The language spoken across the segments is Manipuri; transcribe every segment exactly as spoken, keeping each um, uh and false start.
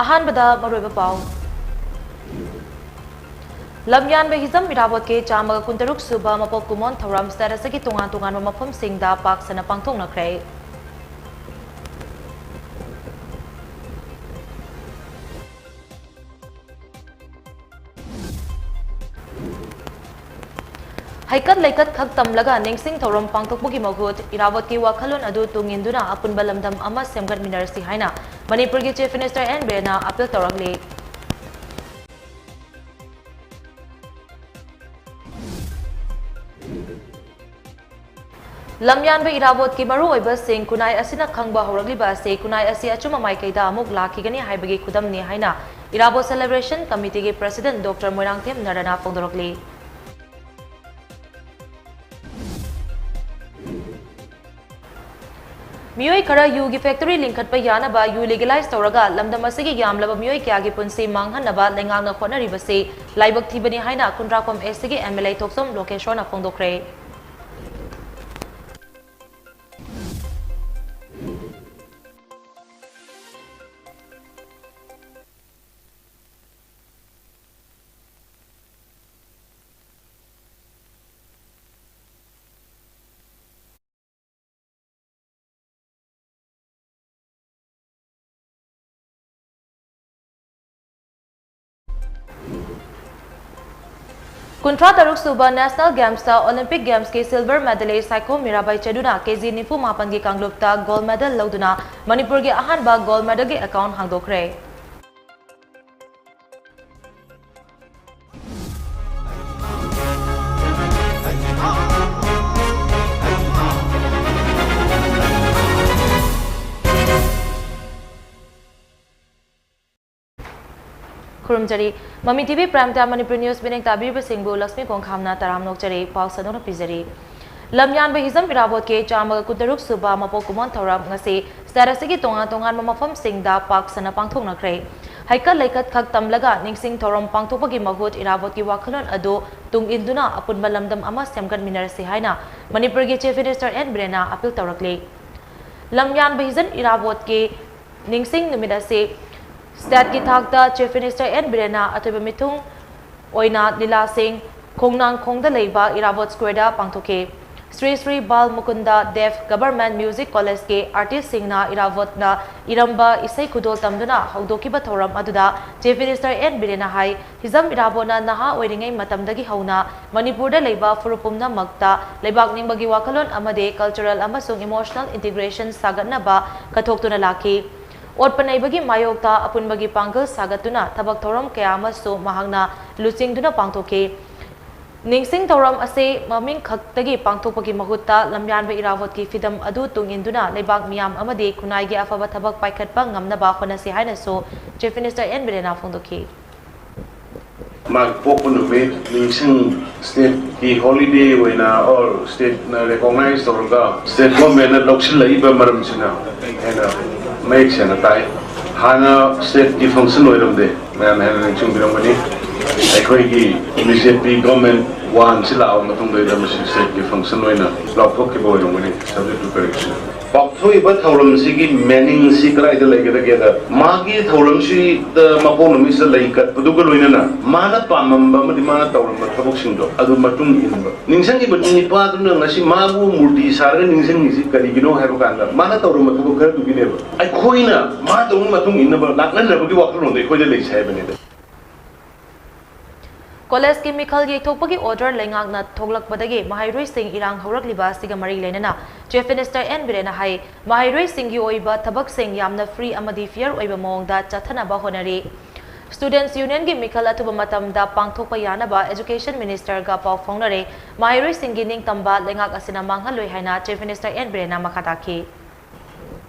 ꯑꯍꯥꯟꯕꯗ ꯃꯔꯨꯑꯣꯏꯕ ꯄꯥꯎ꯫ ꯂꯝꯌꯥꯟꯕ ꯍꯤꯖꯝ ꯏꯔꯥꯕꯣꯠꯀꯤ ꯆꯥꯝꯃꯒ ꯀꯨꯟꯇꯔꯨꯛ ꯁꯨꯕ ꯃꯄꯣꯛ ꯀꯨꯝꯑꯣꯟ ꯊꯧꯔꯝ state ꯑꯁꯤꯒꯤ ꯇꯣꯉꯥꯟ ꯇꯣꯉꯥꯟꯕ ꯃꯐꯝꯁꯤꯡꯗ ꯄꯥꯛ ꯁꯟꯅ ꯄꯥꯡꯊꯣꯛꯅꯈ꯭ꯔꯦ꯫ ꯍꯩꯀꯠ ꯂꯩꯀꯠ ꯈꯛ ꯇꯝꯂꯒ ꯅꯤꯡꯁꯤꯡ ꯊꯧꯔꯝ ꯄꯥꯡꯊꯣꯛꯄꯒꯤ ꯃꯍꯨꯠ ꯏꯔꯥꯕꯣꯠꯀꯤ ꯋꯥꯈꯜꯂꯣꯟ ꯑꯗꯨ ꯇꯨꯡ ꯏꯟꯗꯨꯅ ꯑꯄꯨꯟꯕ ꯂꯝꯗꯝ ꯑꯃ ꯁꯦꯝꯒꯠꯃꯤꯟꯅꯔꯁꯤ ꯍꯥꯏꯅ ꯃꯅꯤꯄꯨꯔꯒꯤ Chief Minister ꯑꯦꯟ ꯕꯤꯔꯦꯟꯅ appeal ꯇꯧꯔꯛꯂꯤ꯫ ꯂꯝꯌꯥꯟꯕ ꯏꯔꯥꯕꯣꯠꯀꯤ ꯃꯔꯨꯑꯣꯏꯕꯁꯤꯡ ꯈꯨꯟꯅꯥꯏ ꯑꯁꯤꯅ ꯈꯪꯕ ꯍꯧꯔꯛꯂꯤꯕ ꯑꯁꯤ ꯈꯨꯟꯅꯥꯏ ꯑꯁꯤ ꯑꯆꯨꯝꯕ ꯃꯥꯏꯀꯩꯗ ꯑꯃꯨꯛ ꯂꯥꯛꯈꯤꯒꯅꯤ ꯍꯥꯏꯕꯒꯤ ꯈꯨꯗꯝꯅꯤ ꯍꯥꯏꯅ ꯏꯔꯥꯕꯣꯠ Celebration Committeeꯒꯤ President Doctor ꯃꯣꯏꯔꯥꯡꯊꯦꯝ ꯅꯔꯥꯅ ꯐꯣꯡꯗꯣꯔꯛꯂꯤ꯫ ꯃꯤꯑꯣꯏ ꯈꯔ ꯌꯨꯒꯤ factory ꯂꯤꯡꯈꯠꯄ ꯌꯥꯅꯕ ꯌꯨ legalize ꯇꯧꯔꯒ ꯂꯝꯗꯝ ꯑꯁꯤꯒꯤ ꯌꯥꯝꯂꯕ ꯃꯤꯑꯣꯏ ꯀꯌꯥꯒꯤ ꯄꯨꯟꯁꯤ ꯃꯥꯡꯍꯟꯅꯕ ꯂꯩꯉꯥꯛꯅ ꯍꯣꯠꯅꯔꯤꯕꯁꯤ ꯂꯥꯏꯕꯛ ꯊꯤꯕꯅꯤ ꯍꯥꯏꯅ ꯈꯨꯟꯗ꯭ꯔꯥꯛꯄꯝ ꯑꯦꯁ ꯁꯤꯒꯤ ꯑꯦꯝ ꯑꯦꯜ ꯑꯦ ꯊꯣꯛꯆꯣꯝ ꯂꯣꯀꯦꯁꯣꯔꯅ ꯐꯣꯡꯗꯣꯛꯈ꯭ꯔꯦ꯫ ꯀꯨꯟꯊ꯭ꯔꯥ ꯇꯔꯨꯛ ꯁꯨꯕ National Gamesꯇ Olympic Gamesꯀꯤ silver medalist Saikhom Mirabai ꯆꯅꯨꯅ ꯀꯦꯖꯤ ꯅꯤꯐꯨ ꯃꯥꯄꯟꯒꯤ ꯀꯥꯡꯂꯨꯞꯇ gold medal ꯂꯧꯗꯨꯅ ꯃꯅꯤꯄꯨꯔꯒꯤ ꯑꯍꯥꯟꯕ gold medalꯒꯤ account ꯍꯥꯡꯗꯣꯛꯈ꯭ꯔꯦ꯫ ꯈꯨꯔꯨꯝꯖꯔꯤ꯫ ꯃꯃꯤ T V Prime Time Manipur news ꯃꯤꯠꯌꯦꯡ ꯇꯥꯕꯤꯔꯤꯕꯁꯤꯡꯕꯨ ꯂꯛꯁꯃꯤ ꯀꯣꯡꯈꯥꯝꯅ ꯇꯔꯥꯝꯅ ꯑꯣꯛꯆꯔꯤ꯫ ꯄꯥꯎ ꯁꯟꯗꯣꯛꯅ ꯄꯤꯖꯔꯤ꯫ ꯂꯝꯌꯥꯟꯕ ꯍꯤꯖꯝ ꯏꯔꯥꯕꯣꯠꯀꯤ ꯆꯥꯝꯃꯒ ꯀꯨꯟꯇꯔꯨꯛ ꯁꯨꯕ ꯃꯄꯣꯛ ꯀꯨꯝꯑꯣꯟ ꯊꯧꯔꯝ ꯉꯁꯤ state ꯑꯁꯤꯒꯤ ꯇꯣꯉꯥꯟ ꯇꯣꯉꯥꯟꯕ ꯃꯐꯝꯁꯤꯡꯗ ꯄꯥꯛ ꯁꯟꯅ ꯄꯥꯡꯊꯣꯛꯅꯈ꯭ꯔꯦ꯫ ꯍꯩꯀꯠ ꯂꯩꯀꯠ ꯈꯛ ꯇꯝꯂꯒ ꯅꯤꯡꯁꯤꯡ ꯊꯧꯔꯝ ꯄꯥꯡꯊꯣꯛꯄꯒꯤ ꯃꯍꯨꯠ ꯏꯔꯥꯕꯣꯠꯀꯤ ꯋꯥꯈꯜꯂꯣꯟ ꯑꯗꯨ ꯇꯨꯡ ꯏꯟꯗꯨꯅ ꯑꯄꯨꯟꯕ ꯂꯝꯗꯝ ꯑꯃ ꯁꯦꯝꯒꯠꯃꯤꯟꯅꯔꯁꯤ ꯍꯥꯏꯅ ꯃꯅꯤꯄꯨꯔꯒꯤ Chief Minister ꯑꯦꯟ ꯕꯤꯔꯦꯟꯅ appeal ꯇꯧꯔꯛꯂꯤ꯫ ꯂꯝꯌꯥꯟꯕ ꯍꯤꯖꯝ ꯏꯔꯥꯕꯣꯠꯀꯤ ꯅꯤꯡꯁꯤꯡ ꯅꯨꯃꯤꯠ ꯑꯁꯤ ꯁ꯭ꯇꯦꯠꯀꯤ ꯊꯥꯛꯇ ꯆꯤꯐ ꯃꯤꯅꯤꯁꯇꯔ ꯑꯦꯟ ꯕꯤꯔꯦꯟꯅ ꯑꯊꯣꯏꯕ ꯃꯤꯊꯨꯡ ꯑꯣꯏꯅ ꯂꯤꯂꯥꯁꯤꯡ ꯈꯣꯡꯅꯥꯡꯈꯣꯡꯗ ꯂꯩꯕ ꯏꯔꯥꯕꯣꯠ ꯁ꯭ꯀ꯭ꯋꯦꯔꯗ ꯄꯥꯡꯊꯣꯛꯈꯤ꯫ ꯁ꯭ꯔꯤ ꯁ꯭ꯔꯤ ꯕꯥꯜ ꯃꯨꯀꯨꯟꯗ ꯗꯦꯕ ꯒꯚꯔꯟꯃꯦꯟꯠ ꯃ꯭ꯌꯨꯖꯤꯛ ꯀꯣꯂꯦꯖꯀꯤ ꯑꯥꯔꯇꯤꯁꯁꯤꯡꯅ ꯏꯔꯥꯕꯣꯠꯅ ꯏꯔꯝꯕ ꯏꯁꯩ ꯈꯨꯗꯣꯜ ꯇꯝꯗꯨꯅ ꯍꯧꯗꯣꯛꯈꯤꯕ ꯊꯧꯔꯝ ꯑꯗꯨꯗ ꯆꯤꯐ ꯃꯤꯅꯤꯁꯇꯔ ꯑꯦꯟ ꯕꯤꯔꯦꯟꯅ ꯍꯥꯏ, ꯍꯤꯖꯝ ꯏꯔꯥꯕꯣꯠꯅ ꯅꯍꯥ ꯑꯣꯏꯔꯤꯉꯩ ꯃꯇꯝꯗꯒꯤ ꯍꯧꯅ ꯃꯅꯤꯄꯨꯔꯗ ꯂꯩꯕ ꯐꯨꯔꯨꯞ ꯄꯨꯝꯅꯃꯛꯇ ꯂꯩꯕꯥꯛ ꯅꯤꯡꯕꯒꯤ ꯋꯥꯈꯜꯂꯣꯟ ꯑꯃꯗꯤ ꯀꯜꯆꯔꯦꯜ ꯑꯃꯁꯨꯡ ꯏꯃꯣꯁꯅꯦꯜ ꯏꯟꯇꯤꯒ꯭ꯔꯦꯁꯟ ꯁꯥꯒꯠꯅꯕ ꯀꯠꯊꯣꯛꯇꯨꯅ ꯂꯥꯛꯈꯤ꯫ ꯑꯣꯠꯄ ꯅꯩꯕꯒꯤ ꯃꯥꯌꯣꯛꯇ ꯑꯄꯨꯟꯕꯒꯤ ꯄꯥꯡꯒꯜ ꯁꯥꯒꯠꯇꯨꯅ ꯊꯕꯛ ꯊꯧꯔꯝ ꯀꯌꯥ ꯑꯃꯁꯨ ꯃꯍꯥꯛꯅ ꯂꯨꯆꯤꯡꯗꯨꯅ ꯄꯥꯡꯊꯣꯛꯈꯤ꯫ ꯅꯤꯡꯁꯤꯡ ꯊꯧꯔꯝ ꯑꯁꯤ ꯃꯃꯤꯡ ꯈꯛꯇꯒꯤ ꯄꯥꯡꯊꯣꯛꯄꯒꯤ ꯃꯍꯨꯠꯇ ꯂꯝꯌꯥꯟꯕ ꯏꯔꯥꯕꯣꯠꯀꯤ ꯐꯤꯗꯝ ꯑꯗꯨ ꯇꯨꯡ ꯏꯟꯗꯨꯅ ꯂꯩꯕꯥꯛ ꯃꯤꯌꯥꯝ ꯑꯃꯗꯤ ꯈꯨꯟꯅꯥꯏꯒꯤ ꯑꯐꯕ ꯊꯕꯛ ꯄꯥꯏꯈꯠꯄ ꯉꯝꯅꯕ ꯍꯣꯠꯅꯁꯤ ꯍꯥꯏꯅꯁꯨ ꯆꯤꯐ ꯃꯤꯅꯤꯁꯇꯔ ꯑꯦꯟ ꯕꯤꯔꯦꯟꯅ ꯐꯣꯡꯗꯣꯛꯈꯤ꯫ ꯃꯥꯒꯤ ꯄꯣꯛꯄ ꯅꯨꯃꯤꯠ ꯅꯤꯡꯁꯤꯡ ꯁ꯭ꯇꯦꯠꯀꯤ ꯍꯣꯂꯤꯗꯦ ꯑꯣꯏꯅ ꯑꯣꯔ ꯁ꯭ꯇꯦꯠꯅ ꯔꯦꯀꯣꯒꯅꯥꯏꯖ ꯇꯧꯔꯒ ꯁ꯭ꯇꯦꯠ ꯒꯣꯔꯃꯦꯟꯅ ꯂꯧꯁꯤꯜꯂꯛꯏꯕ ꯃꯔꯝꯁꯤꯅ ꯍꯦꯟꯅ ꯃꯌꯦꯛ ꯁꯦꯡꯅ ꯇꯥꯏ꯫ ꯍꯥꯟꯅ ꯁ꯭ꯇꯦꯠꯀꯤ ꯐꯪꯁꯟ ꯑꯣꯏꯔꯝꯗꯦ, ꯃꯌꯥꯝꯅ ꯍꯦꯟꯅ ꯅꯤꯡꯁꯤꯡꯕꯤꯔꯝꯒꯅꯤ꯫ ꯑꯩꯈꯣꯏꯒꯤ ꯕꯤ ꯖꯦ ꯄꯤ ꯒꯣꯔꯃꯦꯟ ꯋꯥꯟꯁꯤ ꯂꯥꯛꯑꯕ ꯃꯇꯨꯡꯗꯩꯗ ꯃꯁꯤ ꯁ꯭ꯇꯦꯠꯀꯤ ꯐꯪꯁꯟ ꯑꯣꯏꯅ ꯂꯥꯎꯊꯣꯛꯈꯤꯕ ꯑꯣꯏꯔꯝꯒꯅꯤ, subject to correction꯫ ꯄꯥꯡꯊꯣꯛꯏꯕ ꯊꯧꯔꯝꯁꯤꯒꯤ ꯃꯤꯅꯤꯡꯁꯤ ꯀꯗꯥꯏꯗ ꯂꯩꯒꯗꯒꯦꯗ, ꯃꯥꯒꯤ ꯊꯧꯔꯝꯁꯤꯗ ꯃꯄꯣꯛ ꯅꯨꯃꯤꯠꯁꯤꯗ ꯂꯩ ꯀꯠꯄꯗꯨꯒ ꯂꯣꯏꯅꯅ ꯃꯥꯅ ꯄꯥꯝꯃꯝꯕ ꯑꯃꯗꯤ ꯃꯥꯅ ꯇꯧꯔꯝꯕ ꯊꯕꯛꯁꯤꯡꯗꯣ ꯑꯗꯨ ꯃꯇꯨꯡ ꯏꯟꯕ꯫ ꯅꯤꯡꯁꯤꯡꯉꯤꯕ ꯅꯤꯄꯥꯗꯨꯅ ꯉꯁꯤ ꯃꯥꯕꯨ ꯃꯨꯔꯇꯤ ꯁꯥꯔꯒ ꯅꯤꯡꯁꯤꯡꯉꯤꯁꯤ ꯀꯔꯤꯒꯤꯅꯣ ꯍꯥꯏꯕ ꯀꯥꯟꯗ, ꯃꯥꯅ ꯇꯧꯔꯝꯕ ꯊꯕꯛ ꯈꯔꯗꯨꯒꯤꯅꯦꯕ꯫ ꯑꯩꯈꯣꯏꯅ ꯃꯥ ꯇꯧꯔꯝꯕ ꯃꯇꯨꯡ ꯏꯟꯅꯕ ꯂꯥꯛꯅꯅꯕꯒꯤ ꯋꯥꯈꯜꯂꯣꯟꯗꯣ ꯑꯩꯈꯣꯏꯗ ꯂꯩꯁꯦ ꯍꯥꯏꯕꯅꯤꯗ꯫ ꯀꯣꯂꯦꯖꯀꯤ ꯃꯤꯈꯜ ꯌꯩꯊꯣꯛꯄꯒꯤ ꯑꯣꯔꯗꯔ ꯂꯩꯉꯥꯛꯅ ꯊꯣꯛꯂꯛꯄꯗꯒꯤ ꯃꯍꯩꯔꯣꯏꯁꯤꯡ ꯏꯔꯥꯡ ꯍꯧꯔꯛꯂꯤꯕ ꯑꯁꯤꯒ ꯃꯔꯤ ꯂꯩꯅꯅ ꯆꯤꯐ ꯃꯤꯅꯤꯁꯇꯔ ꯑꯦꯟ ꯕꯤꯔꯦꯟꯅ ꯍꯥꯏ, ꯃꯍꯩꯔꯣꯏꯁꯤꯡꯒꯤ ꯑꯣꯏꯕ ꯊꯕꯛꯁꯤꯡ ꯌꯥꯝꯅ ꯐ꯭ꯔꯤ ꯑꯃꯗꯤ ꯐꯤꯌꯔ ꯑꯣꯏꯕ ꯃꯑꯣꯡꯗ ꯆꯠꯊꯅꯕ ꯍꯣꯠꯅꯔꯤ꯫ ꯁ꯭ꯇꯨꯗꯦꯟꯠꯁ ꯌꯨꯅꯤꯌꯟꯒꯤ ꯃꯤꯈꯜ ꯑꯊꯨꯕ ꯃꯇꯝꯗ ꯄꯥꯡꯊꯣꯛꯄ ꯌꯥꯅꯕ ꯑꯦꯖꯨꯀꯦꯁꯟ ꯃꯤꯅꯤꯁꯇꯔꯒ ꯄꯥꯎ ꯐꯥꯎꯅꯔꯦ꯫ ꯃꯍꯩꯔꯣꯏꯁꯤꯡꯒꯤ ꯅꯤꯡꯇꯝꯕ ꯂꯩꯉꯥꯛ ꯑꯁꯤꯅ ꯃꯥꯡꯍꯜꯂꯣꯏ ꯍꯥꯏꯅ ꯆꯤꯐ ꯃꯤꯅꯤꯁꯇꯔ ꯑꯦꯟ ꯕꯤꯔꯦꯟꯅ ꯃꯈꯥ ꯇꯥꯈꯤ꯫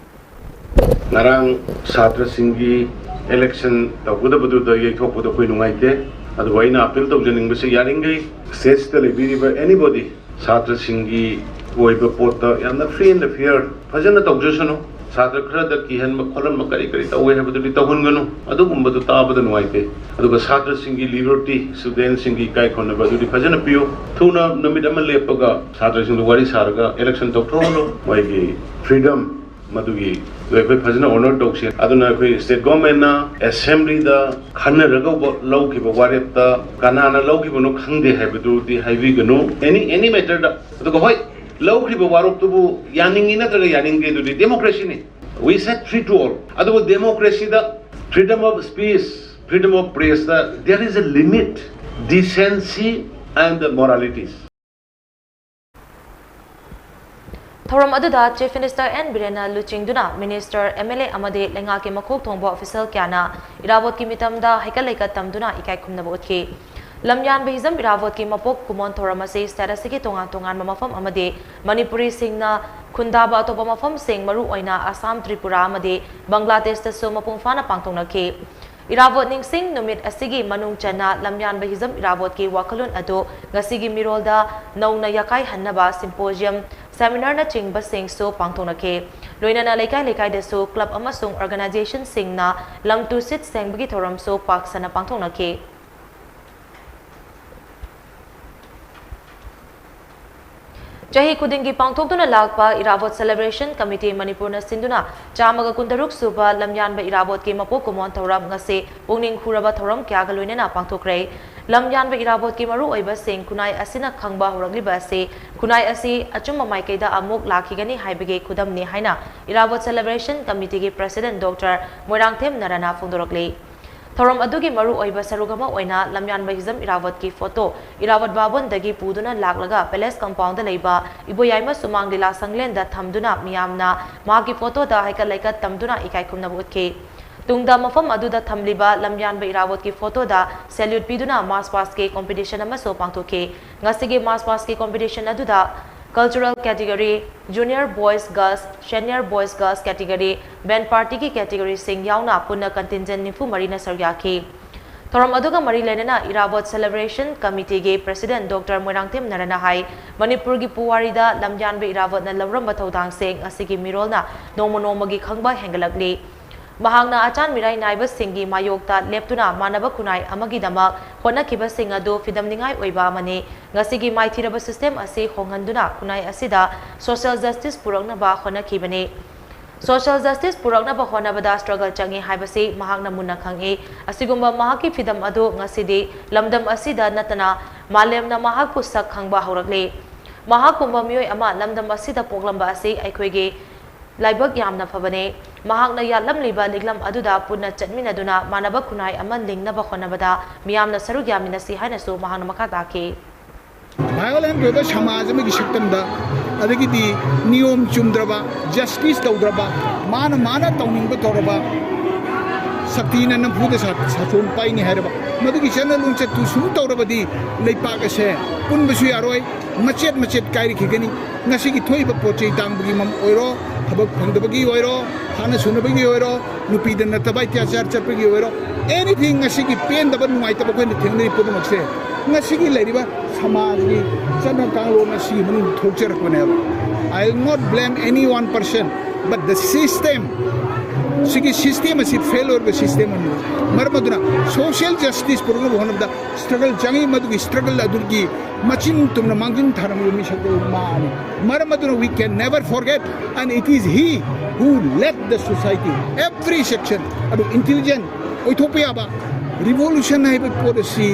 ꯉꯔꯥꯡ ꯁꯥꯇ꯭ꯔꯁꯤꯡꯒꯤ ꯏꯂꯦꯛꯁꯟ ꯇꯧꯒꯗꯕꯗꯨꯗ ꯌꯩꯊꯣꯛꯄꯗꯣ ꯑꯩꯈꯣꯏ ꯅꯨꯡꯉꯥꯏꯇꯦ꯫ ꯑꯗꯨꯕꯨ ꯑꯩꯅ ꯑꯄꯤꯜ ꯇꯧꯖꯅꯤꯡꯕꯁꯦ, ꯌꯥꯔꯤꯈꯩ ꯁ꯭ꯇꯦꯖꯇ ꯂꯩꯕꯤꯔꯤꯕ ꯑꯦꯅꯤꯕꯣꯗꯤ ꯁꯥꯇ꯭ꯔꯁꯤꯡꯒꯤ ꯑꯣꯏꯕ ꯄꯣꯠꯇ ꯌꯥꯝꯅ ꯐ꯭ꯔꯤ ꯑꯦꯟ ꯐꯤꯌꯔ ꯐꯖꯅ ꯇꯧꯖꯁꯅꯨ꯫ ꯁꯥꯇ꯭ꯔ ꯈꯔꯗ ꯀꯤꯍꯟꯕ ꯈꯣꯠꯍꯟꯕ ꯀꯔꯤ ꯀꯔꯤ ꯇꯧꯋꯦ ꯍꯥꯏꯕꯗꯨꯗꯤ ꯇꯧꯍꯟꯒꯅꯨ꯫ ꯑꯗꯨꯒꯨꯝꯕꯗꯨ ꯇꯥꯕꯗ ꯅꯨꯡꯉꯥꯏꯇꯦ꯫ ꯑꯗꯨꯒ ꯁꯥꯇ꯭ꯔꯁꯤꯡꯒꯤ ꯂꯤꯕꯔꯇꯤ, ꯁ꯭ꯇꯨꯗꯦꯟꯠꯁꯤꯡꯒꯤ ꯏꯀꯥꯏ ꯈꯨꯝꯅꯕ ꯑꯗꯨꯗꯤ ꯐꯖꯅ ꯄꯤꯌꯨ꯫ ꯊꯨꯅ ꯅꯨꯃꯤꯠ ꯑꯃ ꯂꯦꯞꯄꯒ ꯁꯥꯇ꯭ꯔꯁꯤꯡꯗ ꯋꯥꯔꯤ ꯁꯥꯔꯒ ꯏꯂꯦꯛꯁꯟ ꯇꯧꯊꯣꯛꯍꯜꯂꯨ꯫ ꯃꯣꯏꯒꯤ ꯐ꯭ꯔꯤꯗꯝ ꯃꯗꯨꯒꯤ ꯑꯩꯈꯣꯏ ꯐꯖꯅ ꯑꯣꯅꯔ ꯇꯧꯁꯤ꯫ ꯑꯗꯨꯅ ꯑꯩꯈꯣꯏ ꯁ꯭ꯇꯦꯠ ꯒꯣꯔꯃꯦꯟꯅ ꯑꯦꯁꯦꯝꯕ꯭ꯂꯤꯗ ꯈꯟꯅꯔꯒ ꯂꯧꯈꯤꯕ ꯋꯥꯔꯦꯞꯇ ꯀꯅꯥꯅ ꯂꯧꯈꯤꯕꯅꯣ ꯈꯪꯗꯦ ꯍꯥꯏꯕꯗꯨꯗꯤ ꯍꯥꯏꯕꯤꯒꯅꯨ꯫ ꯑꯦꯅꯤ ꯑꯦꯅꯤ ꯃꯦꯇꯔꯗ꯫ ꯑꯗꯨꯒ ꯍꯣꯏ, ꯂꯧꯈ꯭ꯔꯤꯕ ꯋꯥꯔꯣꯞꯇꯨꯕꯨ ꯌꯥꯅꯤꯡꯉꯤ ꯅꯠꯇ꯭ꯔꯒ ꯌꯥꯅꯤꯡꯗꯦ, ꯑꯗꯨꯗꯤ ꯗꯦꯃꯣꯀ꯭ꯔꯦꯁꯤꯅꯤ꯫ We said free to all. ꯑꯗꯨꯕꯨ ꯗꯦꯃꯣꯀ꯭ꯔꯦꯁꯤꯗ freedom of speech, freedom of pressꯇ there is a limit, decency and moralities. ꯊꯧꯔꯝ ꯑꯗꯨꯗ Chief Minister N ꯕꯤꯔꯦꯟꯅ ꯂꯨꯆꯤꯡꯗꯨꯅ Minister, M L A ꯑꯃꯗꯤ ꯂꯩꯉꯥꯛꯀꯤ ꯃꯀꯣꯛ ꯊꯣꯡꯕ official ꯀꯌꯥꯅ ꯏꯔꯥꯕꯣꯠꯀꯤ ꯃꯤꯇꯝꯗ ꯍꯩꯀꯠ ꯂꯩꯀꯠ ꯇꯝꯗꯨꯅ ꯏꯀꯥꯏ ꯈꯨꯝꯅꯕ ꯎꯠꯈꯤ꯫ ꯂꯝꯌꯥꯟꯕ ꯍꯤꯖꯝ ꯏꯔꯥꯕꯣꯠꯀꯤ ꯃꯄꯣꯛ ꯀꯨꯝꯑꯣꯟ ꯊꯧꯔꯝ ꯑꯁꯤ state ꯑꯁꯤꯒꯤ ꯇꯣꯉꯥꯟ ꯇꯣꯉꯥꯟꯕ ꯃꯐꯝ ꯑꯃꯗꯤ ꯃꯅꯤꯄꯨꯔꯤꯁꯤꯡꯅ ꯈꯨꯟꯗꯥꯕ ꯑꯇꯣꯞꯄ ꯃꯐꯝꯁꯤꯡ, ꯃꯔꯨꯑꯣꯏꯅ ꯑꯁꯥꯝ, ꯇ꯭ꯔꯤꯄꯨꯔꯥ ꯑꯃꯗꯤ ꯕꯪꯒ꯭ꯂꯥꯗꯦꯁꯇꯁꯨ ꯃꯄꯨꯡ ꯐꯥꯅ ꯄꯥꯡꯊꯣꯛꯅꯈꯤ꯫ ꯏꯔꯥꯕꯣꯠ ꯅꯤꯡꯁꯤꯡ ꯅꯨꯃꯤꯠ ꯑꯁꯤꯒꯤ ꯃꯅꯨꯡ ꯆꯟꯅ ꯂꯝꯌꯥꯟꯕ ꯍꯤꯖꯝ ꯏꯔꯥꯕꯣꯠꯀꯤ ꯋꯥꯈꯜꯂꯣꯟ ꯑꯗꯨ ꯉꯁꯤꯒꯤ ꯃꯤꯔꯣꯜꯗ ꯅꯧꯅ ꯌꯥꯀꯥꯏꯍꯟꯅꯕ symposium, seminarꯅꯆꯤꯡꯕꯁꯤꯡꯁꯨ ꯄꯥꯡꯊꯣꯛꯅꯈꯤ꯫ ꯂꯣꯏꯅꯅ ꯂꯩꯀꯥꯏ ꯂꯩꯀꯥꯏꯗꯁꯨ club ꯑꯃꯁꯨꯡ organizationꯁꯤꯡꯅ ꯂꯝ ꯇꯨ ꯁꯤꯠ ꯁꯦꯡꯕꯒꯤ ꯊꯧꯔꯝꯁꯨ ꯄꯥꯛ ꯁꯟꯅ ꯄꯥꯡꯊꯣꯛꯅꯈꯤ꯫ ꯆꯍꯤ ꯈꯨꯗꯤꯡꯒꯤ ꯄꯥꯡꯊꯣꯛꯇꯨꯅ ꯂꯥꯛꯄ ꯏꯔꯥꯕꯣꯠ Celebration Committee ꯃꯅꯤꯄꯨꯔꯅ ꯁꯤꯟꯗꯨꯅ ꯆꯥꯝꯃꯒ ꯀꯨꯟꯇꯔꯨꯛ ꯁꯨꯕ ꯂꯝꯌꯥꯟꯕ ꯏꯔꯥꯕꯣꯠꯀꯤ ꯃꯄꯣꯛ ꯀꯨꯝꯑꯣꯟ ꯊꯧꯔꯝ ꯉꯁꯤ ꯄꯨꯛꯅꯤꯡ ꯍꯨꯔꯕ ꯊꯧꯔꯝ ꯀꯌꯥꯒ ꯂꯣꯏꯅꯅ ꯄꯥꯡꯊꯣꯛꯈ꯭ꯔꯦ꯫ ꯂꯝꯌꯥꯟꯕ ꯏꯔꯥꯕꯣꯠꯀꯤ ꯃꯔꯨꯑꯣꯏꯕꯁꯤꯡ ꯈꯨꯟꯅꯥꯏ ꯑꯁꯤꯅ ꯈꯪꯕ ꯍꯧꯔꯛꯂꯤꯕ ꯑꯁꯤ ꯈꯨꯟꯅꯥꯏ ꯑꯁꯤ ꯑꯆꯨꯝꯕ ꯃꯥꯏꯀꯩꯗ ꯑꯃꯨꯛ ꯂꯥꯛꯈꯤꯒꯅꯤ ꯍꯥꯏꯕꯒꯤ ꯈꯨꯗꯝꯅꯤ ꯍꯥꯏꯅ ꯏꯔꯥꯕꯣꯠ Celebration Committeeꯒꯤ President Doctor ꯃꯣꯏꯔꯥꯡꯊꯦꯝ ꯅꯔꯥꯅ ꯐꯣꯡꯗꯣꯔꯛꯂꯤ꯫ ꯊꯧꯔꯝ ꯑꯗꯨꯒꯤ ꯃꯔꯨꯑꯣꯏꯕ ꯁꯔꯨꯛ ꯑꯃ ꯑꯣꯏꯅ ꯂꯝꯌꯥꯟꯕ ꯍꯤꯖꯝ ꯏꯔꯥꯕꯣꯠꯀꯤ photo ꯏꯔꯥꯕꯣꯠ ꯚꯕꯟꯗꯒꯤ ꯄꯨꯗꯨꯅ ꯂꯥꯛꯂꯒ palace compoundꯗ ꯂꯩꯕ ꯏꯕꯣꯌꯥꯏꯃ ꯁꯨꯃꯥꯡ ꯂꯤꯂꯥ ꯁꯪꯂꯦꯟꯗ ꯊꯝꯗꯨꯅ ꯃꯤꯌꯥꯝꯅ ꯃꯍꯥꯛꯀꯤ photoꯗ ꯍꯩꯀꯠ ꯂꯩꯀꯠ ꯇꯝꯗꯨꯅ ꯏꯀꯥꯏ ꯈꯨꯝꯅꯕ ꯎꯠꯈꯤ꯫ ꯇꯨꯡꯗ ꯃꯐꯝ ꯑꯗꯨꯗ ꯊꯝꯂꯤꯕ ꯂꯝꯌꯥꯟꯕ ꯏꯔꯥꯕꯣꯠꯀꯤ photoꯗ salute ꯄꯤꯗꯨꯅ march pastꯀꯤ competition ꯑꯃꯁꯨ ꯄꯥꯡꯊꯣꯛꯈꯤ꯫ ꯉꯁꯤꯒꯤ march pastꯀꯤ competition ꯑꯗꯨꯗ cultural category, junior boys girls, senior boys girls category, band partyꯒꯤ categoryꯁꯤꯡ ꯌꯥꯎꯅ ꯄꯨꯟꯅ contingent ꯅꯤꯐꯨ ꯃꯔꯤꯅ ꯁꯔꯨꯛ ꯌꯥꯈꯤ꯫ ꯊꯧꯔꯝ ꯑꯗꯨꯒ ꯃꯔꯤ ꯂꯩꯅꯅ ꯏꯔꯥꯕꯣꯠ Celebration Committeeꯒꯤ President Doctor ꯃꯣꯏꯔꯥꯡꯊꯦꯝ ꯅꯔꯥꯅ ꯍꯥꯏ, ꯃꯅꯤꯄꯨꯔꯒꯤ ꯄꯨꯋꯥꯔꯤꯗ ꯂꯝꯌꯥꯟꯕ ꯏꯔꯥꯕꯣꯠꯅ ꯂꯧꯔꯝꯕ ꯊꯧꯗꯥꯡꯁꯤꯡ ꯑꯁꯤꯒꯤ ꯃꯤꯔꯣꯜꯅ ꯅꯣꯡꯃ ꯅꯣꯡꯃꯒꯤ ꯈꯪꯕ ꯍꯦꯟꯒꯠꯂꯛꯂꯤ꯫ ꯃꯍꯥꯛꯅ ꯑꯆꯥꯟ ꯃꯤꯔꯥꯏ ꯅꯥꯏꯕꯁꯤꯡꯒꯤ ꯃꯥꯌꯣꯛꯇ ꯂꯦꯞꯇꯨꯅ ꯃꯥꯟꯅꯕ ꯈꯨꯟꯅꯥꯏ ꯑꯃꯒꯤꯗꯃꯛ ꯍꯣꯠꯅꯈꯤꯕꯁꯤꯡ ꯑꯗꯨ ꯐꯤꯗꯝꯅꯤꯡꯉꯥꯏ ꯑꯣꯏꯕ ꯑꯃꯅꯤ꯫ ꯉꯁꯤꯒꯤ ꯃꯥꯏꯊꯤꯔꯕ system ꯑꯁꯤ ꯍꯣꯡꯍꯟꯗꯨꯅ ꯈꯨꯟꯅꯥꯏ ꯑꯁꯤꯗ social justice ꯄꯨꯔꯛꯅꯕ ꯍꯣꯠꯅꯈꯤꯕꯅꯤ꯫ Social justice ꯄꯨꯔꯛꯅꯕ ꯍꯣꯠꯅꯕꯗ struggle ꯆꯪꯏ ꯍꯥꯏꯕꯁꯤ ꯃꯍꯥꯛꯅ ꯃꯨꯟꯅ ꯈꯪꯏ꯫ ꯑꯁꯤꯒꯨꯝꯕ ꯃꯍꯥꯛꯀꯤ ꯐꯤꯗꯝ ꯑꯗꯨ ꯉꯁꯤꯗꯤ ꯂꯝꯗꯝ ꯑꯁꯤꯗ ꯅꯠꯇꯅ ꯃꯥꯂꯦꯝꯅ ꯃꯍꯥꯛꯄꯨ ꯁꯛ ꯈꯪꯕ ꯍꯧꯔꯛꯂꯤ꯫ ꯃꯍꯥꯛꯀꯨꯝꯕ ꯃꯤꯑꯣꯏ ꯑꯃ ꯂꯝꯗꯝ ꯑꯁꯤꯗ ꯄꯣꯛꯂꯝꯕ ꯑꯁꯤ ꯑꯩꯈꯣꯏꯒꯤ ꯂꯥꯏꯕꯛ ꯌꯥꯝꯅ ꯐꯕꯅꯤ꯫ ꯃꯍꯥꯛꯅ ꯌꯥꯠꯂꯝꯂꯤꯕ ꯂꯤꯛꯂꯝ ꯑꯗꯨꯗ ꯄꯨꯟꯅ ꯆꯠꯃꯤꯟꯅꯗꯨꯅ ꯃꯥꯟꯅꯕ ꯈꯨꯟꯅꯥꯏ ꯑꯃ ꯂꯤꯡꯅꯕ ꯍꯣꯠꯅꯕꯗ ꯃꯤꯌꯥꯝꯅ ꯁꯔꯨꯛ ꯌꯥꯃꯤꯟꯅꯁꯤ ꯍꯥꯏꯅꯁꯨ ꯃꯍꯥꯛꯅ ꯃꯈꯥ ꯇꯥꯈꯤ꯫ Violent ꯑꯣꯏꯕ ꯁꯃꯥꯖ ꯑꯃꯒꯤ ꯁꯛꯇꯝꯗ, ꯑꯗꯒꯤꯗꯤ ꯅꯤꯌꯣꯝ ꯆꯨꯝꯗ꯭ꯔꯕ, justice ꯇꯧꯗ꯭ꯔꯕ, ꯃꯥꯅ ꯃꯥꯅ ꯇꯧꯅꯤꯡꯕ ꯇꯧꯔꯕ, ꯁꯛꯇꯤꯅ ꯅꯝꯐꯨꯗ ꯁꯥ- ꯁꯥꯁꯣꯟ ꯄꯥꯏꯅꯤ ꯍꯥꯏꯔꯕ, ꯃꯗꯨꯒꯤ ꯆꯠꯅ ꯂꯣꯟꯆꯠꯇꯨ ꯁꯨꯝ ꯇꯧꯔꯕꯗꯤ ꯂꯩꯄꯥꯛ ꯑꯁꯦ ꯄꯨꯟꯕꯁꯨ ꯌꯥꯔꯣꯏ, ꯃꯆꯦꯠ ꯃꯆꯦꯠ ꯀꯥꯏꯔꯛꯈꯤꯒꯅꯤ꯫ ꯉꯁꯤꯒꯤ ꯊꯣꯛꯏꯕ ꯄꯣꯠ ꯆꯩ ꯇꯥꯡꯕꯒꯤ ꯃꯝ ꯑꯣꯏꯔꯣ, ꯊꯕꯛ ꯐꯪꯗꯕꯒꯤ ꯑꯣꯏꯔꯣ, ꯍꯥꯟꯅ ꯁꯨꯅꯕꯒꯤ ꯑꯣꯏꯔꯣ, ꯅꯨꯄꯤꯗ ꯅꯠꯇꯕ ꯑꯇ꯭ꯌꯥꯆꯥꯔ ꯆꯠꯄꯒꯤ ꯑꯣꯏꯔꯣ, anything ꯉꯁꯤꯒꯤ ꯄꯦꯟꯗꯕ ꯅꯨꯡꯉꯥꯏꯇꯕ ꯑꯩꯈꯣꯏꯅ ꯊꯦꯡꯅꯔꯤ ꯄꯨꯝꯅꯃꯛꯁꯦ ꯉꯁꯤꯒꯤ ꯂꯩꯔꯤꯕ ꯁꯃꯥꯖꯒꯤ ꯆꯠꯅ ꯀꯥꯡꯂꯣꯟ ꯑꯁꯤꯒꯤ ꯃꯅꯨꯡꯗ ꯊꯣꯛꯆꯔꯛꯄꯅꯦꯕ꯫ I will not blame any one person, but the system, ꯁꯤꯒꯤ system ꯑꯁꯤ fail ꯑꯣꯏꯔꯕ system ꯑꯃꯅꯤ꯫ ꯃꯔꯝ ꯑꯗꯨꯅ social justice ꯄꯨꯔꯛꯅꯕ ꯍꯣꯠꯅꯕꯗ struggle ꯆꯪꯏ꯫ ꯃꯗꯨꯒꯤ struggle ꯑꯗꯨꯒꯤ ꯃꯆꯤꯟ ꯇꯨꯝꯅ ꯃꯥꯡꯖꯤꯟ ꯊꯥꯔꯝꯃꯤꯕ ꯃꯤꯁꯛ ꯑꯗꯨ ꯃꯥꯅꯤ꯫ ꯃꯔꯝ ꯑꯗꯨꯅ we can never forget, and it is he who led the society, every section ꯑꯗꯨ intelligent ꯑꯣꯏꯊꯣꯛꯄ ꯌꯥꯕ revolution ꯍꯥꯏꯕ ꯄꯣꯠ ꯑꯁꯤ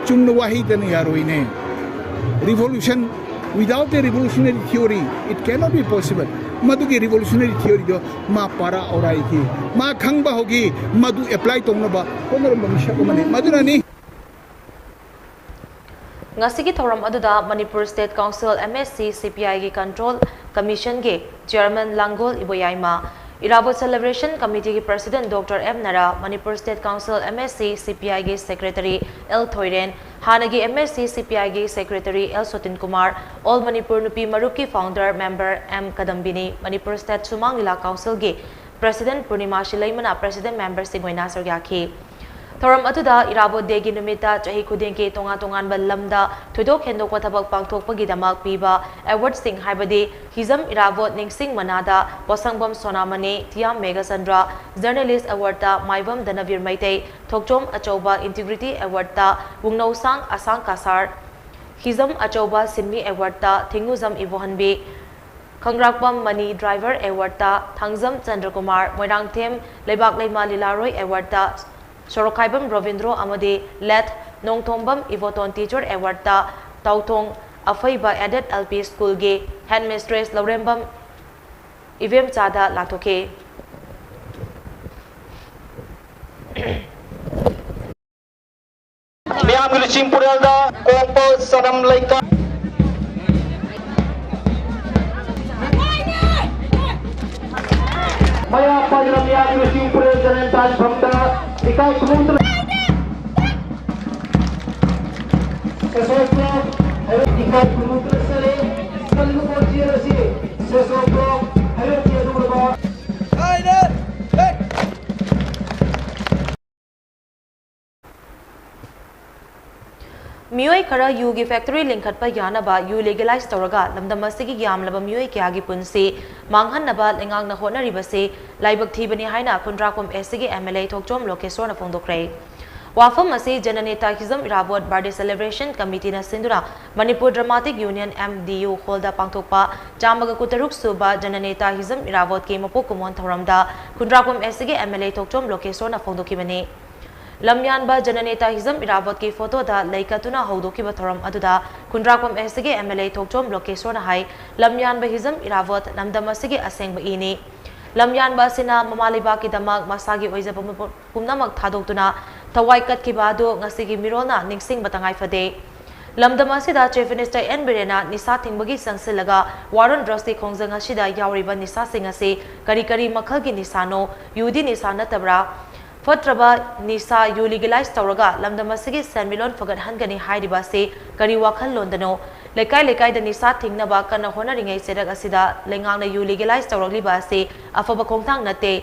ꯆꯨꯝꯅ ꯋꯥꯍꯩꯗꯅ ꯌꯥꯔꯣꯏꯅꯦ꯫ Revolution, without a revolutionary theory, it cannot be possible. ꯃꯗꯨꯒꯤ revolutionary theoryꯗꯣ ꯃꯥ ꯄꯥꯔꯥ ꯑꯣꯔꯥꯏꯈꯤ, ꯃꯥ ꯈꯪꯕ ꯍꯧꯈꯤ, ꯃꯗꯨ apply ꯇꯧꯅꯕ ꯍꯣꯠꯅꯔꯝꯕ ꯃꯤꯁꯛ ꯑꯃꯅꯤ꯫ ꯃꯗꯨꯅꯅꯤ꯫ ꯉꯁꯤꯒꯤ ꯊꯧꯔꯝ ꯑꯗꯨꯗ Manipur State Council M S C C P I ꯒꯤ Control Commission ꯒꯤ Chairman ꯂꯥꯡꯒꯣꯜ ꯏꯕꯣꯌꯥꯏꯃ, ꯏꯔꯥꯕꯣꯠ Celebration Committee ꯒꯤ President Doctor M ꯅꯔꯥ, Manipur State Council M S C C P I ꯒꯤ Secretary L ꯊꯣꯏꯔꯦꯟ, ꯍꯥꯟꯅꯒꯤ M S C C P I ꯒꯤ Secretary L ꯁꯣꯇꯤꯟ Kumar, All Manipur ꯅꯨꯄꯤ ꯃꯔꯨꯞꯀꯤ Founder Member M ꯀꯗꯝꯕꯤꯅꯤ, Manipur State ꯁꯨꯃꯥꯡ ꯂꯤꯂꯥ Council ꯒꯤ President ꯄꯨꯔꯅꯤꯃꯥ ꯁꯤꯂꯩꯃꯅ President Member ꯁꯤꯡ ꯑꯣꯏꯅ ꯁꯔꯨꯛ ꯌꯥꯈꯤ꯫ ꯊꯧꯔꯝ ꯑꯗꯨꯗ ꯏꯔꯥꯕꯣꯠ Day ꯒꯤ ꯅꯨꯃꯤꯠꯇ ꯆꯍꯤ ꯈꯨꯗꯤꯡꯒꯤ ꯇꯣꯉꯥꯟ ꯇꯣꯉꯥꯟꯕ ꯂꯝꯗ ꯊꯣꯏꯗꯣꯛ ꯍꯦꯟꯗꯣꯛꯄ ꯊꯕꯛ ꯄꯥꯡꯊꯣꯛꯄꯒꯤꯗꯃꯛ ꯄꯤꯕ award ꯁꯤꯡ ꯍꯥꯏꯕꯗꯤ ꯍꯤꯖꯝ ꯏꯔꯥꯕꯣꯠ ꯅꯤꯡꯁꯤꯡ ꯃꯅꯥꯗ ꯄꯣꯁꯪꯕꯝ ꯁꯣꯅꯥꯃꯅꯤ, ꯊꯤꯌꯥꯝ ꯃꯦꯘꯆꯟꯗ꯭ꯔ, Journalist Award ꯇ ꯃꯥꯏꯕꯝ ꯙꯅꯕꯤꯔ ꯃꯩꯇꯩ, ꯊꯣꯛꯆꯣꯝ ꯑꯆꯧꯕ Integrity Award ꯇ ꯋꯨꯡꯅꯧꯁꯥꯡ ꯑꯁꯥꯡ ꯀꯁꯥꯔ, ꯍꯤꯖꯝ ꯑꯆꯧꯕ ꯁꯤꯟꯃꯤ Award ꯇ ꯊꯤꯡꯉꯨꯖꯝ ꯏꯕꯣꯍꯟꯕꯤ, ꯈꯪꯔꯥꯛꯄꯝ ꯃꯅꯤ ꯗ꯭ꯔꯥꯏꯚꯔ ꯑꯦꯋꯥꯔꯗꯇ ꯊꯥꯡꯖꯝ ꯆꯟꯗ꯭ꯔꯀꯨꯃꯥꯔ, ꯃꯣꯏꯔꯥꯡꯊꯦꯝ ꯂꯩꯕꯥꯛ ꯂꯩꯃ ꯂꯤꯂꯥꯔꯣꯏ ꯑꯦꯋꯥꯔꯗꯇ ꯁꯣꯔꯣꯛꯈꯥꯏꯕꯝ ꯔꯣꯕꯤꯟꯗ꯭ꯔꯣ ꯑꯃꯗꯤ ꯂꯦꯠ ꯅꯣꯡꯊꯣꯝꯕꯝ ꯏꯕꯣꯇꯣꯟ ꯇꯤꯆꯔ ꯑꯦꯋꯥꯔꯗꯇ ꯇꯥꯎꯊꯣꯡ ꯑꯐꯩꯕ ꯑꯦꯗꯦꯠ ꯑꯦꯜ ꯄꯤ ꯁ꯭ꯀꯨꯜꯒꯤ ꯍꯦꯗꯃꯤꯁꯇ꯭ꯔꯦꯁ ꯂꯧꯔꯦꯝꯕꯝ ꯏꯕꯦꯝꯆꯥꯗ ꯂꯥꯟꯊꯣꯛꯈꯤ꯫ ꯃꯤꯌꯥꯝꯒꯤ ꯂꯨꯆꯤꯡ ꯄꯨꯔꯦꯜꯗ ꯀꯣꯡꯄꯥꯜ ꯆꯅꯝ ꯂꯩꯀꯥꯏ꯫ ꯃꯌꯥ ꯄꯥꯏꯗꯨꯅ ꯃꯤꯌꯥꯝꯒꯤ ꯂꯨꯆꯤꯡ ꯄꯨꯔꯦꯜ ꯖꯅꯦꯟ ꯇꯥꯟꯐꯝꯗ ꯏꯀꯥꯏ ꯈꯨꯝꯅꯗꯨꯅ ꯁꯦꯁꯣꯛꯄ ꯍꯩꯔꯣꯛ ꯏꯀꯥꯏ ꯈꯨꯝꯅꯗꯨꯅ ꯆꯠꯂꯤ꯫ ꯀꯜꯂꯤꯕ ꯄꯣꯠ ꯆꯦ ꯑꯁꯤ ꯁꯦꯁꯣꯛꯄ ꯍꯩꯔꯣꯛꯀꯤ ꯑꯗꯨꯒꯨꯝꯂꯕ ꯃꯤꯑꯣꯏ ꯈꯔ ꯌꯨꯒꯤ ꯐꯦꯛꯇꯔꯤ ꯂꯤꯡꯈꯠꯄ ꯌꯥꯅꯕ ꯌꯨ ꯂꯤꯒꯦꯂꯥꯏꯖ ꯇꯧꯔꯒ ꯂꯝꯗꯝ ꯑꯁꯤꯒꯤ ꯌꯥꯝꯂꯕ ꯃꯤꯑꯣꯏ ꯀꯌꯥꯒꯤ ꯄꯨꯟꯁꯤ ꯃꯥꯡꯍꯟꯅꯕ ꯂꯩꯉꯥꯛꯅ ꯍꯣꯠꯅꯔꯤꯕꯁꯤ ꯂꯥꯏꯕꯛ ꯊꯤꯕꯅꯤ ꯍꯥꯏꯅ ꯈꯨꯟꯗ꯭ꯔꯥꯛꯄꯝ ꯑꯦꯁ ꯁꯤꯒꯤ ꯑꯦꯝ ꯑꯦꯜ ꯑꯦ ꯊꯣꯛꯆꯣꯝ ꯂꯣꯀꯦꯁꯣꯔꯅ ꯐꯣꯡꯗꯣꯛꯈ꯭ꯔꯦ꯫ ꯋꯥꯐꯝ ꯑꯁꯤ ꯖꯅꯅꯦꯇꯥ ꯍꯤꯖꯝ ꯏꯔꯥꯕꯣꯠ ꯕꯥꯔꯗꯦ ꯁꯦꯂꯦꯕ꯭ꯔꯦꯁꯟ ꯀꯃꯤꯇꯤꯅ ꯁꯤꯟꯗꯨꯅ Manipur dramatic union, M D U, ꯍꯣꯜꯗ ꯄꯥꯡꯊꯣꯛꯄ ꯆꯥꯝꯃꯒ ꯀꯨꯟꯇꯔꯨꯛ ꯁꯨꯕ ꯖꯅꯅꯦꯇꯥ ꯍꯤꯖꯝ ꯏꯔꯥꯕꯣꯠꯀꯤ ꯃꯄꯣꯛ ꯀꯨꯝꯑꯣꯟ ꯊꯧꯔꯝꯗ ꯈꯨꯟꯗ꯭ꯔꯥꯛꯄꯝ ꯑꯦꯁ ꯁꯤꯒꯤ ꯑꯦꯝ ꯑꯦꯜ ꯑꯦ ꯊꯣꯛꯆꯣꯝ ꯂꯣꯀꯦꯁꯣꯔꯅ ꯐꯣꯡꯗꯣꯛꯈꯤꯕꯅꯤ꯫ ꯂꯝꯌꯥꯟꯕ ꯖꯅꯅꯦꯇꯥ ꯍꯤꯖꯝ ꯏꯔꯥꯕꯣꯠꯀꯤ ꯐꯣꯇꯣꯗ ꯂꯩ ꯀꯠꯇꯨꯅ ꯍꯧꯗꯣꯛꯈꯤꯕ ꯊꯧꯔꯝ ꯑꯗꯨꯗ ꯈꯨꯟꯗ꯭ꯔꯥꯛꯄꯝ ꯑꯦꯁ ꯁꯤꯒꯤ ꯑꯦꯝ ꯑꯦꯜ ꯑꯦ ꯊꯣꯛꯆꯣꯝ ꯂꯣꯀꯦꯁꯣꯔꯅ ꯍꯥꯏ, ꯂꯝꯌꯥꯟꯕ ꯍꯤꯖꯝ ꯏꯔꯥꯕꯣꯠ ꯂꯝꯗꯝ ꯑꯁꯤꯒꯤ ꯑꯁꯦꯡꯕ ꯏꯅꯤ꯫ ꯂꯝꯌꯥꯟꯕ ꯑꯁꯤꯅ ꯃꯃꯥ ꯂꯩꯕꯥꯛꯀꯤꯗꯃꯛ ꯃꯁꯥꯒꯤ ꯑꯣꯏꯖꯕ ꯃꯄꯨ-, ꯄꯨꯝꯅꯃꯛ ꯊꯥꯗꯣꯛꯇꯨꯅ ꯊꯋꯥꯏ ꯀꯠꯈꯤꯕ ꯑꯗꯨ ꯉꯁꯤꯒꯤ ꯃꯤꯔꯣꯜꯅ ꯅꯤꯡꯁꯤꯡꯕ ꯇꯉꯥꯏ ꯐꯗꯦ꯫ ꯂꯝꯗꯝ ꯑꯁꯤꯗ ꯆꯤꯐ ꯃꯤꯅꯤꯁꯇꯔ ꯑꯦꯟ ꯕꯤꯔꯦꯟꯅ ꯅꯤꯁꯥ ꯊꯤꯡꯕꯒꯤ ꯆꯪꯁꯤꯜꯂꯒ ꯋꯥꯔ ꯑꯣꯟ ꯗ꯭ꯔꯒꯁꯀꯤ ꯈꯣꯡꯖꯪ ꯑꯁꯤꯗ ꯌꯥꯎꯔꯤꯕ ꯅꯤꯁꯥꯁꯤꯡ ꯑꯁꯤ ꯀꯔꯤ ꯀꯔꯤ ꯃꯈꯜꯒꯤ ꯅꯤꯁꯥꯅꯣ? ꯌꯨꯗꯤ ꯅꯤꯁꯥ ꯅꯠꯇꯕ꯭ꯔꯥ? ꯐꯠꯇ꯭ꯔꯕ ꯅꯤꯁꯥ ꯌꯨ ꯂꯤꯒꯦꯂꯥꯏꯖ ꯇꯧꯔꯒ ꯂꯝꯗꯝ ꯑꯁꯤꯒꯤ ꯁꯦꯟꯃꯤꯠꯂꯣꯟ ꯐꯒꯠꯍꯟꯒꯅꯤ ꯍꯥꯏꯔꯤꯕ ꯑꯁꯤ ꯀꯔꯤ ꯋꯥꯈꯜꯂꯣꯟꯗꯅꯣ? ꯂꯩꯀꯥꯏ ꯂꯩꯀꯥꯏꯗ ꯅꯤꯁꯥ ꯊꯤꯡꯅꯕ ꯀꯟꯅ ꯍꯣꯠꯅꯔꯤꯉꯩ ꯆꯩꯔꯛ ꯑꯁꯤꯗ ꯂꯩꯉꯥꯛꯅ ꯌꯨ ꯂꯤꯒꯦꯂꯥꯏꯖ ꯇꯧꯔꯛꯂꯤꯕ ꯑꯁꯤ ꯑꯐꯕ ꯈꯣꯡꯊꯥꯡ ꯅꯠꯇꯦ꯫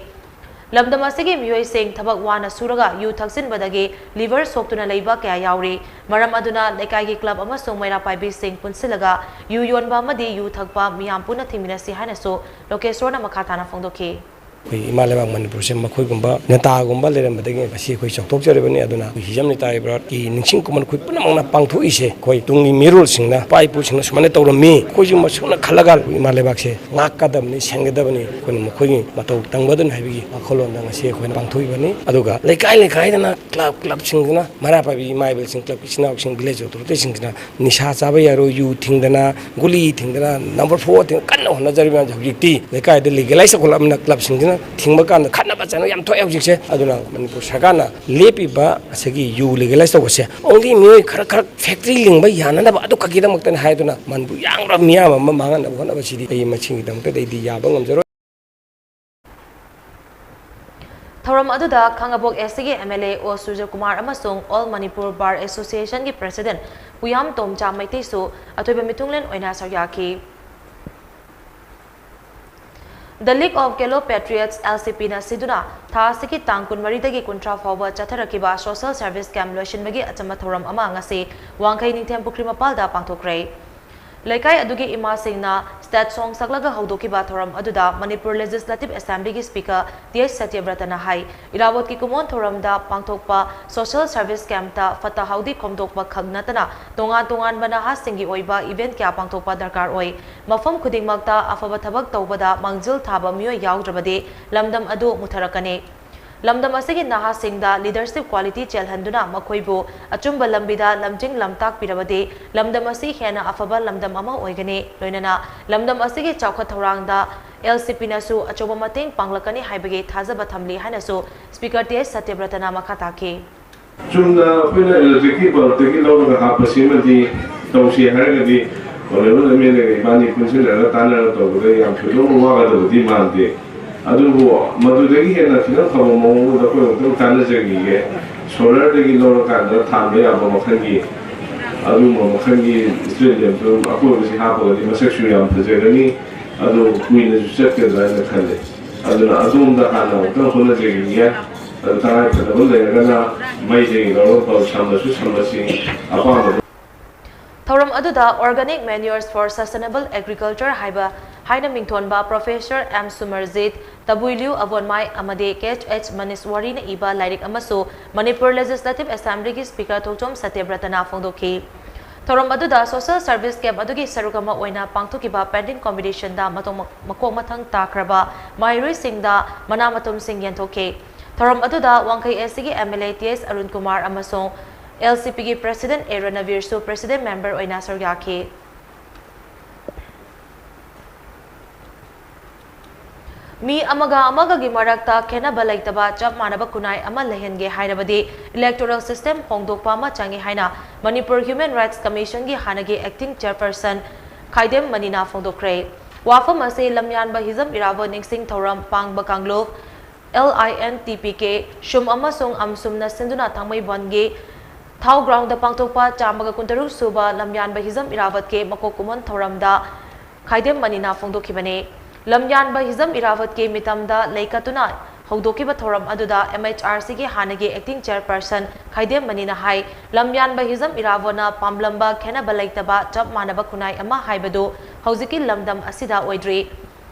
ꯂꯝꯗꯝ ꯑꯁꯤꯒꯤ ꯃꯤꯑꯣꯏꯁꯤꯡ ꯊꯕꯛ ꯋꯥꯅ ꯁꯨꯔꯒ ꯌꯨ ꯊꯛꯆꯤꯟꯕꯗꯒꯤ ꯂꯤꯚꯔ ꯁꯣꯛꯇꯨꯅ ꯂꯩꯕ ꯀꯌꯥ ꯌꯥꯎꯔꯤ꯫ ꯃꯔꯝ ꯑꯗꯨꯅ ꯂꯩꯀꯥꯏꯒꯤ ꯀ꯭ꯂꯕ ꯑꯃꯁꯨꯡ ꯃꯩꯔꯥ ꯄꯥꯏꯕꯤꯁꯤꯡ ꯄꯨꯟꯁꯤꯜꯂꯒ ꯌꯨ ꯌꯣꯟꯕ ꯑꯃꯗꯤ ꯌꯨ ꯊꯛꯄ ꯃꯤꯌꯥꯝ ꯄꯨꯟꯅ ꯊꯤꯡꯃꯤꯟꯅꯁꯤ ꯍꯥꯏꯅꯁꯨ ꯂꯣꯀꯦꯁꯣꯔꯅ ꯃꯈꯥ ꯇꯥꯅ ꯐꯣꯡꯗꯣꯛꯈꯤ꯫ ꯑꯩꯈꯣꯏ ꯏꯃꯥ ꯂꯩꯕꯥꯛ ꯃꯅꯤꯄꯨꯔꯁꯦ ꯃꯈꯣꯏꯒꯨꯝꯕ ꯅꯦꯇꯥꯒꯨꯝꯕ ꯂꯩꯔꯝꯕꯗꯒꯤ ꯉꯁꯤ ꯑꯩꯈꯣꯏ ꯆꯥꯎꯊꯣꯛꯆꯔꯤꯕꯅꯤ꯫ ꯑꯗꯨꯅ ꯑꯩꯈꯣꯏ ꯍꯤꯖꯝ ꯅꯤꯇꯥꯏ ꯕ꯭ꯔꯥꯠꯀꯤ ꯅꯤꯡꯁꯤꯡ ꯈꯨꯕꯝ ꯑꯩꯈꯣꯏ ꯄꯨꯝꯅꯃꯛꯅ ꯄꯥꯡꯊꯣꯛꯏꯁꯦ, ꯑꯩꯈꯣꯏ ꯇꯨꯡꯒꯤ ꯃꯤꯔꯣꯜꯁꯤꯡꯅ, ꯏꯄꯥ ꯏꯄꯨꯁꯤꯡꯅ ꯁꯨꯃꯥꯏꯅ ꯇꯧꯔꯝꯃꯤ, ꯑꯩꯈꯣꯏꯁꯨ ꯃꯁꯨꯝꯅ ꯈꯜꯂꯒ ꯑꯩꯈꯣꯏ ꯏꯃꯥ ꯂꯩꯕꯥꯛꯁꯦ ꯉꯥꯛꯀꯗꯕꯅꯤ, ꯁꯦꯝꯒꯗꯕꯅꯤ, ꯑꯩꯈꯣꯏꯅ ꯃꯈꯣꯏꯒꯤ ꯃꯇꯧ ꯇꯝꯒꯗꯕꯅꯤ ꯍꯥꯏꯕꯒꯤ ꯋꯥꯈꯜꯂꯣꯟꯗ ꯉꯁꯤ ꯑꯩꯈꯣꯏꯅ ꯄꯥꯡꯊꯣꯛꯏꯕꯅꯤ꯫ ꯑꯗꯨꯒ ꯂꯩꯀꯥꯏ ꯂꯩꯀꯥꯏꯗꯅ ꯀ꯭ꯂꯕ ꯀ꯭ꯂꯕꯁꯤꯡꯗꯨꯅ, ꯃꯩꯔꯥ ꯄꯥꯏꯕꯤ ꯏꯃꯥ ꯏꯕꯦꯜꯁꯤꯡ, ꯀ꯭ꯂꯕꯀꯤ ꯏꯆꯤꯟ ꯏꯅꯥꯎꯁꯤꯡ, ꯚꯤꯂꯦꯖ ꯑꯣꯊꯣꯔꯤꯇꯤꯁꯤꯡꯁꯤꯅ ꯅꯤꯁꯥ ꯆꯥꯕ ꯌꯥꯔꯣꯏ, ꯌꯨ ꯊꯤꯡꯗꯅ, ꯒꯨꯂꯤ ꯊꯤꯡꯗꯅ, ꯅꯝꯕꯔ ꯐꯣꯔ ꯊꯤꯡꯗꯅ ꯀꯟꯅ ꯍꯣꯠꯅꯖꯔꯤꯕ ꯃꯌꯥꯝꯁꯦ ꯍꯧꯖꯤꯛꯇꯤ ꯂꯩꯀꯥꯏꯗ ꯂꯤꯒꯦꯂꯥꯏꯁ ꯇꯧꯈꯠꯂꯛꯑꯕꯅꯤꯅ ꯀ꯭ꯂꯕꯁꯤꯡꯁꯤꯅ ꯊꯤꯡꯕ ꯀꯥꯟꯗ ꯈꯠꯅꯕ ꯆꯩꯅꯕ ꯌꯥꯝ ꯊꯣꯛꯑꯦ ꯍꯧꯖꯤꯛꯁꯦ꯫ ꯑꯗꯨꯅ ꯃꯅꯤꯄꯨꯔ ꯁꯔꯀꯥꯔꯅ ꯂꯦꯞꯄꯤꯕ ꯑꯁꯤꯒꯤ ꯌꯨ ꯂꯤꯒꯦꯂꯥꯏꯁ ꯇꯧꯕꯁꯦ ꯑꯣꯡꯂꯤ ꯃꯤꯑꯣꯏ ꯈꯔ ꯈꯔ ꯐꯦꯛꯇ꯭ꯔꯤ ꯂꯤꯡꯕ ꯌꯥꯅꯅꯕ ꯑꯗꯨ ꯈꯛꯀꯤꯗꯃꯛꯇꯅꯤ ꯍꯥꯏꯗꯨꯅ ꯃꯅꯤꯄꯨꯔ ꯌꯥꯝꯅ ꯃꯤꯌꯥꯝ ꯑꯃ ꯃꯥꯡꯍꯟꯅꯕ ꯍꯣꯠꯅꯕꯁꯤꯗꯤ ꯑꯩ ꯃꯁꯤꯒꯤꯗꯃꯛꯇꯗꯤ ꯑꯩꯗꯤ ꯌꯥꯕ ꯉꯝꯖꯔꯣꯏ꯫ ꯊꯧꯔꯝ ꯑꯗꯨꯗ ꯈꯥꯉꯕꯣꯛ ꯑꯦꯁ ꯁꯤꯒꯤ ꯑꯦꯝ ꯑꯦꯜ ꯑꯦ ꯑꯣ ꯁꯨꯔꯖꯀꯨꯃꯥꯔ ꯑꯃꯁꯨꯡ ꯑꯣꯜ ꯃꯅꯤꯄꯨꯔ ꯕꯥꯔ ꯑꯦꯁꯣꯁꯤꯌꯦꯁꯟꯒꯤ ꯄ꯭ꯔꯦꯁꯤꯗꯦꯟꯠ ꯄꯨꯌꯥꯝꯇꯣꯝ ꯆꯥꯃꯩꯇꯩꯁꯨ ꯑꯊꯣꯏꯕ ꯃꯤꯊꯨꯡꯂꯦꯟ ꯑꯣꯏꯅ ꯁꯔꯨꯛ ꯌꯥꯈꯤ꯫ The League of Galo Patriots, L C P ꯅ ꯁꯤꯟꯗꯨꯅ ꯊꯥ ꯑꯁꯤꯒꯤ ꯇꯥꯡ ꯀꯨꯟꯃꯔꯤꯗꯒꯤ ꯀꯨꯟꯊ꯭ꯔꯥ ꯐꯥꯎꯕ ꯆꯠꯊꯔꯛꯈꯤꯕ social service camp ꯂꯣꯏꯁꯤꯟꯕꯒꯤ ꯑꯆꯝꯕ ꯊꯧꯔꯝ ꯑꯃ ꯉꯁꯤ ꯋꯥꯡꯈꯩ ꯅꯤꯡꯊꯦꯝ ꯄꯨꯈ꯭ꯔꯤ ꯃꯄꯥꯜꯗ ꯄꯥꯡꯊꯣꯛꯈ꯭ꯔꯦ꯫ ꯂꯩꯀꯥꯏ ꯑꯗꯨꯒꯤ ꯏꯃꯥꯁꯤꯡꯅ state song ꯁꯛꯂꯒ ꯍꯧꯗꯣꯛꯈꯤꯕ ꯊꯧꯔꯝ ꯑꯗꯨꯗ ꯃꯅꯤꯄꯨꯔ Legislative Assembly ꯒꯤ Speaker ꯇꯤ ꯑꯩꯆ ꯁꯇ꯭ꯌꯕ꯭ꯔꯇꯅ ꯍꯥꯏ, ꯏꯔꯥꯕꯣꯠꯀꯤ ꯀꯨꯝꯑꯣꯟ ꯊꯧꯔꯝꯗ ꯄꯥꯡꯊꯣꯛꯄ social service camp ꯇ ꯐꯠꯇ ꯍꯥꯎꯗꯤ ꯈꯣꯝꯗꯣꯛꯄ ꯈꯛ ꯅꯠꯇꯅ ꯇꯣꯉꯥꯟ ꯇꯣꯉꯥꯟꯕ ꯅꯍꯥꯁꯤꯡꯒꯤ ꯑꯣꯏꯕ event ꯀꯌꯥ ꯄꯥꯡꯊꯣꯛꯄ ꯗꯔꯀꯥꯔ ꯑꯣꯏ꯫ ꯃꯐꯝ ꯈꯨꯗꯤꯡꯃꯛꯇ ꯑꯐꯕ ꯊꯕꯛ ꯇꯧꯕꯗ ꯃꯥꯡꯖꯤꯜ ꯊꯥꯕ ꯃꯤꯑꯣꯏ ꯌꯥꯎꯗ꯭ꯔꯕꯗꯤ ꯂꯝꯗꯝ ꯑꯗꯨ ꯃꯨꯠꯊꯔꯛꯀꯅꯤ꯫ ꯂꯝꯗꯝ ꯑꯁꯤꯒꯤ ꯅꯍꯥꯁꯤꯡꯗ leadership quality ꯆꯦꯜꯍꯟꯗꯨꯅ ꯃꯈꯣꯏꯕꯨ ꯑꯆꯨꯝꯕ ꯂꯝꯕꯤꯗ ꯂꯝꯖꯤꯡ ꯂꯝꯇꯥꯛꯄꯤꯔꯕꯗꯤ ꯂꯝꯗꯝ ꯑꯁꯤ ꯍꯦꯟꯅ ꯑꯐꯕ ꯂꯝꯗꯝ ꯑꯃ ꯑꯣꯏꯒꯅꯤ꯫ ꯂꯣꯏꯅꯅ ꯂꯝꯗꯝ ꯑꯁꯤꯒꯤ ꯆꯥꯎꯈꯠ ꯊꯧꯔꯥꯡꯗ L C P ꯅꯁꯨ ꯑꯆꯧꯕ ꯃꯇꯦꯡ ꯄꯥꯡꯂꯛꯀꯅꯤ ꯍꯥꯏꯕꯒꯤ ꯊꯥꯖꯕ ꯊꯝꯂꯤ ꯍꯥꯏꯅꯁꯨ Speaker ꯇꯤ ꯑꯩꯆ ꯁꯇ꯭ꯌꯕ꯭ꯔꯇꯅ ꯃꯈꯥ ꯇꯥꯈꯤ꯫ ꯆꯨꯝꯅ ꯑꯩꯈꯣꯏꯅ electric ꯀꯤ bulb ꯇꯒꯤ ꯂꯧꯔꯒ ꯍꯥꯞꯄꯁꯤꯃꯗꯤ ꯇꯧꯁꯤ ꯍꯥꯏꯔꯒꯗꯤ Honourable M L A ꯒ ꯏꯕꯥꯅꯤ ꯄꯨꯟꯁꯤꯜꯂꯒ ꯇꯥꯟꯅꯔꯒ ꯇꯧꯕꯗ ꯌꯥꯝ ꯊꯣꯏꯗꯣꯛꯅ ꯋꯥꯒꯗꯕꯗꯤ ꯃꯥꯟꯗꯦ꯫ ꯑꯗꯨꯕꯨ ꯃꯗꯨꯗꯒꯤ ꯍꯦꯟꯅ ꯈꯤꯇꯪ ꯐꯕ ꯃꯑꯣꯡꯗ ꯑꯩꯈꯣꯏ ꯑꯃꯨꯛꯇꯪ ꯇꯥꯟꯅꯖꯈꯤꯒꯦ꯫ Solar ꯗꯒꯤ ꯂꯧꯔꯀꯥꯟꯗ ꯊꯥꯟꯕ ꯌꯥꯕ ꯃꯈꯜꯒꯤ ꯑꯗꯨꯒꯨꯝꯕ ꯃꯈꯜꯒꯤ street lamp ꯇꯨ ꯑꯀꯣꯏꯕꯁꯤ ꯍꯥꯞꯄꯒꯗꯤ ꯃꯁꯛꯁꯨ ꯌꯥꯝ ꯐꯖꯒꯅꯤ, ꯑꯗꯨ ꯀꯨꯏꯅꯁꯨ ꯆꯠꯀꯗ꯭ꯔꯥ ꯍꯥꯏꯅ ꯈꯜꯂꯦ꯫ ꯑꯗꯨꯅ ꯑꯗꯣꯝꯗ ꯍꯥꯟꯅ ꯑꯃꯨꯛꯇꯪ ꯍꯣꯠꯅꯖꯈꯤꯒꯦ꯫ ꯑꯗꯨ ꯇꯉꯥꯏ ꯐꯗꯕ ꯂꯩꯔꯒꯅ ꯃꯩꯗꯒꯤ ꯂꯧꯔꯒ bulb ꯁꯝꯕꯁꯨ ꯁꯝꯕꯁꯤ ꯑꯄꯥꯝꯕꯗ꯫ ꯊꯧꯔꯝ ꯑꯗꯨꯗ Organic Manures for Sustainable Agriculture ꯍꯥꯏꯕ ꯍꯥꯏꯅ ꯃꯤꯡꯊꯣꯟꯕ Professor M Sumarjit, W Abonmai ꯑꯃꯗꯤ K H Maneswari ꯅ ꯏꯕ ꯂꯥꯏꯔꯤꯛ ꯑꯃꯁꯨ Manipur Legislative Assembly ꯒꯤ Speaker ꯊꯣꯡꯆꯣꯝ ꯁꯇ꯭ꯌꯕ꯭ꯔꯇꯅ ꯐꯣꯡꯗꯣꯛꯈꯤ꯫ ꯊꯧꯔꯝ ꯑꯗꯨꯗ social service camp ꯑꯗꯨꯒꯤ ꯁꯔꯨꯛ ꯑꯃ ꯑꯣꯏꯅ ꯄꯥꯡꯊꯣꯛꯈꯤꯕ pending competition ꯗ ꯃꯇꯣꯡ-, ꯃꯀꯣꯛ ꯃꯊꯪ ꯇꯥꯈ꯭ꯔꯕ ꯃꯍꯩꯔꯣꯏꯁꯤꯡꯗ ꯃꯅꯥ ꯃꯊꯨꯝꯁꯤꯡ ꯌꯦꯟꯊꯣꯛꯈꯤ꯫ ꯊꯧꯔꯝ ꯑꯗꯨꯗ ꯋꯥꯡꯈꯩ S C ꯒꯤ M L A T S Arun Kumar ꯑꯃꯁꯨꯡ L C P ꯒꯤ President A Ranavir ꯁꯨ President Member ꯑꯣꯏꯅ ꯁꯔꯨꯛ ꯌꯥꯈꯤ꯫ ꯃꯤ ꯑꯃꯒ ꯑꯃꯒꯒꯤ ꯃꯔꯛꯇ ꯈꯦꯠꯅꯕ ꯂꯩꯇꯕ ꯆꯞ ꯃꯥꯟꯅꯕ ꯈꯨꯟꯅꯥꯏ ꯑꯃ ꯂꯩꯍꯟꯒꯦ ꯍꯥꯏꯔꯕꯗꯤ electoral system ꯍꯣꯡꯗꯣꯛꯄ ꯑꯃ ꯆꯪꯏ ꯍꯥꯏꯅ Manipur Human Rights Commission ꯒꯤ ꯍꯥꯟꯅꯒꯤ Acting Chairperson ꯈꯥꯏꯗꯦꯝ ꯃꯅꯤꯅ ꯐꯣꯡꯗꯣꯛꯈ꯭ꯔꯦ꯫ ꯋꯥꯐꯝ ꯑꯁꯤ ꯂꯝꯌꯥꯟꯕ ꯍꯤꯖꯝ ꯏꯔꯥꯕꯣꯠ ꯅꯤꯡꯁꯤꯡ ꯊꯧꯔꯝ ꯄꯥꯡꯕ ꯀꯥꯡꯂꯨꯞ, L I N T P K, ꯁꯨꯝ ꯑꯃꯁꯨꯡ ꯑꯝꯁꯨꯝꯅ ꯁꯤꯟꯗꯨꯅ ꯊꯥꯡꯃꯩꯕꯟꯒꯤ ꯊꯥꯎ ground ꯗ ꯄꯥꯡꯊꯣꯛꯄ ꯆꯥꯝꯃꯒ ꯀꯨꯟꯇꯔꯨꯛ ꯁꯨꯕ ꯂꯝꯌꯥꯟꯕ ꯍꯤꯖꯝ ꯏꯔꯥꯕꯠꯀꯤ ꯃꯀꯣꯛ ꯀꯨꯝꯑꯣꯟ ꯊꯧꯔꯝꯗ ꯈꯥꯏꯗꯦꯝ ꯃꯅꯤꯅ ꯐꯣꯡꯗꯣꯛꯈꯤꯕꯅꯤ꯫ ꯂꯝꯌꯥꯟꯕ ꯍꯤꯖꯝ ꯏꯔꯥꯕꯠꯀꯤ ꯃꯤꯇꯝꯗ ꯂꯩꯀꯠꯇꯨꯅ ꯍꯧꯗꯣꯛꯈꯤꯕ ꯊꯧꯔꯝ ꯑꯗꯨꯗ M H R C ꯒꯤ ꯍꯥꯟꯅꯒꯤ Acting Chairperson ꯈꯥꯏꯗꯦꯝ ꯃꯅꯤꯅ ꯍꯥꯏ, ꯂꯝꯌꯥꯟꯕ ꯍꯤꯖꯝ ꯏꯔꯥꯕꯣꯠꯅ ꯄꯥꯝꯂꯝꯕ ꯈꯦꯠꯅꯕ ꯂꯩꯇꯕ ꯆꯞ ꯃꯥꯟꯅꯕ ꯈꯨꯟꯅꯥꯏ ꯑꯃ ꯍꯥꯏꯕꯗꯨ ꯍꯧꯖꯤꯛꯀꯤ ꯂꯝꯗꯝ ꯑꯁꯤꯗ ꯑꯣꯏꯗ꯭ꯔꯤ꯫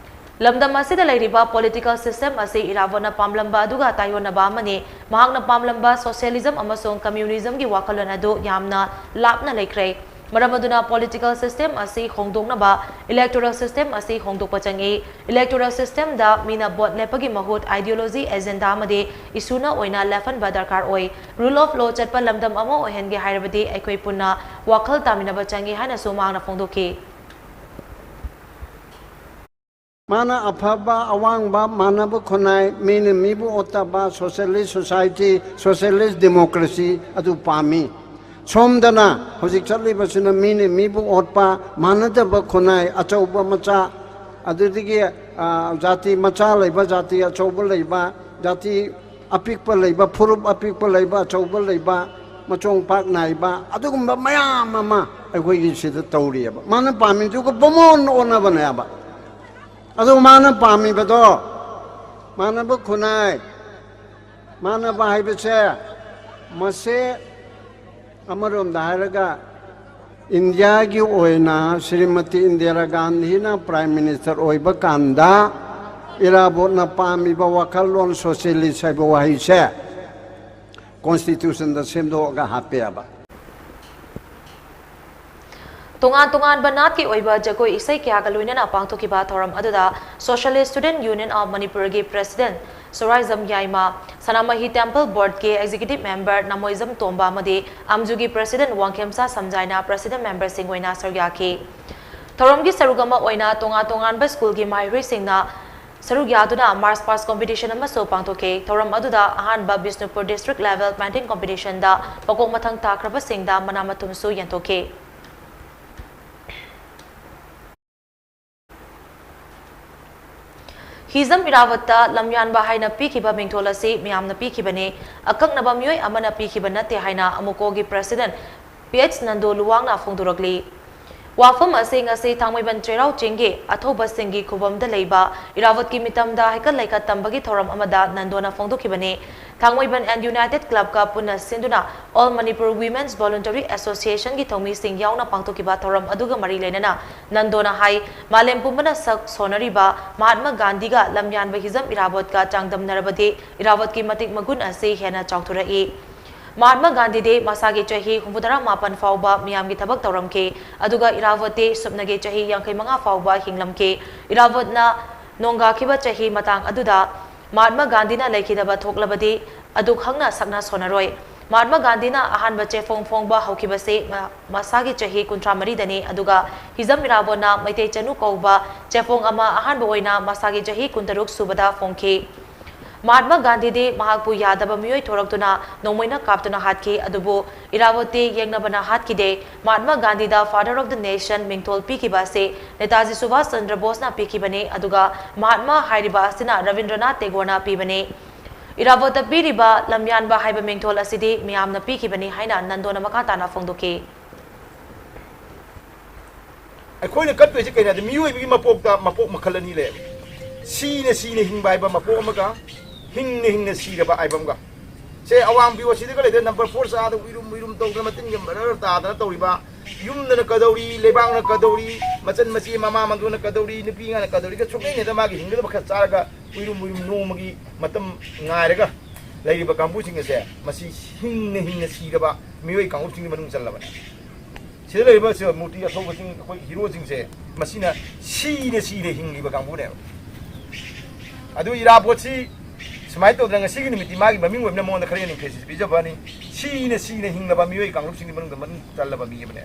ꯂꯝꯗꯝ ꯑꯁꯤꯗ ꯂꯩꯔꯤꯕ political system ꯑꯁꯤ ꯏꯔꯥꯕꯣꯠꯅ ꯄꯥꯝꯂꯝꯕ ꯑꯗꯨꯒ ꯇꯥꯏꯑꯣꯟꯅꯕ ꯑꯃꯅꯤ꯫ ꯃꯍꯥꯛꯅ ꯄꯥꯝꯂꯝꯕ socialism ꯑꯃꯁꯨꯡ communism ꯒꯤ ꯋꯥꯈꯜꯂꯣꯟ ꯑꯗꯨ ꯌꯥꯝꯅ ꯂꯥꯞꯅ ꯂꯩꯈ꯭ꯔꯦ꯫ ꯃꯔꯝ ꯑꯗꯨꯅ political system ꯑꯁꯤ ꯍꯣꯡꯗꯣꯛꯅꯕ electoral system ꯑꯁꯤ ꯍꯣꯡꯗꯣꯛꯄ ꯆꯪꯏ꯫ Electoral system ꯗ ꯃꯤꯅ vote ꯂꯦꯞꯄꯒꯤ ꯃꯍꯨꯠ ideology, agenda ꯑꯃꯗꯤ issue ꯅ ꯑꯣꯏꯅ ꯂꯦꯞꯍꯟꯕ ꯗꯔꯀꯥꯔ ꯑꯣꯏ꯫ Rule of law ꯆꯠꯄ ꯂꯝꯗꯝ ꯑꯃ ꯑꯣꯏꯍꯟꯒꯦ ꯍꯥꯏꯔꯕꯗꯤ ꯑꯩꯈꯣꯏ ꯄꯨꯟꯅ ꯋꯥꯈꯜ ꯇꯥꯃꯤꯟꯅꯕ ꯆꯪꯏ ꯍꯥꯏꯅꯁꯨ ꯃꯍꯥꯛꯅ ꯐꯣꯡꯗꯣꯛꯈꯤ꯫ ꯃꯥꯅ ꯑꯐꯕ, ꯑꯋꯥꯡꯕ, ꯃꯥꯟꯅꯕ ꯈꯨꯟꯅꯥꯏ, ꯃꯤꯅ ꯃꯤꯕꯨ ꯑꯣꯠꯇꯕ socialist society, socialist democracy ꯑꯗꯨ ꯄꯥꯝꯃꯤ꯫ ꯁꯣꯝꯗꯅ ꯍꯧꯖꯤꯛ ꯆꯠꯂꯤꯕꯁꯤꯅ ꯃꯤꯅ ꯃꯤꯕꯨ ꯑꯣꯠꯄ, ꯃꯥꯟꯅꯗꯕ ꯈꯨꯟꯅꯥꯏ, ꯑꯆꯧꯕ ꯃꯆꯥ, ꯑꯗꯨꯗꯒꯤ, ꯑ, ꯖꯥꯇꯤ ꯃꯆꯥ ꯂꯩꯕ, ꯖꯥꯇꯤ ꯑꯆꯧꯕ ꯂꯩꯕ, ꯖꯥꯇꯤ ꯑꯄꯤꯛꯄ ꯂꯩꯕ, ꯐꯨꯔꯨꯞ ꯑꯄꯤꯛꯄ ꯂꯩꯕ, ꯑꯆꯧꯕ ꯂꯩꯕ, ꯃꯆꯣꯡ ꯄꯥꯛ ꯅꯥꯏꯕ, ꯑꯗꯨꯒꯨꯝꯕ ꯃꯌꯥꯝ ꯑꯃ ꯑꯩꯈꯣꯏꯒꯤ ꯁꯤꯗ ꯇꯧꯔꯤꯑꯕ꯫ ꯃꯥꯅ ꯄꯥꯝꯃꯤꯗꯨꯒ ꯄꯨꯡꯑꯣꯟ ꯑꯣꯟꯅꯕꯅꯦꯕ꯫ ꯑꯗꯨ ꯃꯥꯅ ꯄꯥꯝꯃꯤꯕꯗꯣ, ꯃꯥꯟꯅꯕ ꯈꯨꯟꯅꯥꯏ, ꯃꯥꯟꯅꯕ ꯍꯥꯏꯕꯁꯦ, ꯃꯁꯦ ꯑꯃꯔꯣꯝꯗ ꯍꯥꯏꯔꯒ ꯏꯟꯗꯤꯌꯥꯒꯤ ꯑꯣꯏꯅ ꯁ꯭ꯔꯤꯃꯇꯤ ꯏꯟꯗꯤꯔꯥ ꯒꯥꯟꯙꯤꯅ ꯄ꯭ꯔꯥꯏꯝ ꯃꯤꯅꯤꯁꯇꯔ ꯑꯣꯏꯕ ꯀꯥꯟꯗ ꯏꯔꯥꯕꯣꯠꯅ ꯄꯥꯝꯃꯤꯕ ꯋꯥꯈꯜꯂꯣꯟ ꯁꯣꯁꯤꯌꯦꯂꯤꯁ ꯍꯥꯏꯕ ꯋꯥꯍꯩꯁꯦ ꯀꯣꯟꯁꯇꯤꯇ꯭ꯌꯨꯁꯟꯗ ꯁꯦꯝꯗꯣꯛꯑꯒ ꯍꯥꯞꯄꯦꯕ꯫ ꯇꯣꯉꯥꯟ ꯇꯣꯉꯥꯟꯕ ꯅꯥꯠꯀꯤ ꯑꯣꯏꯕ ꯖꯒꯣꯏ ꯏꯁꯩ ꯀꯌꯥꯒ ꯂꯣꯏꯅꯅ ꯄꯥꯡꯊꯣꯛꯈꯤꯕ ꯊꯧꯔꯝ ꯑꯗꯨꯗ Socialist Student Union of Manipurꯒꯤ President ꯁꯣꯔꯥꯏꯖꯝ Yaima, Sanamahi Temple Boardꯀꯤ Executive Member ꯅꯃꯣꯏꯖꯝ ꯇꯣꯝꯕ ꯑꯃꯗꯤ ꯑꯝꯖꯨꯒꯤ President ꯋꯥꯡꯈꯦꯝꯆꯥ ꯁꯝꯖꯥꯏꯅ President Memberꯁꯤꯡ ꯑꯣꯏꯅ ꯁꯔꯨꯛ ꯌꯥꯈꯤ꯫ ꯊꯧꯔꯝꯒꯤ ꯁꯔꯨꯛ ꯑꯃ ꯑꯣꯏꯅ ꯇꯣꯉꯥꯟ ꯇꯣꯉꯥꯟꯕ ꯁ꯭ꯀꯨꯜꯒꯤ ꯃꯍꯩꯔꯣꯏꯁꯤꯡꯅ ꯁꯔꯨꯛ ꯌꯥꯗꯨꯅ March Past Competition ꯑꯃꯁꯨ ꯄꯥꯡꯊꯣꯛꯈꯤ꯫ ꯊꯧꯔꯝ ꯑꯗꯨꯗ ꯑꯍꯥꯟꯕ ꯕꯤꯁꯅꯨꯄꯨꯔ District Level Painting Competitionꯗ ꯃꯀꯣꯛ ꯃꯊꯪ ꯇꯥꯈ꯭ꯔꯕꯁꯤꯡꯗ ꯃꯅꯥ ꯃꯊꯨꯝꯁꯨ ꯌꯦꯟꯊꯣꯛꯈꯤ꯫ ꯍꯤꯖꯝ ꯏꯔꯥꯕꯠꯇ ꯂꯝꯌꯥꯟꯕ ꯍꯥꯏꯅ ꯄꯤꯈꯤꯕ ꯃꯤꯡꯊꯣꯜ ꯑꯁꯤ ꯃꯤꯌꯥꯝꯅ ꯄꯤꯈꯤꯕꯅꯤ, ꯑꯀꯛꯅꯕ ꯃꯤꯑꯣꯏ ꯑꯃꯅ ꯄꯤꯈꯤꯕ ꯅꯠꯇꯦ ꯍꯥꯏꯅ ꯑꯃꯨꯀꯣꯒꯤ President ꯄꯤ ꯑꯩꯆ ꯅꯟꯗꯣ ꯂꯨꯋꯥꯡꯅ ꯐꯣꯡꯗꯣꯔꯛꯂꯤ꯫ ꯋꯥꯐꯝ ꯑꯁꯤ ꯉꯁꯤ ꯊꯥꯡꯃꯩꯕꯟ ꯆꯩꯔꯥꯎ ꯆꯤꯡꯒꯤ ꯑꯊꯧꯕꯁꯤꯡꯒꯤ ꯈꯨꯕꯝꯗ ꯂꯩꯕ ꯏꯔꯥꯕꯠꯀꯤ ꯃꯤꯇꯝꯗ ꯍꯩꯀꯠ ꯂꯩꯀꯠ ꯇꯝꯕꯒꯤ ꯊꯧꯔꯝ ꯑꯃꯗ ꯅꯟꯗꯣꯅ ꯐꯣꯡꯗꯣꯛꯈꯤꯕꯅꯤ꯫ ꯊꯥꯡꯃꯩꯕꯟ and United Clubꯀ ꯄꯨꯟꯅ ꯁꯤꯟꯗꯨꯅ All Manipur Women's Voluntary Associationꯒꯤ ꯊꯧꯃꯤꯁꯤꯡ ꯌꯥꯎꯅ ꯄꯥꯡꯊꯣꯛꯈꯤꯕ ꯊꯧꯔꯝ ꯑꯗꯨꯒ ꯃꯔꯤ ꯂꯩꯅꯅ ꯅꯟꯗꯣꯅ ꯍꯥꯏ, ꯃꯥꯂꯦꯝ ꯄꯨꯝꯕꯅ ꯁꯛ ꯁꯣꯟꯅꯔꯤꯕ ꯃꯍꯥꯠꯃ ꯒꯥꯟꯙꯤꯒ ꯂꯝꯌꯥꯟꯕ ꯍꯤꯖꯝ ꯏꯔꯥꯕꯣꯠꯀ ꯆꯥꯡꯗꯝꯅꯔꯕꯗꯤ ꯏꯔꯥꯕꯣꯠꯀꯤ ꯃꯇꯤꯛ ꯃꯒꯨꯟ ꯑꯁꯤ ꯍꯦꯟꯅ ꯆꯥꯎꯊꯣꯔꯛꯏ꯫ ꯃꯍꯥꯠꯃ ꯒꯥꯟꯙꯤꯗꯤ ꯃꯁꯥꯒꯤ ꯆꯍꯤ ꯍꯨꯝꯐꯨꯇꯔꯥ ꯃꯥꯄꯟ ꯐꯥꯎꯕ ꯃꯤꯌꯥꯝꯒꯤ ꯊꯕꯛ ꯇꯧꯔꯝꯈꯤ, ꯑꯗꯨꯒ ꯏꯔꯥꯕꯣꯠꯇꯤ ꯁꯨꯞꯅꯒꯤ ꯆꯍꯤ ꯌꯥꯡꯈꯩ ꯃꯉꯥ ꯐꯥꯎꯕ ꯍꯤꯡꯂꯝꯈꯤ꯫ ꯏꯔꯥꯕꯣꯠꯅ ꯅꯣꯡꯒꯥꯈꯤꯕ ꯆꯍꯤ ꯃꯇꯥꯡ ꯑꯗꯨꯗ ꯃꯍꯥꯠꯃ ꯒꯥꯟꯙꯤꯅ ꯂꯩꯈꯤꯗꯕ ꯊꯣꯛꯂꯕꯗꯤ ꯑꯗꯨꯛ ꯍꯛꯅ ꯁꯛꯅ ꯁꯣꯟꯅꯔꯣꯏ꯫ ꯃꯍꯥꯠꯃ ꯒꯥꯟꯙꯤꯅ ꯑꯍꯥꯟꯕ ꯆꯦꯐꯣꯡ ꯐꯣꯡꯕ ꯍꯧꯈꯤꯕꯁꯤ ꯃ-, ꯃꯁꯥꯒꯤ ꯆꯍꯤ ꯀꯨꯟꯊ꯭ꯔꯥ ꯃꯔꯤꯗꯅꯤ, ꯑꯗꯨꯒ ꯍꯤꯖꯝ ꯏꯔꯥꯕꯣꯠꯅ ꯃꯩꯇꯩ ꯆꯅꯨ ꯀꯧꯕ ꯆꯦꯐꯣꯡ ꯑꯃ ꯑꯍꯥꯟꯕ ꯑꯣꯏꯅ ꯃꯁꯥꯒꯤ ꯆꯍꯤ ꯀꯨꯟꯇꯔꯨꯛ ꯁꯨꯕꯗ ꯐꯣꯡꯈꯤ꯫ ꯃꯍꯥꯠꯃ ꯒꯥꯟꯙꯤꯗꯤ ꯃꯍꯥꯛꯄꯨ ꯌꯥꯗꯕ ꯃꯤꯑꯣꯏ ꯊꯣꯔꯛꯇꯨꯅ ꯅꯣꯡꯃꯩꯅ ꯀꯥꯞꯇꯨꯅ ꯍꯥꯠꯈꯤ, ꯑꯗꯨꯕꯨ ꯏꯔꯥꯕꯣꯠꯇꯤ ꯌꯦꯡꯅꯕꯅ ꯍꯥꯠꯈꯤꯗꯦ꯫ Mahatma ꯒꯥꯟꯙꯤꯗ Father of the Nation ꯃꯤꯡꯊꯣꯜ ꯄꯤꯈꯤꯕ ꯑꯁꯤ ꯅꯦꯇꯥꯖꯤ ꯁꯨꯚꯥꯁ ꯆꯟꯗ꯭ꯔ ꯕꯣꯁꯅ ꯄꯤꯈꯤꯕꯅꯤ, ꯑꯗꯨꯒ ꯃꯍꯥꯠꯃ ꯍꯥꯏꯔꯤꯕ ꯑꯁꯤꯅ ꯔꯕꯤꯟꯗ꯭ꯔꯅꯥꯊ ꯇꯦꯒꯣꯔꯅ ꯄꯤꯕꯅꯤ꯫ ꯏꯔꯥꯕꯣꯠꯇ ꯄꯤꯔꯤꯕ ꯂꯝꯌꯥꯟꯕ ꯍꯥꯏꯕ ꯃꯤꯡꯊꯣꯜ ꯑꯁꯤꯗꯤ ꯃꯤꯌꯥꯝꯅ ꯄꯤꯈꯤꯕꯅꯤ ꯍꯥꯏꯅ ꯅꯟꯗꯣꯅ ꯃꯈꯥ ꯇꯥꯅ ꯐꯣꯡꯗꯣꯛꯈꯤ꯫ ꯑꯩꯈꯣꯏꯅ ꯀꯠꯇꯣꯏꯁꯦ ꯀꯩꯅꯣ ꯍꯥꯏꯗꯤ, ꯃꯤꯑꯣꯏꯕꯒꯤ ꯃꯄꯣꯛꯇ ꯃꯄꯣꯛ ꯃꯈꯜ ꯑꯅꯤ ꯂꯩꯌꯦꯕ꯫ ꯁꯤꯅ ꯁꯤꯅ ꯍꯤꯡꯕ ꯍꯥꯏꯕ ꯃꯄꯣꯛ ꯑꯃꯒ, ꯍꯤꯡꯅ ꯍꯤꯡꯅ ꯁꯤꯔꯕ ꯍꯥꯏꯕ ꯑꯃꯒ꯫ ꯁꯦ ꯑꯋꯥꯡ ꯄꯤꯌꯣ ꯁꯤꯗꯒ ꯂꯩꯗꯅ ꯅꯝꯕꯔ ꯐꯣꯔ ꯆꯥꯗ ꯎꯏꯔꯨꯝ ꯎꯏꯔꯨꯝ ꯇꯧꯗꯅ ꯃꯇꯤꯟꯒ ꯃꯔꯔ ꯇꯥꯗꯅ ꯇꯧꯔꯤꯕ, ꯌꯨꯝꯗꯅ ꯀꯗꯧꯔꯤ, ꯂꯩꯕꯥꯛꯅ ꯀꯗꯧꯔꯤ, ꯃꯆꯟ ꯃꯆꯦ ꯃꯃꯥ ꯃꯟꯗꯣꯟꯅ ꯀꯗꯧꯔꯤ, ꯅꯨꯄꯤ ꯑꯉꯥꯡꯅ ꯀꯗꯧꯔꯤꯒ ꯁꯨꯛꯂꯩ ꯂꯩꯅꯗ ꯃꯥꯒꯤ ꯍꯤꯡꯒꯗꯕ ꯈꯔ ꯆꯥꯔꯒ ꯎꯏꯔꯨꯝ ꯎꯏꯔꯨꯝ ꯅꯣꯡꯃꯒꯤ ꯃꯇꯝ ꯉꯥꯏꯔꯒ ꯂꯩꯔꯤꯕ ꯀꯥꯡꯕꯨꯁꯤꯡ ꯑꯁꯦ ꯃꯁꯤ ꯍꯤꯡꯅ ꯍꯤꯡꯅ ꯁꯤꯔꯕ ꯃꯤꯑꯣꯏ ꯀꯥꯡꯂꯨꯞꯁꯤꯡꯒꯤ ꯃꯅꯨꯡ ꯆꯜꯂꯕꯅꯤ꯫ ꯁꯤꯗ ꯂꯩꯔꯤꯕ ꯁꯤ ꯃꯨꯔꯇꯤ ꯑꯊꯧꯕꯁꯤꯡ, ꯑꯩꯈꯣꯏ ꯍꯤꯔꯣꯁꯤꯡꯁꯦ ꯃꯁꯤꯅ ꯁꯤꯅ ꯁꯤꯅ ꯍꯤꯡꯂꯤꯕ ꯀꯥꯡꯕꯨꯅꯦꯕ꯫ ꯑꯗꯨ ꯏꯔꯥꯕꯣꯠꯁꯤ ꯁꯨꯃꯥꯏꯅ ꯇꯧꯗꯅ ꯉꯁꯤꯒꯤ ꯅꯨꯃꯤꯠꯇꯤ ꯃꯥꯒꯤ ꯃꯃꯤꯡ ꯑꯣꯏꯅ ꯃꯉꯣꯟꯗ ꯈꯔ ꯍꯦꯟꯅ ꯏꯟꯐꯦꯁꯤꯁ ꯄꯤꯖꯕꯅꯤ꯫ ꯁꯤꯅ ꯁꯤꯅ ꯍꯤꯡꯂꯕ ꯃꯤꯑꯣꯏ ꯀꯥꯡꯂꯨꯞꯁꯤꯡꯒꯤ ꯃꯅꯨꯡꯗ ꯃꯅꯨꯡ ꯆꯜꯂꯕ ꯃꯤ ꯑꯃꯅꯦ꯫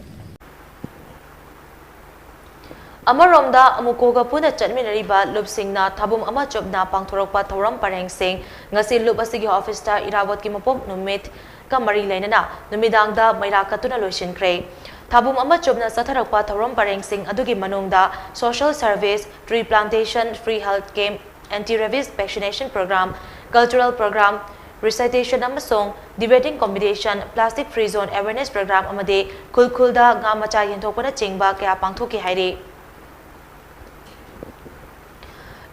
ꯑꯃꯔꯣꯝꯗ ꯑꯃꯨꯀꯣꯒ ꯄꯨꯟꯅ ꯆꯠꯃꯤꯟꯅꯔꯤꯕ ꯂꯨꯞꯁꯤꯡꯅ ꯊꯥꯕꯨꯝ ꯑꯃ ꯆꯨꯞꯅ ꯄꯥꯡꯊꯣꯔꯛꯄ ꯊꯧꯔꯝ ꯄꯔꯦꯡꯁꯤꯡ ꯉꯁꯤ ꯂꯨꯞ ꯑꯁꯤꯒꯤ ꯑꯣꯐꯤꯁꯇ ꯏꯔꯥꯕꯣꯠꯀꯤ ꯃꯄꯣꯛ ꯅꯨꯃꯤꯠꯀ ꯃꯔꯤ ꯂꯩꯅꯅ ꯅꯨꯃꯤꯗꯥꯡꯗ ꯃꯩꯔꯥ ꯀꯠꯇꯨꯅ ꯂꯣꯏꯁꯤꯟꯈ꯭ꯔꯦ꯫ ꯊꯥꯕꯨꯝ ꯑꯃ ꯆꯨꯞꯅ ꯆꯠꯊꯔꯛꯄ ꯊꯧꯔꯝ ꯄꯔꯦꯡꯁꯤꯡ ꯑꯗꯨꯒꯤ ꯃꯅꯨꯡꯗ social service, tree plantation, free health camp, anti rabies vaccination program, cultural program, recitation ꯑꯃꯁꯨꯡ debating competition, plastic free zone awareness program ꯑꯃꯗꯤ ꯈꯨꯜ ꯈꯨꯜꯗ ꯉꯥ ꯃꯆꯥ ꯌꯦꯟꯊꯣꯛꯄꯅꯆꯤꯡꯕ ꯀꯌꯥ ꯄꯥꯡꯊꯣꯛꯈꯤ ꯍꯥꯏꯔꯤ꯫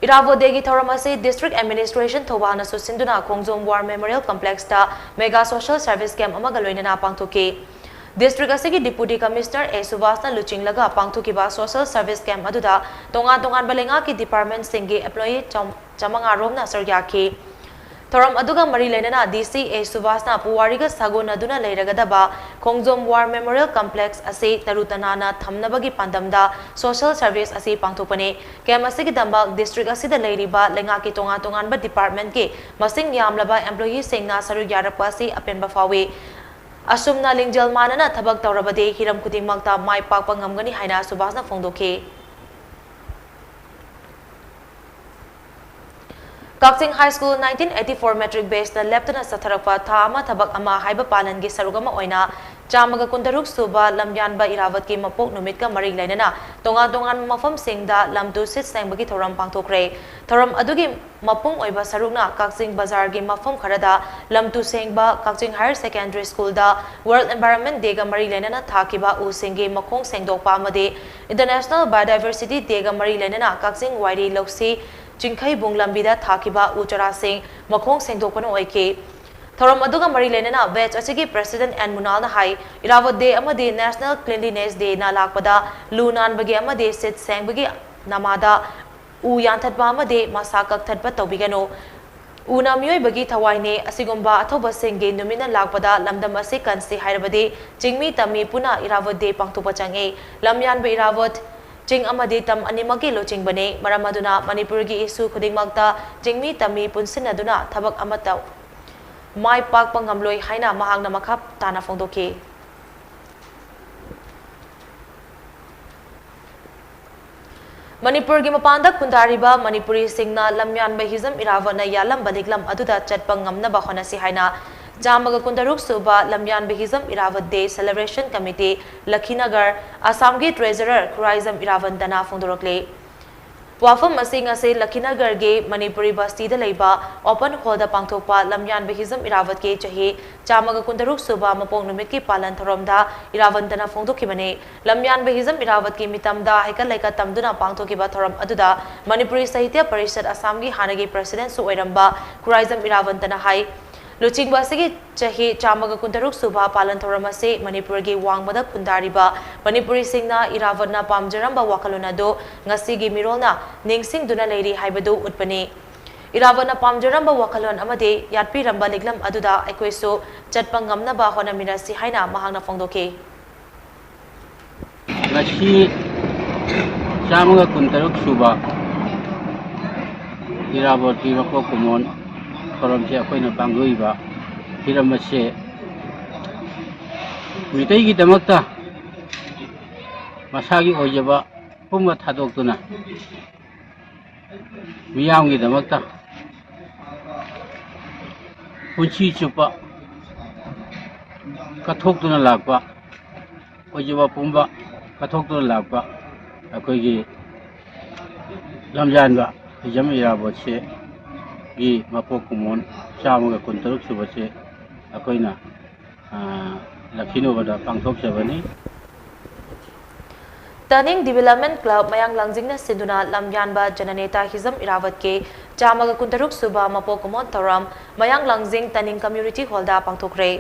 ꯏꯔꯥꯕꯣꯠ ꯗꯦꯒꯤ ꯊꯧꯔꯝ ꯑꯁꯤ District Administration ꯊꯧꯕꯥꯜꯅꯁꯨ ꯁꯤꯟꯗꯨꯅ ꯈꯣꯡꯖꯣꯝ War Memorial Complexꯇ mega social service camp ꯑꯃꯒ ꯂꯣꯏꯅꯅ ꯄꯥꯡꯊꯣꯛꯈꯤ꯫ District ꯑꯁꯤꯒꯤ Deputy Commissioner ꯑꯦ ꯁꯨꯕꯥꯁꯅ ꯂꯨꯆꯤꯡꯂꯒ ꯄꯥꯡꯊꯣꯛꯈꯤꯕ social service camp ꯑꯗꯨꯗ ꯇꯣꯉꯥꯟ ꯇꯣꯉꯥꯟꯕ ꯂꯩꯉꯥꯛꯀꯤ departmentꯁꯤꯡꯒꯤ employee ꯆꯥꯝ-, ꯆꯥꯃꯉꯥ ꯔꯣꯝꯅ ꯁꯔꯨꯛ ꯌꯥꯈꯤ꯫ ꯊꯧꯔꯝ ꯑꯗꯨꯒ ꯃꯔꯤ ꯂꯩꯅꯅ ꯗꯤ ꯁꯤ ꯑꯦ ꯁꯨꯕꯥꯁꯅ ꯄꯨꯋꯥꯔꯤꯒ ꯁꯥꯒꯣꯟꯅꯗꯨꯅ ꯂꯩꯔꯒꯗꯕ ꯈꯣꯡꯖꯣꯝ War Memorial Complex ꯑꯁꯤ ꯇꯔꯨ ꯇꯅꯥꯟꯅ ꯊꯝꯅꯕꯒꯤ ꯄꯥꯟꯗꯝꯗ social service ꯑꯁꯤ ꯄꯥꯡꯊꯣꯛꯄꯅꯤ꯫ Camp ꯑꯁꯤꯒꯤꯗꯃꯛ district ꯑꯁꯤꯗ ꯂꯩꯔꯤꯕ ꯂꯩꯉꯥꯛꯀꯤ ꯇꯣꯉꯥꯟ ꯇꯣꯉꯥꯟꯕ departmentꯀꯤ ꯃꯁꯤꯡ ꯌꯥꯝꯂꯕ employeeꯁꯤꯡꯅ ꯁꯔꯨꯛ ꯌꯥꯔꯛꯄ ꯑꯁꯤ ꯑꯄꯦꯟꯕ ꯐꯥꯎꯏ꯫ ꯑꯁꯨꯝꯅ ꯂꯤꯡꯖꯦꯜ ꯃꯥꯟꯅꯅ ꯊꯕꯛ ꯇꯧꯔꯕꯗꯤ ꯍꯤꯔꯝ ꯈꯨꯗꯤꯡꯃꯛꯇ ꯃꯥꯏ ꯄꯥꯛꯄ ꯉꯝꯒꯅꯤ ꯍꯥꯏꯅ ꯁꯨꯕꯥꯁꯅ ꯐꯣꯡꯗꯣꯛꯈꯤ꯫ ꯀꯛꯆꯤꯡ High School nineteen eighty-four matric batchꯇ ꯂꯦꯞꯇꯅ ꯆꯠꯊꯔꯛꯄ ꯊꯥ ꯑꯃ ꯊꯕꯛ ꯑꯃ ꯍꯥꯏꯕ ꯄꯥꯂꯟꯒꯤ ꯁꯔꯨꯛ ꯑꯃ ꯑꯣꯏꯅ ꯆꯥꯝꯃꯒ ꯀꯨꯟꯇꯔꯨꯛ ꯁꯨꯕ ꯂꯝꯌꯥꯟꯕ ꯏꯔꯥꯕꯠꯀꯤ ꯃꯄꯣꯛ ꯅꯨꯃꯤꯠꯀ ꯃꯔꯤ ꯂꯩꯅꯅ ꯇꯣꯉꯥꯟ ꯇꯣꯉꯥꯟꯕ ꯃꯐꯝꯁꯤꯡꯗ ꯂꯝ ꯇꯨ ꯁꯤꯠ ꯁꯦꯡꯕꯒꯤ ꯊꯧꯔꯝ ꯄꯥꯡꯊꯣꯛꯈ꯭ꯔꯦ꯫ ꯊꯧꯔꯝ ꯑꯗꯨꯒꯤ ꯃꯄꯨꯡ ꯑꯣꯏꯕ ꯁꯔꯨꯛꯅ ꯀꯛꯆꯤꯡ ꯕꯖꯥꯔꯒꯤ ꯃꯐꯝ ꯈꯔꯗ ꯂꯝ ꯇꯨ ꯁꯦꯡꯕ, ꯀꯛꯆꯤꯡ Higher Secondary Schoolꯗ World Environment Dayꯒ ꯃꯔꯤ ꯂꯩꯅꯅ ꯊꯥꯈꯤꯕ ꯎꯁꯤꯡꯒꯤ ꯃꯈꯣꯡ ꯁꯦꯡꯗꯣꯛꯄ ꯑꯃꯗꯤ International Biodiversity Dayꯒ ꯃꯔꯤ ꯂꯩꯅꯅ ꯀꯛꯆꯤꯡ ꯋꯥꯏꯔꯤ ꯂꯧꯁꯤ ꯆꯤꯡꯈꯩꯕꯨꯡ ꯂꯝꯕꯤꯗ ꯊꯥꯈꯤꯕ ꯎ ꯆꯥꯔꯥꯁꯤꯡ ꯃꯈꯣꯡ ꯁꯦꯡꯗꯣꯛꯄꯅ ꯑꯣꯏꯈꯤ꯫ ꯊꯧꯔꯝ ꯑꯗꯨꯒ ꯃꯔꯤ ꯂꯩꯅꯅ batch ꯑꯁꯤꯒꯤ president ꯑꯦꯟ ꯃꯨꯅꯥꯜꯅ ꯍꯥꯏ, ꯏꯔꯥꯕꯣꯠ day ꯑꯃꯗꯤ National Cleanliness Dayꯅ ꯂꯥꯛꯄꯗ ꯂꯨ ꯅꯥꯟꯕꯒꯤ ꯑꯃꯗꯤ ꯁꯤꯠ ꯁꯦꯡꯕꯒꯤ ꯅꯃꯥꯗ ꯎ ꯌꯥꯟꯊꯠꯄ ꯑꯃꯗꯤ ꯃꯁꯥ ꯀꯛꯊꯠꯄ ꯇꯧꯕꯤꯒꯅꯨ꯫ ꯎꯅ ꯃꯤꯑꯣꯏꯕꯒꯤ ꯊꯋꯥꯏꯅꯦ꯫ ꯑꯁꯤꯒꯨꯝꯕ ꯑꯊꯧꯕꯁꯤꯡꯒꯤ ꯅꯨꯃꯤꯠꯅ ꯂꯥꯛꯄꯗ ꯂꯝꯗꯝ ꯑꯁꯤ ꯀꯟꯁꯤ ꯍꯥꯏꯔꯕꯗꯤ ꯆꯤꯡꯃꯤ ꯇꯝꯃꯤ ꯄꯨꯟꯅ ꯏꯔꯥꯕꯣꯠ day ꯄꯥꯡꯊꯣꯛꯄ ꯆꯪꯏ꯫ ꯂꯝꯌꯥꯟꯕ ꯏꯔꯥꯕꯣꯠ ꯆꯤꯡ ꯑꯃꯗꯤ ꯇꯝ ꯑꯅꯤꯃꯛꯀꯤ ꯂꯨꯆꯤꯡꯕꯅꯤ꯫ ꯃꯔꯝ ꯑꯗꯨꯅ ꯃꯅꯤꯄꯨꯔꯒꯤ issue ꯈꯨꯗꯤꯡꯃꯛꯇ ꯆꯤꯡꯃꯤ ꯇꯝꯃꯤ ꯄꯨꯟꯁꯤꯟꯅꯗꯨꯅ ꯊꯕꯛ ꯑꯃꯠꯇ ꯃꯥꯏ ꯄꯥꯛꯄ ꯉꯝꯂꯣꯏ ꯍꯥꯏꯅ ꯃꯍꯥꯛꯅ ꯃꯈꯥ ꯇꯥꯅ ꯐꯣꯡꯗꯣꯛꯈꯤ꯫ ꯃꯅꯤꯄꯨꯔꯒꯤ ꯃꯄꯥꯟꯗ ꯈꯨꯟꯗꯥꯔꯤꯕ ꯃꯅꯤꯄꯨꯔꯤꯁꯤꯡꯅ ꯂꯝꯌꯥꯟꯕ ꯍꯤꯖꯝ ꯏꯔꯥꯕꯣꯠꯅ ꯌꯥꯜꯂꯝꯕ ꯂꯤꯛꯂꯝ ꯑꯗꯨꯗ ꯆꯠꯄ ꯉꯝꯅꯕ ꯍꯣꯠꯅꯁꯤ ꯍꯥꯏꯅ ꯆꯥꯝꯃꯒ ꯀꯨꯟꯇꯔꯨꯛ ꯁꯨꯕ ꯂꯝꯌꯥꯟꯕ Hijam Irabot day celebration committee, ꯂꯈꯤꯅꯒꯔ, ꯑꯁꯥꯝꯒꯤ treasurer ꯈꯨꯔꯥꯏꯖꯝ ꯏꯔꯥꯕꯟꯇꯅ ꯐꯣꯡꯗꯣꯔꯛꯂꯤ꯫ ꯋꯥꯐꯝ ꯑꯁꯤ ꯉꯁꯤ ꯂꯈꯤꯅꯒꯔꯒꯤ ꯃꯅꯤꯄꯨꯔꯤ ꯕꯁꯇꯤꯗ ꯂꯩꯕ open hallꯗ ꯄꯥꯡꯊꯣꯛꯄ ꯂꯝꯌꯥꯟꯕ ꯍꯤꯖꯝ ꯏꯔꯥꯕꯠꯀꯤ ꯆꯍꯤ ꯆꯥꯝꯃꯒ ꯀꯨꯟꯇꯔꯨꯛ ꯁꯨꯕ ꯃꯄꯣꯛ ꯅꯨꯃꯤꯠꯀꯤ ꯄꯥꯂꯟ ꯊꯧꯔꯝꯗ ꯏꯔꯥꯕꯟꯇꯅ ꯐꯣꯡꯗꯣꯛꯈꯤꯕꯅꯤ꯫ ꯂꯝꯌꯥꯟꯕ ꯍꯤꯖꯝ ꯏꯔꯥꯕꯠꯀꯤ ꯃꯤꯇꯝꯗ ꯍꯩꯀꯠ ꯂꯩꯀꯠ ꯇꯝꯗꯨꯅ ꯄꯥꯡꯊꯣꯛꯈꯤꯕ ꯊꯧꯔꯝ ꯑꯗꯨꯗ ꯃꯅꯤꯄꯨꯔꯤ ꯁꯥꯍꯤꯇ꯭ꯌ ꯄꯔꯤꯁꯠ ꯑꯁꯥꯝꯒꯤ ꯍꯥꯟꯅꯒꯤ presidentꯁꯨ ꯑꯣꯏꯔꯝꯕ ꯈꯨꯔꯥꯏꯖꯝ ꯏꯔꯥꯕꯟꯇꯅ ꯍꯥꯏ, ꯂꯨꯆꯤꯡꯕ ꯑꯁꯤꯒꯤ ꯆꯍꯤ ꯆꯥꯝꯃꯒ ꯀꯨꯟꯇꯔꯨꯛ ꯁꯨꯕ ꯄꯥꯂꯟ ꯊꯧꯔꯝ ꯑꯁꯤ ꯃꯅꯤꯄꯨꯔꯒꯤ ꯋꯥꯡꯃꯗ ꯈꯨꯟꯗꯥꯔꯤꯕ ꯃꯅꯤꯄꯨꯔꯤꯁꯤꯡꯅ ꯏꯔꯥꯕꯠꯅ ꯄꯥꯝꯖꯔꯝꯕ ꯋꯥꯈꯜꯂꯣꯟ ꯑꯗꯨ ꯉꯁꯤꯒꯤ ꯃꯤꯔꯣꯜꯅ ꯅꯤꯡꯁꯤꯡꯗꯨꯅ ꯂꯩꯔꯤ ꯍꯥꯏꯕꯗꯨ ꯎꯠꯄꯅꯤ꯫ ꯏꯔꯥꯕꯠꯅ ꯄꯥꯝꯖꯔꯝꯕ ꯋꯥꯈꯜꯂꯣꯟ ꯑꯃꯗꯤ ꯌꯥꯠꯄꯤꯔꯝꯕ ꯂꯤꯛꯂꯝ ꯑꯗꯨꯗ ꯑꯩꯈꯣꯏꯁꯨ ꯆꯠꯄ ꯉꯝꯅꯕ ꯍꯣꯠꯅꯃꯤꯟꯅꯁꯤ ꯍꯥꯏꯅ ꯃꯍꯥꯛꯅ ꯐꯣꯡꯗꯣꯛꯈꯤ꯫ ꯉꯁꯤ ꯆꯥꯝꯃꯒ ꯀꯨꯟꯇꯔꯨꯛ ꯁꯨꯕ ꯏꯔꯥꯕꯣꯠꯀꯤ ꯃꯄꯣꯛ ꯀꯨꯝꯑꯣꯟ ꯊꯧꯔꯝꯁꯦ ꯑꯩꯈꯣꯏꯅ ꯄꯥꯡꯊꯣꯛꯏꯕ ꯍꯤꯔꯝ ꯑꯁꯦ ꯃꯤꯇꯩꯒꯤꯗꯃꯛꯇ ꯃꯁꯥꯒꯤ ꯑꯣꯏꯖꯕ ꯄꯨꯝꯕ ꯊꯥꯗꯣꯛꯇꯨꯅ ꯃꯤꯌꯥꯝꯒꯤꯗꯃꯛꯇ ꯄꯨꯟꯁꯤ ꯆꯨꯞꯄ ꯀꯠꯊꯣꯛꯇꯨꯅ ꯂꯥꯛꯄ, ꯑꯣꯏꯖꯕ ꯄꯨꯝꯕ ꯀꯠꯊꯣꯛꯇꯨꯅ ꯂꯥꯛꯄ ꯑꯩꯈꯣꯏꯒꯤ ꯂꯝꯌꯥꯟꯕ ꯍꯤꯖꯝ ꯏꯔꯥꯕꯣꯠꯁꯦ ꯒꯤ ꯃꯄꯣꯛ ꯀꯨꯝꯑꯣꯟ ꯆꯥꯝꯃꯒ ꯀꯨꯟꯇꯔꯨꯛ ꯁꯨꯕꯁꯦ ꯑꯩꯈꯣꯏꯅ, ꯑ, ꯂꯈꯤꯅꯨꯕꯗ ꯄꯥꯡꯊꯣꯛꯆꯕꯅꯤ꯫ ꯇꯥꯅꯤꯡ Development Club ꯃꯌꯥꯡ ꯂꯥꯡꯖꯤꯡꯅ ꯁꯤꯟꯗꯨꯅ ꯂꯝꯌꯥꯟꯕ ꯖꯅꯅꯦꯇꯥ ꯍꯤꯖꯝ ꯏꯔꯥꯕꯠꯀꯤ ꯆꯥꯝꯃꯒ ꯀꯨꯟꯇꯔꯨꯛ ꯁꯨꯕ ꯃꯄꯣꯛ ꯀꯨꯝꯑꯣꯟ ꯊꯧꯔꯝ ꯃꯌꯥꯡ ꯂꯥꯡꯖꯤꯡ ꯇꯅꯤꯡ ꯀꯝꯌꯨꯅꯤꯇꯤ ꯍꯣꯜꯗ ꯄꯥꯡꯊꯣꯛꯈ꯭ꯔꯦ꯫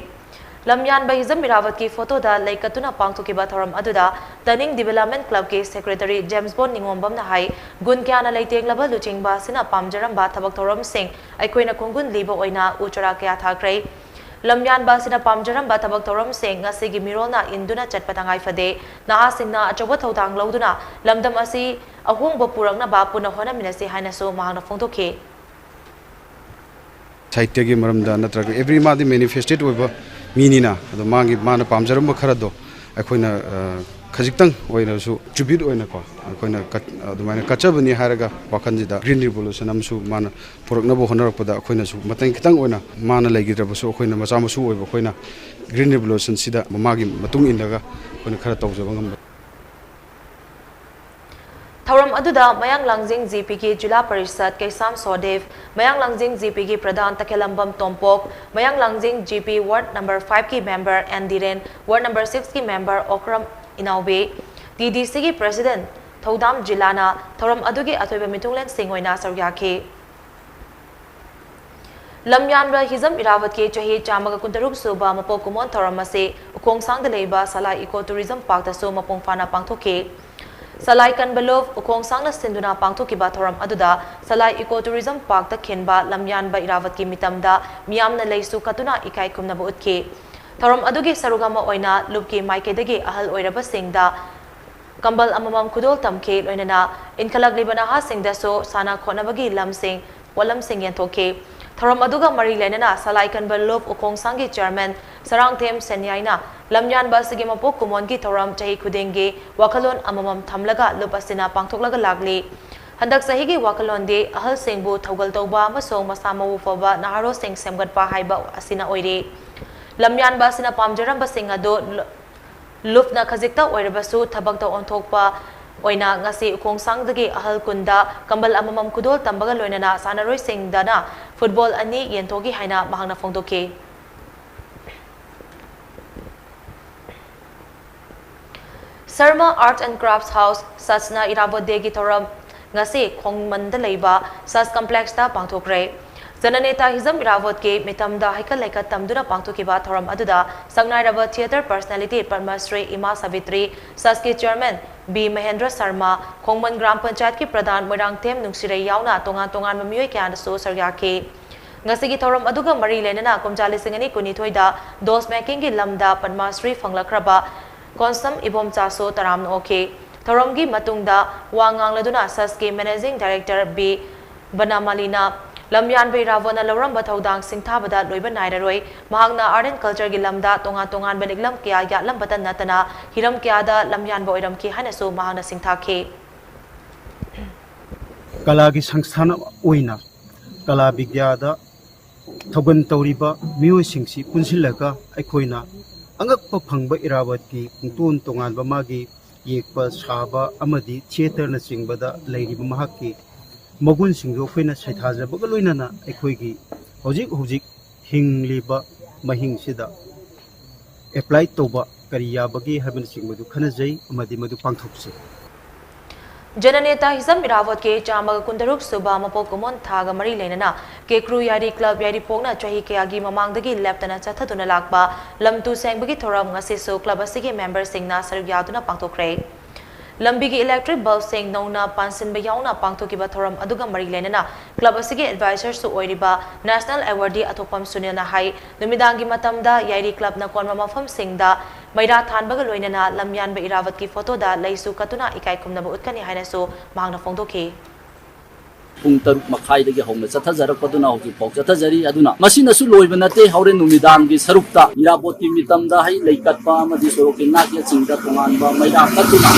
ꯂꯝꯌꯥꯟꯕ ꯍꯤꯖꯝ ꯏꯔꯥꯕꯠꯀꯤ ꯐꯣꯇꯣꯗ ꯂꯩ ꯀꯠꯇꯨꯅ ꯄꯥꯡꯊꯣꯛꯈꯤꯕ ꯊꯧꯔꯝ ꯑꯗꯨꯗ ꯇꯅꯤꯡ ꯗꯤꯕꯦꯂꯞꯃꯦꯟ ꯀ꯭ꯂꯕꯀꯤ ꯁꯦꯀ꯭ꯔꯦꯇꯔꯤ ꯖꯦꯝꯁ ꯕꯣꯟ ꯅꯤꯉꯣꯝꯕꯝꯅ ꯍꯥꯏ, ꯒꯨꯟ ꯀꯌꯥꯅ ꯂꯩꯇꯦꯡꯂꯕ ꯂꯨꯆꯤꯡꯕ ꯑꯁꯤꯅ ꯄꯥꯝꯖꯔꯝꯕ ꯊꯕꯛ ꯊꯧꯔꯝꯁꯤꯡ ꯑꯩꯈꯣꯏꯅ ꯈꯣꯡꯒꯨꯟ ꯂꯤꯕ ꯑꯣꯏꯅ ꯎ ꯆꯥꯔꯥ ꯀꯌꯥ ꯊꯥꯈ꯭ꯔꯦ꯫ ꯂꯝꯌꯥꯟꯕ ꯑꯁꯤꯅ ꯄꯥꯝꯖꯔꯝꯕ ꯊꯕꯛ ꯊꯧꯔꯝꯁꯤꯡ ꯉꯁꯤꯒꯤ ꯃꯤꯔꯣꯜꯅ ꯏꯟꯗꯨꯅ ꯆꯠꯄ ꯇꯉꯥꯏ ꯐꯗꯦ꯫ ꯅꯍꯥꯁꯤꯡꯅ ꯑꯆꯧꯕ ꯊꯧꯗꯥꯡ ꯂꯧꯗꯨꯅ ꯂꯝꯗꯝ ꯑꯁꯤ ꯑꯍꯣꯡꯕ ꯄꯨꯔꯛꯅꯕ ꯄꯨꯟꯅ ꯍꯣꯠꯅꯃꯤꯟꯅꯁꯤ ꯍꯥꯏꯅꯁꯨ ꯃꯍꯥꯛꯅ ꯐꯣꯡꯗꯣꯛꯈꯤ꯫ ꯁꯥꯍꯤꯇ꯭ꯌꯒꯤ ꯃꯔꯝꯗ ꯅꯠꯇ꯭ꯔꯒ ꯑꯦꯕ꯭ꯔꯤ ꯃꯥꯗꯤ ꯃꯦꯅꯤꯐꯦꯁꯇꯦꯠ ꯑꯣꯏꯕ ꯃꯤꯅꯤꯅ, ꯑꯗꯣ ꯃꯥꯒꯤ, ꯃꯥꯅ ꯄꯥꯝꯖꯔꯝꯕ ꯈꯔꯗꯣ ꯑꯩꯈꯣꯏꯅ, ꯑ, ꯈꯖꯤꯛꯇꯪ ꯑꯣꯏꯔꯁꯨ ꯇ꯭ꯔꯤꯕ꯭ꯌꯨꯠ ꯑꯣꯏꯅꯀꯣ, ꯑꯩꯈꯣꯏꯅ ꯀꯠ-, ꯑꯗꯨꯃꯥꯏꯅ ꯀꯠꯆꯕꯅꯤ ꯍꯥꯏꯔꯒ ꯋꯥꯈꯜꯁꯤꯗ ꯒ꯭ꯔꯤꯟ ꯔꯤꯚꯣꯂꯨꯁꯟ ꯑꯃꯁꯨ ꯃꯥꯅ ꯄꯨꯔꯛꯅꯕ ꯍꯣꯠꯅꯔꯛꯄꯗ ꯑꯩꯈꯣꯏꯅꯁꯨ ꯃꯇꯦꯡ ꯈꯤꯇꯪ ꯑꯣꯏꯅ, ꯃꯥꯅ ꯂꯩꯈꯤꯗ꯭ꯔꯕꯁꯨ ꯑꯩꯈꯣꯏꯅ ꯃꯆꯥ ꯃꯁꯨ ꯑꯣꯏꯕ ꯑꯩꯈꯣꯏꯅ ꯒ꯭ꯔꯤꯟ ꯔꯤꯚꯣꯂꯨꯁꯟꯁꯤꯗ ꯃꯥꯒꯤ ꯃꯇꯨꯡ ꯏꯜꯂꯒ ꯑꯩꯈꯣꯏꯅ ꯈꯔ ꯇꯧꯖꯕ ꯉꯝꯕ꯫ ꯊꯧꯔꯝ ꯑꯗꯨꯗ ꯃꯌꯥꯡ ꯂꯥꯡꯖꯤꯡ ꯖꯤꯄꯤꯒꯤ ꯖꯤꯂꯥ ꯄꯔꯤꯁꯠ ꯀꯩꯁꯥꯝ ꯁꯣꯗꯦꯕ, ꯃꯌꯥꯡ ꯂꯥꯡꯖꯤꯡ ꯖꯤꯄꯤꯒꯤ ꯄ꯭ꯔꯙꯥꯟ ꯇꯈꯦꯂꯝꯕꯝ ꯇꯣꯝꯄꯣꯛ, ꯃꯌꯥꯡ ꯂꯥꯡꯖꯤꯡ ꯖꯤꯄꯤ ꯋꯥꯔꯗ ꯅꯝꯕꯔ ꯐꯥꯏꯚꯀꯤ ꯃꯦꯝꯕꯔ ꯑꯦꯟ ꯗꯤꯔꯦꯟ, ꯋꯥꯔꯗ ꯅꯝꯕꯔ ꯁꯤꯛꯁꯀꯤ ꯃꯦꯝꯕꯔ ꯑꯣꯀ꯭ꯔꯝ ꯏꯅꯥꯎꯕꯤ, ꯇꯤꯗꯤꯁꯤꯒꯤ ꯄ꯭ꯔꯦꯁꯤꯗꯦꯟꯠ ꯊꯧꯗꯥꯝ ꯖꯤꯂꯥꯅ ꯊꯧꯔꯝ ꯑꯗꯨꯒꯤ ꯑꯊꯣꯏꯕ ꯃꯤꯊꯨꯡꯂꯦꯟꯁꯤꯡ ꯑꯣꯏꯅ ꯁꯔꯨꯛ ꯌꯥꯈꯤ꯫ ꯂꯝꯌꯥꯟꯕ ꯍꯤꯖꯝ ꯏꯔꯥꯕꯠꯀꯤ ꯆꯍꯤ ꯆꯥꯝꯃꯒ ꯀꯨꯟꯇꯔꯨꯛ ꯁꯨꯕ ꯃꯄꯣꯛ ꯀꯨꯝꯑꯣꯟ ꯊꯧꯔꯝ ꯑꯁꯤ ꯎꯈꯣꯡꯁꯥꯡꯗ ꯂꯩꯕ ꯁꯂꯥꯏ ꯏꯀꯣ ꯇꯨꯔꯤꯖꯝ ꯄꯥꯔꯛꯇꯁꯨ ꯃꯄꯨꯡ ꯐꯥꯅ ꯄꯥꯡꯊꯣꯛꯈꯤ꯫ ꯁꯂꯥꯏ ꯀꯟꯕ ꯂꯨꯞ ꯎꯈꯣꯡꯁꯥꯡꯅ ꯁꯤꯟꯗꯨꯅ ꯄꯥꯡꯊꯣꯛꯈꯤꯕ ꯊꯧꯔꯝ ꯑꯗꯨꯗ ꯁꯂꯥꯏ ꯏꯀꯣ ꯇꯨꯔꯤꯖꯝ ꯄꯥꯔꯛꯇ ꯈꯤꯟꯕ ꯂꯝꯌꯥꯟꯕ ꯏꯔꯥꯕꯠꯀꯤ ꯃꯤꯇꯝꯗ ꯃꯤꯌꯥꯝꯅ ꯂꯩꯁꯨ ꯀꯠꯇꯨꯅ ꯏꯀꯥꯏ ꯈꯨꯝꯅꯕ ꯎꯠꯈꯤ꯫ ꯊꯧꯔꯝ ꯑꯗꯨꯒꯤ ꯁꯔꯨꯛ ꯑꯃ ꯑꯣꯏꯅ ꯂꯨꯞꯀꯤ ꯃꯥꯏꯀꯩꯗꯒꯤ ꯑꯍꯜ ꯑꯣꯏꯔꯕꯁꯤꯡꯗ ꯀꯝꯕꯜ ꯑꯃꯃꯝ ꯈꯨꯗꯣꯜ ꯇꯝꯈꯤ꯫ ꯂꯣꯏꯅꯅ ꯏꯟꯈꯠꯂꯛꯂꯤꯕ ꯅꯍꯥꯁꯤꯡꯗꯁꯨ ꯁꯥꯟꯅ ꯈꯣꯠꯅꯕꯒꯤ ꯂꯝꯁꯤꯡ, ꯄꯣꯠꯂꯝꯁꯤꯡ ꯌꯦꯟꯊꯣꯛꯈꯤ꯫ ꯊꯧꯔꯝ ꯑꯗꯨꯒ ꯃꯔꯤ ꯂꯩꯅꯅ ꯁꯂꯥꯏ ꯀꯟꯕ ꯂꯨꯞ ꯎꯈꯣꯡꯁꯥꯡꯒꯤ ꯆꯤꯌꯔꯃꯦꯟ ꯁꯔꯥꯡꯊꯦꯝ ꯁꯦꯟꯌꯥꯏꯅ ꯂꯝꯌꯥꯟꯕ ꯑꯁꯤꯒꯤ ꯃꯄꯣꯛ ꯀꯨꯝꯑꯣꯟꯒꯤ ꯊꯧꯔꯝ ꯆꯍꯤ ꯈꯨꯗꯤꯡꯒꯤ ꯋꯥꯈꯜꯂꯣꯟ ꯑꯃꯃꯝ ꯊꯝꯂꯒ ꯂꯨꯞ ꯑꯁꯤꯅ ꯄꯥꯡꯊꯣꯛꯂꯒ ꯂꯥꯛꯂꯤ꯫ ꯍꯟꯗꯛ ꯆꯍꯤꯒꯤ ꯋꯥꯈꯜꯂꯣꯟꯗꯤ ꯑꯍꯜꯁꯤꯡꯕꯨ ꯊꯧꯒꯜ ꯇꯧꯕ ꯑꯃꯁꯨꯡ ꯃꯁꯥ ꯃꯎ ꯐꯕ ꯅꯍꯥꯔꯣꯜꯁꯤꯡ ꯁꯦꯝꯒꯠꯄ ꯍꯥꯏꯕ ꯑꯁꯤꯅ ꯑꯣꯏꯔꯤ꯫ ꯂꯝꯌꯥꯟꯕ ꯑꯁꯤꯅ ꯄꯥꯝꯖꯔꯝꯕꯁꯤꯡ ꯑꯗꯨ ꯂꯨꯞꯅ ꯈꯖꯤꯛꯇ ꯑꯣꯏꯔꯕꯁꯨ ꯊꯕꯛꯇ ꯑꯣꯟꯊꯣꯛꯄ ꯑꯣꯏꯅ ꯉꯁꯤ ꯎꯈꯣꯡꯁꯥꯡꯗꯒꯤ ꯑꯍꯜ ꯀꯨꯟꯗ ꯀꯝꯕꯜ ꯑꯃꯃꯝ ꯈꯨꯗꯣꯜ ꯇꯝꯕꯒ ꯂꯣꯏꯅꯅ ꯁꯥꯟꯅꯔꯣꯏꯁꯤꯡꯗꯅ ꯐꯨꯠꯕꯣꯜ ꯑꯅꯤ ꯌꯦꯟꯊꯣꯛꯈꯤ ꯍꯥꯏꯅ ꯃꯍꯥꯛꯅ ꯐꯣꯡꯗꯣꯛꯈꯤ꯫ Sharma Art and Crafts House, ꯁꯆꯅ ꯏꯔꯥꯕꯣꯠ ꯗꯦꯒꯤ ꯊꯧꯔꯝ ꯉꯁꯤ ꯈꯣꯡꯃꯟꯗ ꯂꯩꯕ ꯁꯁ ꯀꯝꯄ꯭ꯂꯦꯛꯁꯇ ꯄꯥꯡꯊꯣꯛꯈ꯭ꯔꯦ꯫ ꯖꯅꯅꯦꯇꯥ ꯍꯤꯖꯝ ꯏꯔꯥꯕꯣꯠꯀꯤ ꯃꯤꯇꯝꯗ ꯍꯩꯀꯠ ꯂꯩꯀꯠ ꯇꯝꯗꯨꯅ ꯄꯥꯡꯊꯣꯛꯈꯤꯕ ꯊꯧꯔꯝ ꯑꯗꯨꯗ ꯁꯛꯅꯥꯏꯔꯕ ꯊꯤꯌꯦꯇꯔ ꯄꯔꯁꯅꯦꯂꯤꯇꯤ ꯄꯗꯃꯁ꯭ꯔꯤ ꯏꯃꯥ Savitri, ꯁꯁꯀꯤ chairman B Mahendra Sharma, ꯈꯣꯡꯃꯟ gram ꯄꯟꯆꯥꯌꯠꯀꯤ ꯄ꯭ꯔꯙꯥꯟ ꯃꯣꯏꯔꯥꯡꯊꯦꯝ ꯅꯨꯡꯁꯤꯔꯩ ꯌꯥꯎꯅ ꯇꯣꯉꯥꯟ ꯇꯣꯉꯥꯟꯕ ꯃꯤꯑꯣꯏ ꯀꯌꯥꯅꯁꯨ ꯁꯔꯨꯛ ꯌꯥꯈꯤ꯫ ꯉꯁꯤꯒꯤ ꯊꯧꯔꯝ ꯑꯗꯨꯒ ꯃꯔꯤ ꯂꯩꯅꯅ ꯀꯨꯝꯖꯥ ꯂꯤꯁꯤꯡ ꯑꯅꯤ ꯀꯨꯟꯅꯤꯊꯣꯏꯗ ꯗꯣꯁ ꯃꯦꯀꯤꯡꯒꯤ ꯂꯝꯗ ꯄꯗꯃꯥꯁ꯭ꯔꯤ ꯐꯪꯂꯛꯈ꯭ꯔꯕ ꯀꯣꯟꯁꯝ ꯏꯕꯣꯝꯆꯥꯁꯨ ꯇꯔꯥꯝꯅ ꯑꯣꯛꯈꯤ꯫ ꯊꯧꯔꯝꯒꯤ ꯃꯇꯨꯡꯗ ꯋꯥ ꯉꯥꯡꯂꯗꯨꯅ ꯁꯁꯀꯤ ꯃꯦꯅꯦꯖꯤꯡ ꯗꯥꯏꯔꯦꯛꯇꯔ ꯕꯤ ꯕꯅꯥꯃꯥꯂꯤꯅ ꯂꯝꯌꯥꯟꯕ ꯏꯔꯥꯕꯣꯠꯅ ꯂꯧꯔꯝꯕ ꯊꯧꯗꯥꯡ ꯁꯤꯡꯊꯥꯕꯗ ꯂꯣꯏꯕ ꯅꯥꯏꯔꯔꯣꯏ꯫ ꯃꯍꯥꯛꯅ ꯑꯥꯔꯠ ꯑꯦꯟ ꯀꯜꯆꯔꯒꯤ ꯂꯝꯗ ꯇꯣꯉꯥꯟ ꯇꯣꯉꯥꯟꯕ ꯂꯤꯛꯂꯝ ꯀꯌꯥ ꯌꯥꯠꯂꯝꯕꯇ ꯅꯠꯇꯅ ꯍꯤꯔꯝ ꯀꯌꯥꯗ ꯂꯝꯌꯥꯟꯕ ꯑꯣꯏꯔꯝꯈꯤ ꯍꯥꯏꯅꯁꯨ ꯃꯍꯥꯛꯅ ꯁꯤꯡꯊꯥꯈꯤ꯫ ꯀꯂꯥꯒꯤ ꯁꯪꯁꯊꯥꯟ ꯑꯃ ꯑꯣꯏꯅ ꯀꯂꯥ ꯕꯤꯗ꯭ꯌꯥꯗ ꯊꯧꯒꯜ ꯇꯧꯔꯤꯕ ꯃꯤꯑꯣꯏꯁꯤꯡꯁꯤ ꯄꯨꯟꯁꯤꯜꯂꯒ ꯑꯩꯈꯣꯏꯅ ꯑꯉꯛꯄ ꯐꯪꯕ ꯏꯔꯥꯕꯠꯀꯤ ꯄꯨꯡꯇꯣꯟ ꯇꯣꯉꯥꯟꯕ ꯃꯥꯒꯤ ꯌꯦꯛꯄ, ꯁꯥꯕ ꯑꯃꯗꯤ ꯊꯤꯌꯦꯇꯔꯅꯆꯤꯡꯕꯗ ꯂꯩꯔꯤꯕ ꯃꯍꯥꯛꯀꯤ ꯃꯒꯨꯟꯁꯤꯡꯗꯨ ꯑꯩꯈꯣꯏꯅ ꯁꯩꯊꯥꯖꯕꯒ ꯂꯣꯏꯅꯅ ꯑꯩꯈꯣꯏꯒꯤ ꯍꯧꯖꯤꯛ ꯍꯧꯖꯤꯛ ꯍꯤꯡꯂꯤꯕ ꯃꯍꯤꯡꯁꯤꯗ ꯑꯦꯄ꯭ꯂꯥꯏ ꯇꯧꯕ ꯀꯔꯤ ꯌꯥꯕꯒꯦ ꯍꯥꯏꯕꯅꯆꯤꯡꯕꯗꯨ ꯈꯟꯅꯖꯩ ꯑꯃꯗꯤ ꯃꯗꯨ ꯄꯥꯡꯊꯣꯛꯆꯩ꯫ ꯖꯅꯅꯦꯇꯥ ꯍꯤꯖꯝ ꯏꯔꯥꯕꯣꯠꯀꯤ ꯆꯥꯝꯃꯒ ꯀꯨꯟꯇꯔꯨꯛ ꯁꯨꯕ ꯃꯄꯣꯛ ꯀꯨꯝꯑꯣꯟ ꯊꯥꯒ ꯃꯔꯤ ꯂꯩꯅꯅ ꯀꯦꯀ꯭ꯔꯨ ꯌꯥꯏꯔꯤ ꯀ꯭ꯂꯕ ꯌꯥꯏꯔꯤꯄꯣꯛꯅ ꯆꯍꯤ ꯀꯌꯥꯒꯤ ꯃꯃꯥꯡꯗꯒꯤ ꯂꯦꯞꯇꯅ ꯆꯠꯊꯗꯨꯅ ꯂꯥꯛꯄ ꯂꯝ ꯇꯨ ꯁꯦꯡꯕꯒꯤ ꯊꯧꯔꯝ ꯉꯁꯤꯁꯨ ꯀ꯭ꯂꯕ ꯑꯁꯤꯒꯤ ꯃꯦꯝꯕꯔꯁꯤꯡꯅ ꯁꯔꯨꯛ ꯌꯥꯗꯨꯅ ꯄꯥꯡꯊꯣꯛꯈ꯭ꯔꯦ꯫ ꯂꯝꯕꯤꯒꯤ ꯏꯂꯦꯛꯇ꯭ꯔꯤꯛ ꯕꯜꯕꯁꯤꯡ ꯅꯧꯅ ꯄꯥꯟꯁꯤꯟꯕ ꯌꯥꯎꯅ ꯄꯥꯡꯊꯣꯛꯈꯤꯕ ꯊꯧꯔꯝ ꯑꯗꯨꯒ ꯃꯔꯤ ꯂꯩꯅꯅ ꯀ꯭ꯂꯕ ꯑꯁꯤꯒꯤ ꯑꯦꯗꯚꯥꯏꯖꯔꯁꯨ ꯑꯣꯏꯔꯤꯕ ꯅꯦꯁꯅꯦꯜ ꯑꯦꯋꯥꯔꯗꯤ ꯑꯊꯣꯛꯄꯝ ꯁꯨꯅꯤꯜꯅ ꯍꯥꯏ, ꯅꯨꯃꯤꯗꯥꯡꯒꯤ ꯃꯇꯝꯗ ꯌꯥꯏꯔꯤ ꯀ꯭ꯂꯕꯅ ꯀꯣꯟꯕ ꯃꯐꯝꯁꯤꯡꯗ ꯃꯩꯔꯥ ꯊꯥꯟꯕꯒ ꯂꯣꯏꯅꯅ ꯂꯝꯌꯥꯟꯕ ꯏꯔꯥꯕꯠꯀꯤ ꯐꯣꯇꯣꯗ ꯂꯩꯁꯨ ꯀꯠꯇꯨꯅ ꯏꯀꯥꯏ ꯈꯨꯝꯅꯕ ꯎꯠꯀꯅꯤ ꯍꯥꯏꯅꯁꯨ ꯃꯍꯥꯛꯅ ꯐꯣꯡꯗꯣꯛꯈꯤ꯫ ꯄꯨꯡ ꯇꯔꯨꯛ ꯃꯈꯥꯏꯗꯒꯤ ꯍꯧꯅ ꯆꯠꯊꯖꯔꯛꯄꯗꯨꯅ ꯍꯧꯖꯤꯛꯐꯥꯎ ꯆꯠꯊꯖꯔꯤ꯫ ꯑꯗꯨꯅ ꯃꯁꯤꯅꯁꯨ ꯂꯣꯏꯕ ꯅꯠꯇꯦ꯫ ꯍꯣꯔꯦꯟ ꯅꯨꯃꯤꯗꯥꯡꯒꯤ ꯁꯔꯨꯛꯇ ꯏꯔꯥꯕꯣꯠꯀꯤ ꯃꯤꯇꯝꯗ ꯍꯩ ꯂꯩ ꯀꯠꯄ ꯑꯃꯗꯤ ꯁꯣꯔꯣꯛꯀꯤ ꯅꯥꯛ ꯌꯦꯠꯁꯤꯡꯗ ꯇꯣꯉꯥꯟꯕ ꯃꯩꯔꯥ ꯀꯠꯇꯨꯅ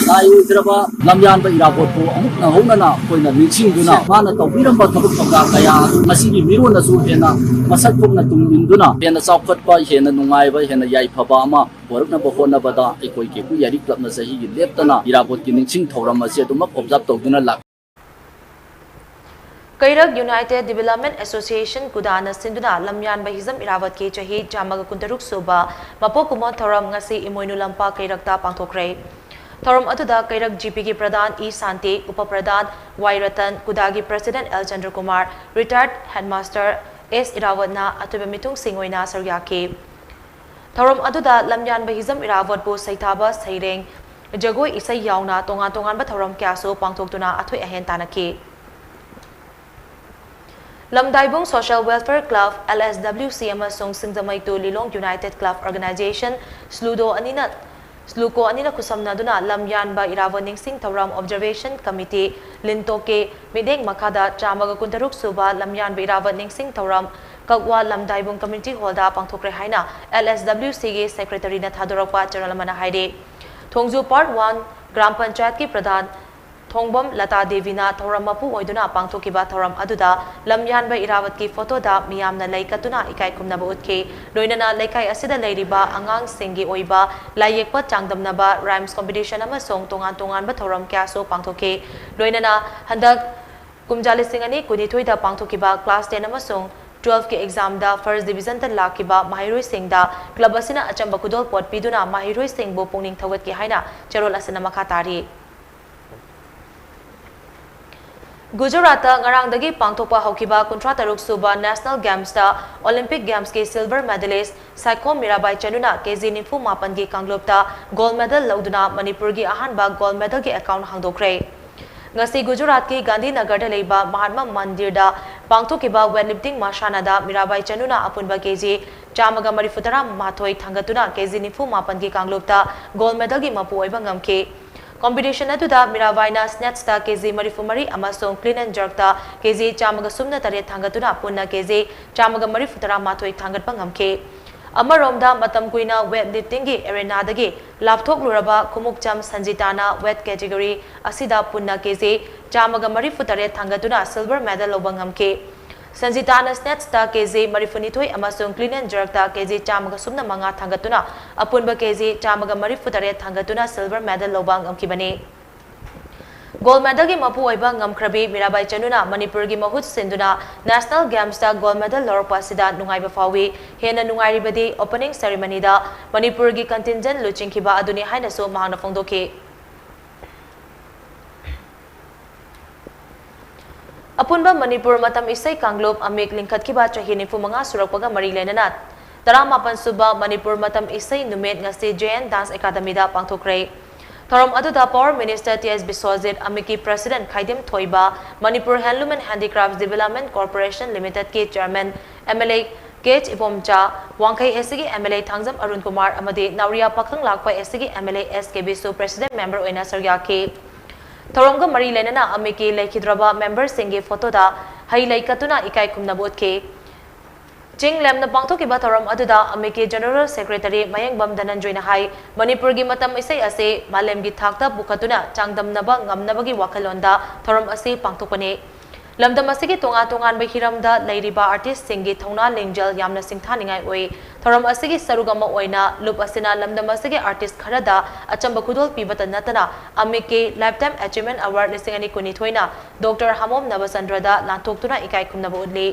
ꯂꯥꯏ ꯑꯣꯏꯖꯔꯕ ꯂꯝꯌꯥꯟꯕ ꯏꯔꯥꯕꯣꯠꯄꯨ ꯑꯃꯨꯛ ꯅꯧꯍꯧꯅꯅ ꯑꯩꯈꯣꯏꯅ ꯅꯤꯡꯁꯤꯡꯗꯨꯅ ꯃꯥꯅ ꯇꯧꯕꯤꯔꯝꯕ ꯊꯕꯛ ꯊꯧꯗꯥ ꯀꯌꯥ ꯑꯗꯨ ꯉꯁꯤꯒꯤ ꯃꯤꯔꯣꯟꯗꯁꯨ ꯍꯦꯟꯅ ꯃꯁꯛ ꯊꯣꯛꯅ ꯇꯨꯡ ꯏꯟꯗꯨꯅ ꯍꯦꯟꯅ ꯆꯥꯎꯈꯠꯄ, ꯍꯦꯟꯅ ꯅꯨꯡꯉꯥꯏꯕ, ꯍꯦꯟꯅ ꯌꯥꯏꯐꯕ ꯑꯃ ꯄꯨꯔꯛꯅꯕ ꯍꯣꯠꯅꯕꯗ ꯑꯩꯈꯣꯏ ꯀꯦꯀ꯭ꯔꯨ ꯌꯥꯏꯔꯤ ꯀ꯭ꯂꯕꯅ ꯆꯍꯤꯒꯤ ꯂꯦꯞꯇꯅ ꯏꯔꯥꯕꯣꯠꯀꯤ ꯅꯤꯡꯁꯤꯡ ꯊꯧꯔꯝ ꯑꯁꯤ ꯑꯗꯨꯃꯛ ꯑꯣꯕꯖꯥꯔꯕ ꯇꯧꯗꯨꯅ ꯂꯥꯛꯂꯤ꯫ ꯀꯩꯔꯛ ꯌꯨꯅꯥꯏꯇꯦꯗ ꯗꯤꯚꯦꯂꯞꯃꯦꯟ ꯑꯦꯁꯣꯁꯤꯌꯦꯁꯟ ꯀꯨꯗꯥꯅ ꯁꯤꯟꯗꯨꯅ ꯂꯝꯌꯥꯟꯕ ꯍꯤꯖꯝ ꯏꯔꯥꯕꯠꯀꯤ ꯆꯍꯤ ꯆꯥꯝꯃꯒ ꯀꯨꯟꯇꯔꯨꯛ ꯁꯨꯕ ꯃꯄꯣꯛ ꯀꯨꯝꯑꯣꯟ ꯊꯧꯔꯝ ꯉꯁꯤ ꯏꯃꯣꯏꯅꯨ ꯂꯝꯄꯥꯛ ꯀꯩꯔꯛꯇ ꯄꯥꯡꯊꯣꯛꯈ꯭ꯔꯦ꯫ ꯊꯧꯔꯝ ꯑꯗꯨꯗ ꯀꯩꯔꯛ ꯖꯤꯄꯤꯒꯤ ꯄ꯭ꯔꯙꯥꯟ ꯏ ꯁꯥꯟꯇꯤ, ꯎꯄ ꯄ꯭ꯔꯙꯥꯟ ꯋꯥꯏ ꯔꯇꯟ, ꯀꯨꯗꯥꯒꯤ ꯄ꯭ꯔꯁꯤꯗꯦꯟꯠ ꯑꯦꯜ ꯆꯟꯗ꯭ꯔꯀꯨꯃꯥꯔ, ꯔꯤꯇꯥꯌꯔꯗ ꯍꯦꯗꯃꯥꯁꯇꯔ ꯑꯦꯁ ꯏꯔꯥꯋꯠꯅ ꯑꯊꯣꯏꯕ ꯃꯤꯊꯨꯡꯁꯤꯡ ꯑꯣꯏꯅ ꯁꯔꯨꯛ ꯌꯥꯈꯤ꯫ ꯊꯧꯔꯝ ꯑꯗꯨꯗ ꯂꯝꯌꯥꯟꯕ ꯍꯤꯖꯝ ꯏꯔꯥꯋꯠꯄꯨ ꯁꯩꯊꯥꯕ ꯁꯩꯔꯦꯡ, ꯖꯒꯣꯏ ꯏꯁꯩ ꯌꯥꯎꯅ ꯇꯣꯉꯥꯟ ꯇꯣꯉꯥꯟꯕ ꯊꯧꯔꯝ ꯀꯌꯥꯁꯨ ꯄꯥꯡꯊꯣꯛꯇꯨꯅ ꯑꯊꯣꯏ ꯑꯍꯦꯟ ꯇꯥꯟꯅꯈꯤ꯫ ꯂꯝꯗꯥꯏꯕꯨꯡ Social Welfare Club, L S W C, ꯑꯃꯁꯨꯡ ꯁꯤꯡꯖꯃꯩ ꯇꯨ ꯂꯤꯂꯣꯡ United Club Organization, ꯁ꯭ꯂꯨꯗꯣ ꯑꯅꯤꯅ, ꯁ꯭ꯂꯨꯀꯣ ꯑꯅꯤꯅ ꯈꯨꯠꯁꯝꯅꯗꯨꯅ ꯂꯝꯌꯥꯟꯕ ꯏꯔꯥꯕꯣꯠ ꯅꯤꯡꯁꯤꯡ ꯊꯧꯔꯝ Observation Committee, ꯂꯤꯟꯇꯣꯛꯀꯤ ꯃꯤꯠꯌꯦꯡ ꯃꯈꯥꯗ ꯆꯥꯝꯃꯒ ꯀꯨꯟꯇꯔꯨꯛ ꯁꯨꯕ ꯂꯝꯌꯥꯟꯕ ꯏꯔꯥꯕꯣꯠ ꯅꯤꯡꯁꯤꯡ ꯊꯧꯔꯝ ꯀꯛꯋꯥ ꯂꯝꯗꯥꯏꯕꯨꯡ Community Hall ꯗ ꯄꯥꯡꯊꯣꯛꯈ꯭ꯔꯦ ꯍꯥꯏꯅ L S W C ꯒꯤ Secretary ꯅ ꯊꯥꯗꯣꯔꯛꯄ ꯆꯦꯔꯣꯜ ꯑꯃꯅ ꯍꯥꯏꯔꯤ꯫ ꯊꯣꯡꯖꯨ Part One ꯒ꯭ꯔꯥꯝ ꯄꯟꯆꯥꯌꯠꯀꯤ ꯄ꯭ꯔꯙꯥꯟ ꯊꯣꯡꯕꯝ ꯂꯇꯥ ꯗꯦꯕꯤꯅ ꯊꯧꯔꯝ ꯃꯄꯨ ꯑꯣꯏꯗꯨꯅ ꯄꯥꯡꯊꯣꯛꯈꯤꯕ ꯊꯧꯔꯝ ꯑꯗꯨꯗ ꯂꯝꯌꯥꯟꯕ ꯏꯔꯥꯕꯠꯀꯤ ꯐꯣꯇꯣꯗ ꯃꯤꯌꯥꯝꯅ ꯂꯩ ꯀꯠꯇꯨꯅ ꯏꯀꯥꯏ ꯈꯨꯝꯅꯕ ꯎꯠꯈꯤ꯫ ꯂꯣꯏꯅꯅ ꯂꯩꯀꯥꯏ ꯑꯁꯤꯗ ꯂꯩꯔꯤꯕ ꯑꯉꯥꯡꯁꯤꯡꯒꯤ ꯑꯣꯏꯕ ꯂꯥꯏꯌꯦꯛꯄ ꯆꯥꯡꯗꯝꯅꯕ, rhymes competition ꯑꯃꯁꯨꯡ ꯇꯣꯉꯥꯟ ꯇꯣꯉꯥꯟꯕ ꯊꯧꯔꯝ ꯀꯌꯥꯁꯨ ꯄꯥꯡꯊꯣꯛꯈꯤ꯫ ꯂꯣꯏꯅꯅ ꯍꯟꯗꯛ ꯀꯨꯝꯖꯥ ꯂꯤꯁꯤꯡ ꯑꯅꯤ ꯀꯨꯟꯅꯤꯊꯣꯏꯗ ꯄꯥꯡꯊꯣꯛꯈꯤꯕ class ten ꯑꯃꯁꯨꯡ twelve ꯀꯤ exam ꯗ first division ꯗ ꯂꯥꯛꯈꯤꯕ ꯃꯍꯩꯔꯣꯏꯁꯤꯡꯗ club ꯑꯁꯤꯅ ꯑꯆꯝꯕ ꯈꯨꯗꯣꯜꯄꯣꯠ ꯄꯤꯗꯨꯅ ꯃꯍꯩꯔꯣꯏꯁꯤꯡꯕꯨ ꯄꯨꯛꯅꯤꯡ ꯊꯧꯒꯠꯈꯤ ꯍꯥꯏꯅ ꯆꯦꯔꯣꯜ ꯑꯁꯤꯅ ꯃꯈꯥ ꯇꯥꯔꯤ꯫ ꯒꯨꯖꯔꯥꯠꯇ ꯉꯔꯥꯡꯗꯒꯤ ꯄꯥꯡꯊꯣꯛꯄ ꯍꯧꯈꯤꯕ ꯀꯨꯟꯊ꯭ꯔꯥ ꯇꯔꯨꯛ ꯁꯨꯕ National Games ꯇ Olympic Games ꯀꯤ silver medalist ꯁꯥꯏꯈꯣꯝ ꯃꯤꯔꯥꯕꯥꯏ ꯆꯅꯨꯅ ꯀꯦ ꯖꯤ ꯅꯤꯐꯨ ꯃꯥꯄꯟꯒꯤ ꯀꯥꯡꯂꯨꯞꯇ gold medal ꯂꯧꯗꯨꯅ ꯃꯅꯤꯄꯨꯔꯒꯤ ꯑꯍꯥꯟꯕ gold medal ꯒꯤ account ꯍꯥꯡꯗꯣꯛꯈ꯭ꯔꯦ꯫ ꯉꯁꯤ ꯒꯨꯖꯔꯥꯠꯀꯤ ꯒꯥꯟꯙꯤꯅꯒꯔꯗ ꯂꯩꯕ ꯃꯍꯥꯠꯃ ꯃꯟꯗꯤꯔꯗ ꯄꯥꯡꯊꯣꯛꯈꯤꯕ weightlifting ꯃꯁꯥꯟꯅꯗ ꯃꯤꯔꯥꯕꯥꯏ ꯆꯅꯨꯅ ꯑꯄꯨꯟꯕ ꯀꯦ ꯖꯤ ꯆꯥꯝꯃꯒ ꯃꯔꯤꯐꯨ ꯇꯔꯥ ꯃꯥꯊꯣꯏ ꯊꯥꯡꯒꯠꯇꯨꯅ ꯀꯦ ꯖꯤ ꯅꯤꯐꯨ ꯃꯥꯄꯟꯒꯤ ꯀꯥꯡꯂꯨꯞꯇ gold medal ꯒꯤ ꯃꯄꯨ ꯑꯣꯏꯕ ꯉꯝꯈꯤ꯫ Competition ꯑꯗꯨꯗ ꯃꯤꯔꯥꯕꯥꯏꯅ snatch ꯇ ꯀꯦ ꯖꯤ ꯃꯔꯤꯐꯨ ꯃꯔꯤ ꯑꯃꯁꯨꯡ clean and jerk ꯇ ꯀꯦ ꯖꯤ ꯆꯥꯝꯃꯒ ꯁꯨꯞꯅ ꯇꯔꯦꯠ ꯊꯥꯡꯒꯠꯇꯨꯅ ꯄꯨꯟꯅ ꯀꯦ ꯖꯤ ꯆꯥꯝꯃꯒ ꯃꯔꯤꯐꯨ ꯇꯔꯥ ꯃꯥꯊꯣꯏ ꯊꯥꯡꯒꯠꯄ ꯉꯝꯈꯤ꯫ ꯑꯃꯔꯣꯝꯗ, ꯃꯇꯝ ꯀꯨꯏꯅ weightlifting ꯒꯤ arena ꯗꯒꯤ ꯂꯥꯞꯊꯣꯛꯂꯨꯔꯕ ꯈꯨꯃꯨꯛꯆꯝ ꯁꯟꯖꯤꯇꯥꯅ weight category ꯑꯁꯤꯗ ꯄꯨꯟꯅ ꯀꯦ ꯖꯤ ꯆꯥꯝꯃꯒ ꯃꯔꯤꯐꯨ ꯇꯔꯦꯠ ꯊꯥꯡꯒꯠꯇꯨꯅ silver medal ꯂꯧꯕ ꯉꯝꯈꯤ꯫ ꯁꯟꯖꯤꯇꯥꯅ snatch ꯇ ꯀꯦ ꯖꯤ ꯃꯔꯤꯐꯨ ꯅꯤꯊꯣꯏ ꯑꯃꯁꯨꯡ clean and jerk ꯇ ꯀꯦ ꯖꯤ ꯆꯥꯝꯃꯒ ꯁꯨꯞꯅ ꯃꯉꯥ ꯊꯥꯡꯒꯠꯇꯨꯅ ꯑꯄꯨꯟꯕ ꯀꯦ ꯖꯤ ꯆꯥꯝꯃꯒ ꯃꯔꯤꯐꯨ ꯇꯔꯦꯠ ꯊꯥꯡꯒꯠꯇꯨꯅ silver medal ꯂꯧꯕ ꯉꯝꯈꯤꯕꯅꯤ꯫ Gold medal ꯒꯤ ꯃꯄꯨ ꯑꯣꯏꯕ ꯉꯝꯈ꯭ꯔꯕꯤ ꯃꯤꯔꯥꯕꯥꯏ ꯆꯅꯨꯅ ꯃꯅꯤꯄꯨꯔꯒꯤ ꯃꯍꯨꯠ ꯁꯤꯟꯗꯨꯅ National Games ꯇ gold medal ꯂꯧꯔꯛꯄ ꯑꯁꯤꯗ ꯅꯨꯡꯉꯥꯏꯕ ꯐꯥꯎꯏ꯫ ꯍꯦꯟꯅ ꯅꯨꯡꯉꯥꯏꯔꯤꯕꯗꯤ opening ceremony ꯗ ꯃꯅꯤꯄꯨꯔꯒꯤ contingent ꯂꯨꯆꯤꯡꯈꯤꯕ ꯑꯗꯨꯅꯤ ꯍꯥꯏꯅꯁꯨ ꯃꯍꯥꯛꯅ ꯐꯣꯡꯗꯣꯛꯈꯤ꯫ ꯑꯄꯨꯟꯕ ꯃꯅꯤꯄꯨꯔ ꯃꯇꯝ ꯏꯁꯩ ꯀꯥꯡꯂꯨꯞ ꯑꯃꯤꯛ ꯂꯤꯡꯈꯠꯈꯤꯕ ꯆꯍꯤ ꯅꯤꯐꯨ ꯃꯉꯥ ꯁꯨꯔꯛꯄꯒ ꯃꯔꯤ ꯂꯩꯅꯅ ꯇꯔꯥꯃꯥꯄꯟ ꯁꯨꯕ ꯃꯅꯤꯄꯨꯔ ꯃꯇꯝ ꯏꯁꯩ ꯅꯨꯃꯤꯠ ꯉꯁꯤ ꯖꯦ ꯑꯦꯟ ꯗꯥꯟꯁ ꯑꯦꯀꯥꯗꯃꯤꯗ ꯄꯥꯡꯊꯣꯛꯈ꯭ꯔꯦ꯫ ꯊꯧꯔꯝ ꯑꯗꯨꯗ Power Minister ꯇꯤ ꯑꯦꯁ ꯕꯤꯁ꯭ꯋꯖꯤꯠ, ꯑꯃꯤꯛꯀꯤ President ꯈꯥꯏꯗꯤꯝ ꯊꯣꯏꯕ, Manipur Handloom and Handicrafts Development Corporation Limited ꯀꯤ Chairman M L A K H Ibomcha, Wangkhei S ꯁꯤꯒꯤ M L A Thangjam Arun Kumar ꯑꯃꯗꯤ ꯅꯥꯎꯔꯤꯌꯥ ꯄꯥꯈꯪ ꯂꯥꯛꯄ ꯑꯦꯁ ꯁꯤꯒꯤ M L A S K ꯕꯤꯁꯨ President Member ꯑꯣꯏꯅ ꯁꯔꯨꯛ ꯌꯥꯈꯤ꯫ ꯊꯧꯔꯝꯒ ꯃꯔꯤ ꯂꯩꯅꯅ ꯑꯃꯤꯛꯀꯤ ꯂꯩꯈꯤꯗ꯭ꯔꯕ memberꯁꯤꯡꯒꯤ photoꯗ ꯍꯩ ꯂꯩ ꯀꯠꯇꯨꯅ ꯏꯀꯥꯏ ꯈꯨꯝꯅꯕ ꯎꯠꯈꯤ꯫ ꯆꯤꯡ ꯂꯦꯝꯅ ꯄꯥꯡꯊꯣꯛꯈꯤꯕ ꯊꯧꯔꯝ ꯑꯗꯨꯗ ꯑꯃꯤꯛꯀꯤ General Secretary ꯃꯌꯦꯡꯕꯝ ꯙꯅꯟꯖꯣꯏꯅ ꯍꯥꯏ, ꯃꯅꯤꯄꯨꯔꯒꯤ ꯃꯇꯝ ꯏꯁꯩ ꯑꯁꯤ ꯃꯥꯂꯦꯝꯒꯤ ꯊꯥꯛꯇ ꯄꯨꯈꯠꯇꯨꯅ ꯆꯥꯡꯗꯝꯅꯕ ꯉꯝꯅꯕꯒꯤ ꯋꯥꯈꯜꯂꯣꯟꯗ ꯊꯧꯔꯝ ꯑꯁꯤ ꯄꯥꯡꯊꯣꯛꯄꯅꯤ꯫ ꯂꯝꯗꯝ ꯑꯁꯤꯒꯤ ꯇꯣꯉꯥꯟ ꯇꯣꯉꯥꯟꯕ ꯍꯤꯔꯝꯗ ꯂꯩꯔꯤꯕ artistꯁꯤꯡꯒꯤ ꯊꯧꯅꯥ ꯂꯤꯡꯖꯦꯜ ꯌꯥꯝꯅ ꯁꯤꯡꯊꯥꯅꯤꯡꯉꯥꯏ ꯑꯣꯏ꯫ ꯊꯧꯔꯝ ꯑꯁꯤꯒꯤ ꯁꯔꯨꯛ ꯑꯃ ꯑꯣꯏꯅ ꯂꯨꯞ ꯑꯁꯤꯅ ꯂꯝꯗꯝ ꯑꯁꯤꯒꯤ artist ꯈꯔꯗ ꯑꯆꯝꯕ ꯈꯨꯗꯣꯜ ꯄꯤꯕꯇ ꯅꯠꯇꯅ ꯑꯃꯤꯛꯀꯤ Lifetime Achievement Award ꯂꯤꯁꯤꯡ ꯑꯅꯤ ꯀꯨꯟꯅꯤꯊꯣꯏꯅ Doctor ꯍꯥꯃꯣꯝ ꯅꯕꯆꯟꯗ꯭ꯔꯗ ꯂꯥꯟꯊꯣꯛꯇꯨꯅ ꯏꯀꯥꯏ ꯈꯨꯝꯅꯕ ꯎꯠꯂꯤ꯫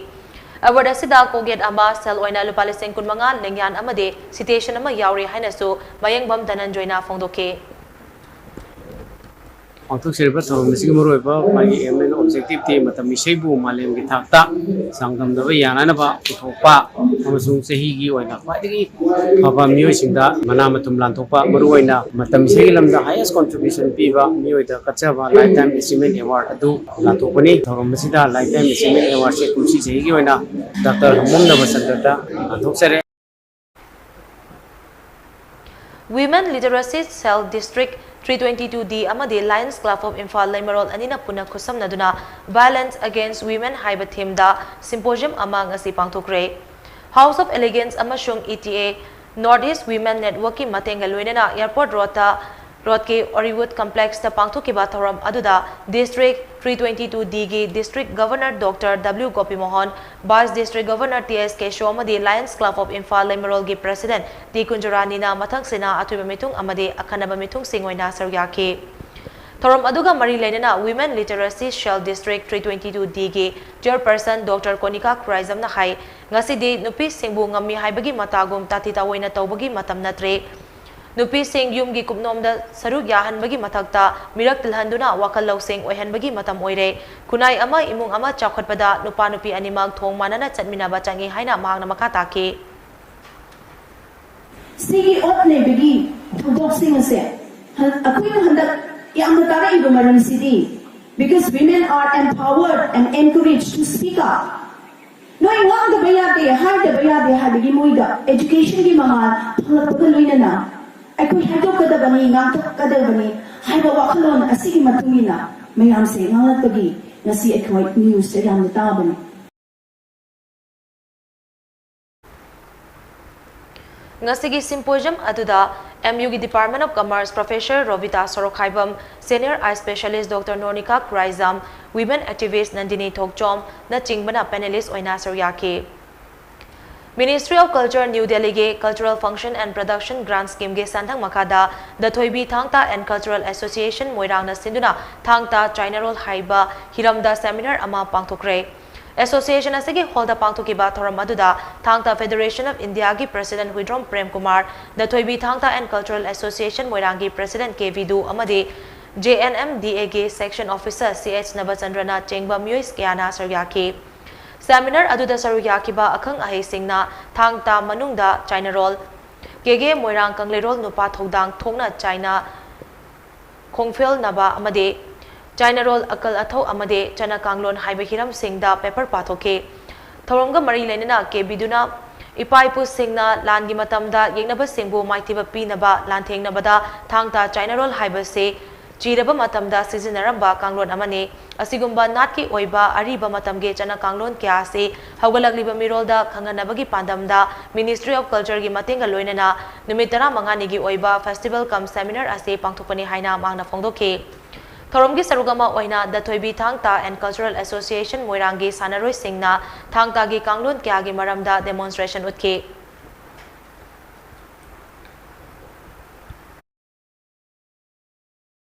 Award ꯑꯁꯤꯗ ꯀꯣꯛꯌꯦꯠ ꯑꯃ, ꯁꯦꯜ ꯑꯣꯏꯅ ꯂꯨꯄꯥ ꯂꯤꯁꯤꯡ ꯀꯨꯟꯃꯉꯥ, ꯂꯦꯡꯌꯥꯟ ꯑꯃꯗꯤ citation ꯑꯃ ꯌꯥꯎꯔꯤ ꯍꯥꯏꯅꯁꯨ ꯃꯌꯦꯡꯕꯝ ꯙꯅꯟꯖꯣꯏꯅ ꯐꯣꯡꯗꯣꯛꯈꯤ꯫ ꯄꯥꯡꯊꯣꯛꯆꯔꯤꯕ ꯊꯧꯔꯝ ꯑꯁꯤꯒꯤ ꯃꯔꯨꯑꯣꯏꯕ ꯃꯥꯒꯤ aim and objectiveꯇꯤ ꯃꯇꯝ ꯏꯁꯩꯕꯨ ꯃꯥꯂꯦꯝꯒꯤ ꯊꯥꯛꯇ ꯆꯥꯡꯗꯝꯅꯕ ꯌꯥꯅꯅꯕ ꯄꯨꯊꯣꯛꯄ ꯑꯃꯁꯨꯡ ꯆꯍꯤꯒꯤ ꯑꯣꯏꯅ ꯈ꯭ꯋꯥꯏꯗꯒꯤ ꯐꯕ ꯃꯤꯑꯣꯏꯁꯤꯡꯗ ꯃꯅꯥ ꯃꯊꯨꯝ ꯂꯥꯟꯊꯣꯛꯄ, ꯃꯔꯨꯑꯣꯏꯅ ꯃꯇꯝ ꯏꯁꯩꯒꯤ ꯂꯝꯗ highest contribution ꯄꯤꯕ ꯃꯤꯑꯣꯏꯗ ꯀꯠꯆꯕ Lifetime Achievement Award ꯑꯗꯨ ꯂꯥꯟꯊꯣꯛꯄꯅꯤ꯫ ꯊꯧꯔꯝ ꯑꯁꯤꯗ Lifetime Achievement Awardꯁꯦ ꯀꯨꯝꯁꯤ ꯆꯍꯤꯒꯤ ꯑꯣꯏꯅ Doctor ꯍꯥꯃꯣꯝ ꯅꯕꯆꯟꯗ꯭ꯔꯗ ꯂꯥꯟꯊꯣꯛꯆꯔꯦ꯫ Women Literacy Cell District three twenty-two D ꯑꯃꯗꯤ Lions Club of Imphal ꯂꯩꯃꯔꯣꯜ ꯑꯅꯤꯅ ꯄꯨꯟꯅ ꯈꯨꯠꯁꯝꯅꯗꯨꯅ Violence Against Women ꯍꯥꯏꯕ themeꯗ symposium ꯑꯃ ꯉꯁꯤ ꯄꯥꯡꯊꯣꯛꯈ꯭ꯔꯦ꯫ House of Elegance ꯑꯃꯁꯨꯡ E T A North East Women Networkꯀꯤ ꯃꯇꯦꯡꯒ ꯂꯣꯏꯅꯅ Airport Roadꯇ, Roadꯀꯤ Oriwood Complexꯇ ꯄꯥꯡꯊꯣꯛꯈꯤꯕ ꯊꯧꯔꯝ ꯑꯗꯨꯗ District three twenty-two Dꯒꯤ District Governor Doctor W ꯒꯣꯄꯤꯃꯣꯍꯟ, Vice District Governor T S ꯀꯦꯁꯣ ꯑꯃꯗꯤ Lions Club of Imphal ꯂꯩꯃꯔꯣꯜꯒꯤ President ꯇꯤ ꯀꯨꯟꯖꯔꯥꯅꯤꯅ ꯃꯊꯪꯁꯤꯅ ꯑꯊꯣꯏꯕ ꯃꯤꯊꯨꯡ ꯑꯃꯗꯤ ꯑꯈꯟꯅꯕ ꯃꯤꯊꯨꯡꯁꯤꯡ ꯑꯣꯏꯅ ꯁꯔꯨꯛ ꯌꯥꯈꯤ꯫ ꯊꯧꯔꯝ ꯑꯗꯨꯒ ꯃꯔꯤ ꯂꯩꯅꯅ Women Literacy Cell District three twenty-two Dꯒꯤ Chairperson Doctor ꯀꯣꯅꯤꯀꯥ ꯈꯨꯔꯥꯏꯖꯝꯅ ꯍꯥꯏ, ꯉꯁꯤꯗꯤ ꯅꯨꯄꯤꯁꯤꯡꯕꯨ ꯉꯝꯃꯤ ꯍꯥꯏꯕꯒꯤ ꯃꯇꯥꯒꯨꯝ ꯇꯥꯊꯤ ꯇꯥꯑꯣꯏꯅ ꯇꯧꯕꯒꯤ ꯃꯇꯝ ꯅꯠꯇ꯭ꯔꯦ꯫ ꯅꯨꯄꯤꯁꯤꯡ ꯌꯨꯝꯒꯤ ꯀꯨꯞꯅꯣꯝꯗ ꯁꯔꯨꯛ ꯌꯥꯍꯟꯕꯒꯤ ꯃꯊꯛꯇ ꯃꯤꯔꯛ ꯇꯤꯜꯍꯟꯗꯨꯅ ꯋꯥꯈꯜ ꯂꯧꯁꯤꯡ ꯑꯣꯏꯍꯟꯕꯒꯤ ꯃꯇꯝ ꯑꯣꯏꯔꯦ꯫ ꯈꯨꯟꯅꯥꯏ ꯑꯃ, ꯏꯃꯨꯡ ꯑꯃ ꯆꯥꯎꯈꯠꯄꯗ ꯅꯨꯄꯥ ꯅꯨꯄꯤ ꯑꯅꯤꯃꯛ ꯊꯣꯡ ꯃꯥꯟꯅꯅ ꯆꯠꯃꯤꯟꯅꯕ ꯆꯪꯏ ꯍꯥꯏꯅ ꯃꯍꯥꯛꯅ ꯃꯈꯥ ꯇꯥꯈꯤ꯫ ꯁꯤꯒꯤ ꯑꯣꯠ ꯅꯩꯕꯒꯤ ꯊꯧꯗꯣꯛꯁꯤꯡ ꯑꯁꯦ ꯍꯟ-, ꯑꯩꯈꯣꯏꯅ ꯍꯟꯗꯛ ꯌꯥꯝꯅ ꯇꯥꯔꯛꯏꯕ ꯃꯔꯝꯁꯤꯗꯤ, because women are empowered and encouraged to speak up. ꯅꯣꯏ ꯉꯥꯡꯗꯕ ꯌꯥꯗꯦ, ꯍꯥꯏꯗꯕ ꯌꯥꯗꯦ ꯍꯥꯏꯕꯒꯤ ꯃꯣꯏꯗ educationꯒꯤ ꯃꯉꯥꯜ ꯐꯪꯂꯛꯄꯒ ꯂꯣꯏꯅꯅ ꯑꯩꯈꯣꯏ ꯍꯥꯏꯗꯣꯛꯀꯗꯕꯅꯤ, ꯉꯥꯡꯊꯣꯛꯀꯗꯕꯅꯤ ꯍꯥꯏꯕ ꯋꯥꯈꯜꯂꯣꯟ ꯑꯁꯤꯒꯤ ꯃꯇꯨꯡ ꯏꯟꯅ ꯃꯌꯥꯝꯁꯦ ꯉꯥꯡꯂꯛꯄꯒꯤ ꯉꯁꯤ ꯑꯩꯈꯣꯏ newsꯇ ꯌꯥꯝꯅ ꯇꯥꯕꯅꯤ꯫ ꯉꯁꯤꯒꯤ symposium ꯑꯗꯨꯗ MUꯒꯤ Department of Commerce Professor Robita Sorokhaibam, Senior Eye Specialist Doctor ꯅꯣꯔꯅꯤꯀꯥ Khuraijam, women activist Nandini ꯊꯣꯛꯆꯣꯝꯅꯆꯤꯡꯕꯅ panelist ꯑꯣꯏꯅ ꯁꯔꯨꯛ ꯌꯥꯈꯤ꯫ Ministry of Culture, New Delhiꯒꯤ Cultural Function and Production Grant Schemeꯒꯤ ꯁꯦꯟꯊꯪ ꯃꯈꯥꯗ ꯗꯊꯣꯏꯕꯤ ꯊꯥꯡ ꯇꯥ and Cultural Association ꯃꯣꯏꯔꯥꯡꯅ ꯁꯤꯟꯗꯨꯅ ꯊꯥꯡ ꯇꯥ ꯆꯥꯏꯅꯔꯣꯜ ꯍꯥꯏꯕ ꯍꯤꯔꯝꯗ seminar ꯑꯃ ꯄꯥꯡꯊꯣꯛꯈ꯭ꯔꯦ꯫ Association ꯑꯁꯤꯒꯤ hallꯗ ꯄꯥꯡꯊꯣꯛꯈꯤꯕ ꯊꯧꯔꯝ ꯑꯗꯨꯗ ꯊꯥꯡ ꯇꯥ Federation of Indiaꯒꯤ President Huidrom Prem Kumar, ꯗꯊꯣꯏꯕꯤ ꯊꯥꯡ ꯇꯥ and Cultural Association ꯃꯣꯏꯔꯥꯡꯒꯤ President ꯀꯦ ꯕꯤꯗꯨ ꯑꯃꯗꯤ JNMDAꯒꯤ Section Officer ꯁꯤ ꯑꯩꯆ ꯅꯕꯆꯟꯗ꯭ꯔꯅ ꯆꯦꯡꯕ ꯃꯤꯑꯣꯏ ꯀꯌꯥꯅ ꯁꯔꯨꯛ ꯌꯥꯈꯤ꯫ Seminar ꯑꯗꯨꯗ ꯁꯔꯨꯛ ꯌꯥꯈꯤꯕ ꯑꯈꯪ ꯑꯍꯩꯁꯤꯡꯅ ꯊꯥꯡ ꯇꯥ ꯃꯅꯨꯡꯗ ꯆꯥꯏꯅꯔꯣꯜ, ꯀꯦꯒꯦ ꯃꯣꯏꯔꯥꯡ ꯀꯪꯂꯩꯔꯣꯜ ꯅꯨꯄꯥ ꯊꯧꯗꯥꯡ ꯊꯣꯛꯅ ꯆꯥꯏꯅ ꯈꯣꯡꯐꯦꯜꯅꯕ ꯑꯃꯗꯤ ꯆꯥꯏꯅꯔꯣꯜ ꯑꯀꯜ ꯑꯊꯧ ꯑꯃꯗꯤ ꯆꯠꯅ ꯀꯥꯡꯂꯣꯟ ꯍꯥꯏꯕ ꯍꯤꯔꯝꯁꯤꯡꯗ paper ꯄꯥꯊꯣꯛꯈꯤ꯫ ꯊꯧꯔꯝꯒ ꯃꯔꯤ ꯂꯩꯅꯅ ꯀꯦ ꯕꯤꯗꯨꯅ ꯏꯄꯥ ꯏꯄꯨꯁꯤꯡꯅ ꯂꯥꯟꯒꯤ ꯃꯇꯝꯗ ꯌꯦꯛꯅꯕꯁꯤꯡꯕꯨ ꯃꯥꯏꯊꯤꯕ ꯄꯤꯅꯕ ꯂꯥꯟꯊꯦꯡꯅꯕꯗ ꯊꯥꯡ ꯇꯥ ꯆꯥꯏꯅꯔꯣꯜ ꯍꯥꯏꯕꯁꯤ ꯆꯤꯔꯕ ꯃꯇꯝꯗ ꯁꯤꯖꯤꯟꯅꯔꯝꯕ ꯀꯥꯡꯂꯣꯟ ꯑꯃꯅꯤ꯫ ꯑꯁꯤꯒꯨꯝꯕ ꯅꯥꯠꯀꯤ ꯑꯣꯏꯕ ꯑꯔꯤꯕ ꯃꯇꯝꯒꯤ ꯆꯠꯅ ꯀꯥꯡꯂꯣꯟ ꯀꯌꯥ ꯑꯁꯤ ꯍꯧꯒꯠꯂꯛꯂꯤꯕ ꯃꯤꯔꯣꯜꯗ ꯈꯪꯍꯟꯅꯕꯒꯤ ꯄꯥꯟꯗꯝꯗ Ministry of Cultureꯒꯤ ꯃꯇꯦꯡꯒ ꯂꯣꯏꯅꯅ ꯅꯨꯃꯤꯠ ꯇꯔꯥꯃꯉꯥꯅꯤꯒꯤ ꯑꯣꯏꯕ festival cum seminar ꯑꯁꯤ ꯄꯥꯡꯊꯣꯛꯄꯅꯤ ꯍꯥꯏꯅ ꯃꯍꯥꯛꯅ ꯐꯣꯡꯗꯣꯛꯈꯤ꯫ ꯊꯧꯔꯝꯒꯤ ꯁꯔꯨꯛ ꯑꯃ ꯑꯣꯏꯅ ꯗꯊꯣꯏꯕꯤ ꯊꯥꯡ ꯇꯥ and Cultural Association ꯃꯣꯏꯔꯥꯡꯒꯤ ꯁꯥꯟꯅꯔꯣꯏꯁꯤꯡꯅ ꯊꯥꯡ ꯇꯥꯒꯤ ꯀꯥꯡꯂꯣꯟ ꯀꯌꯥꯒꯤ ꯃꯔꯝꯗ demonstration ꯎꯠꯈꯤ꯫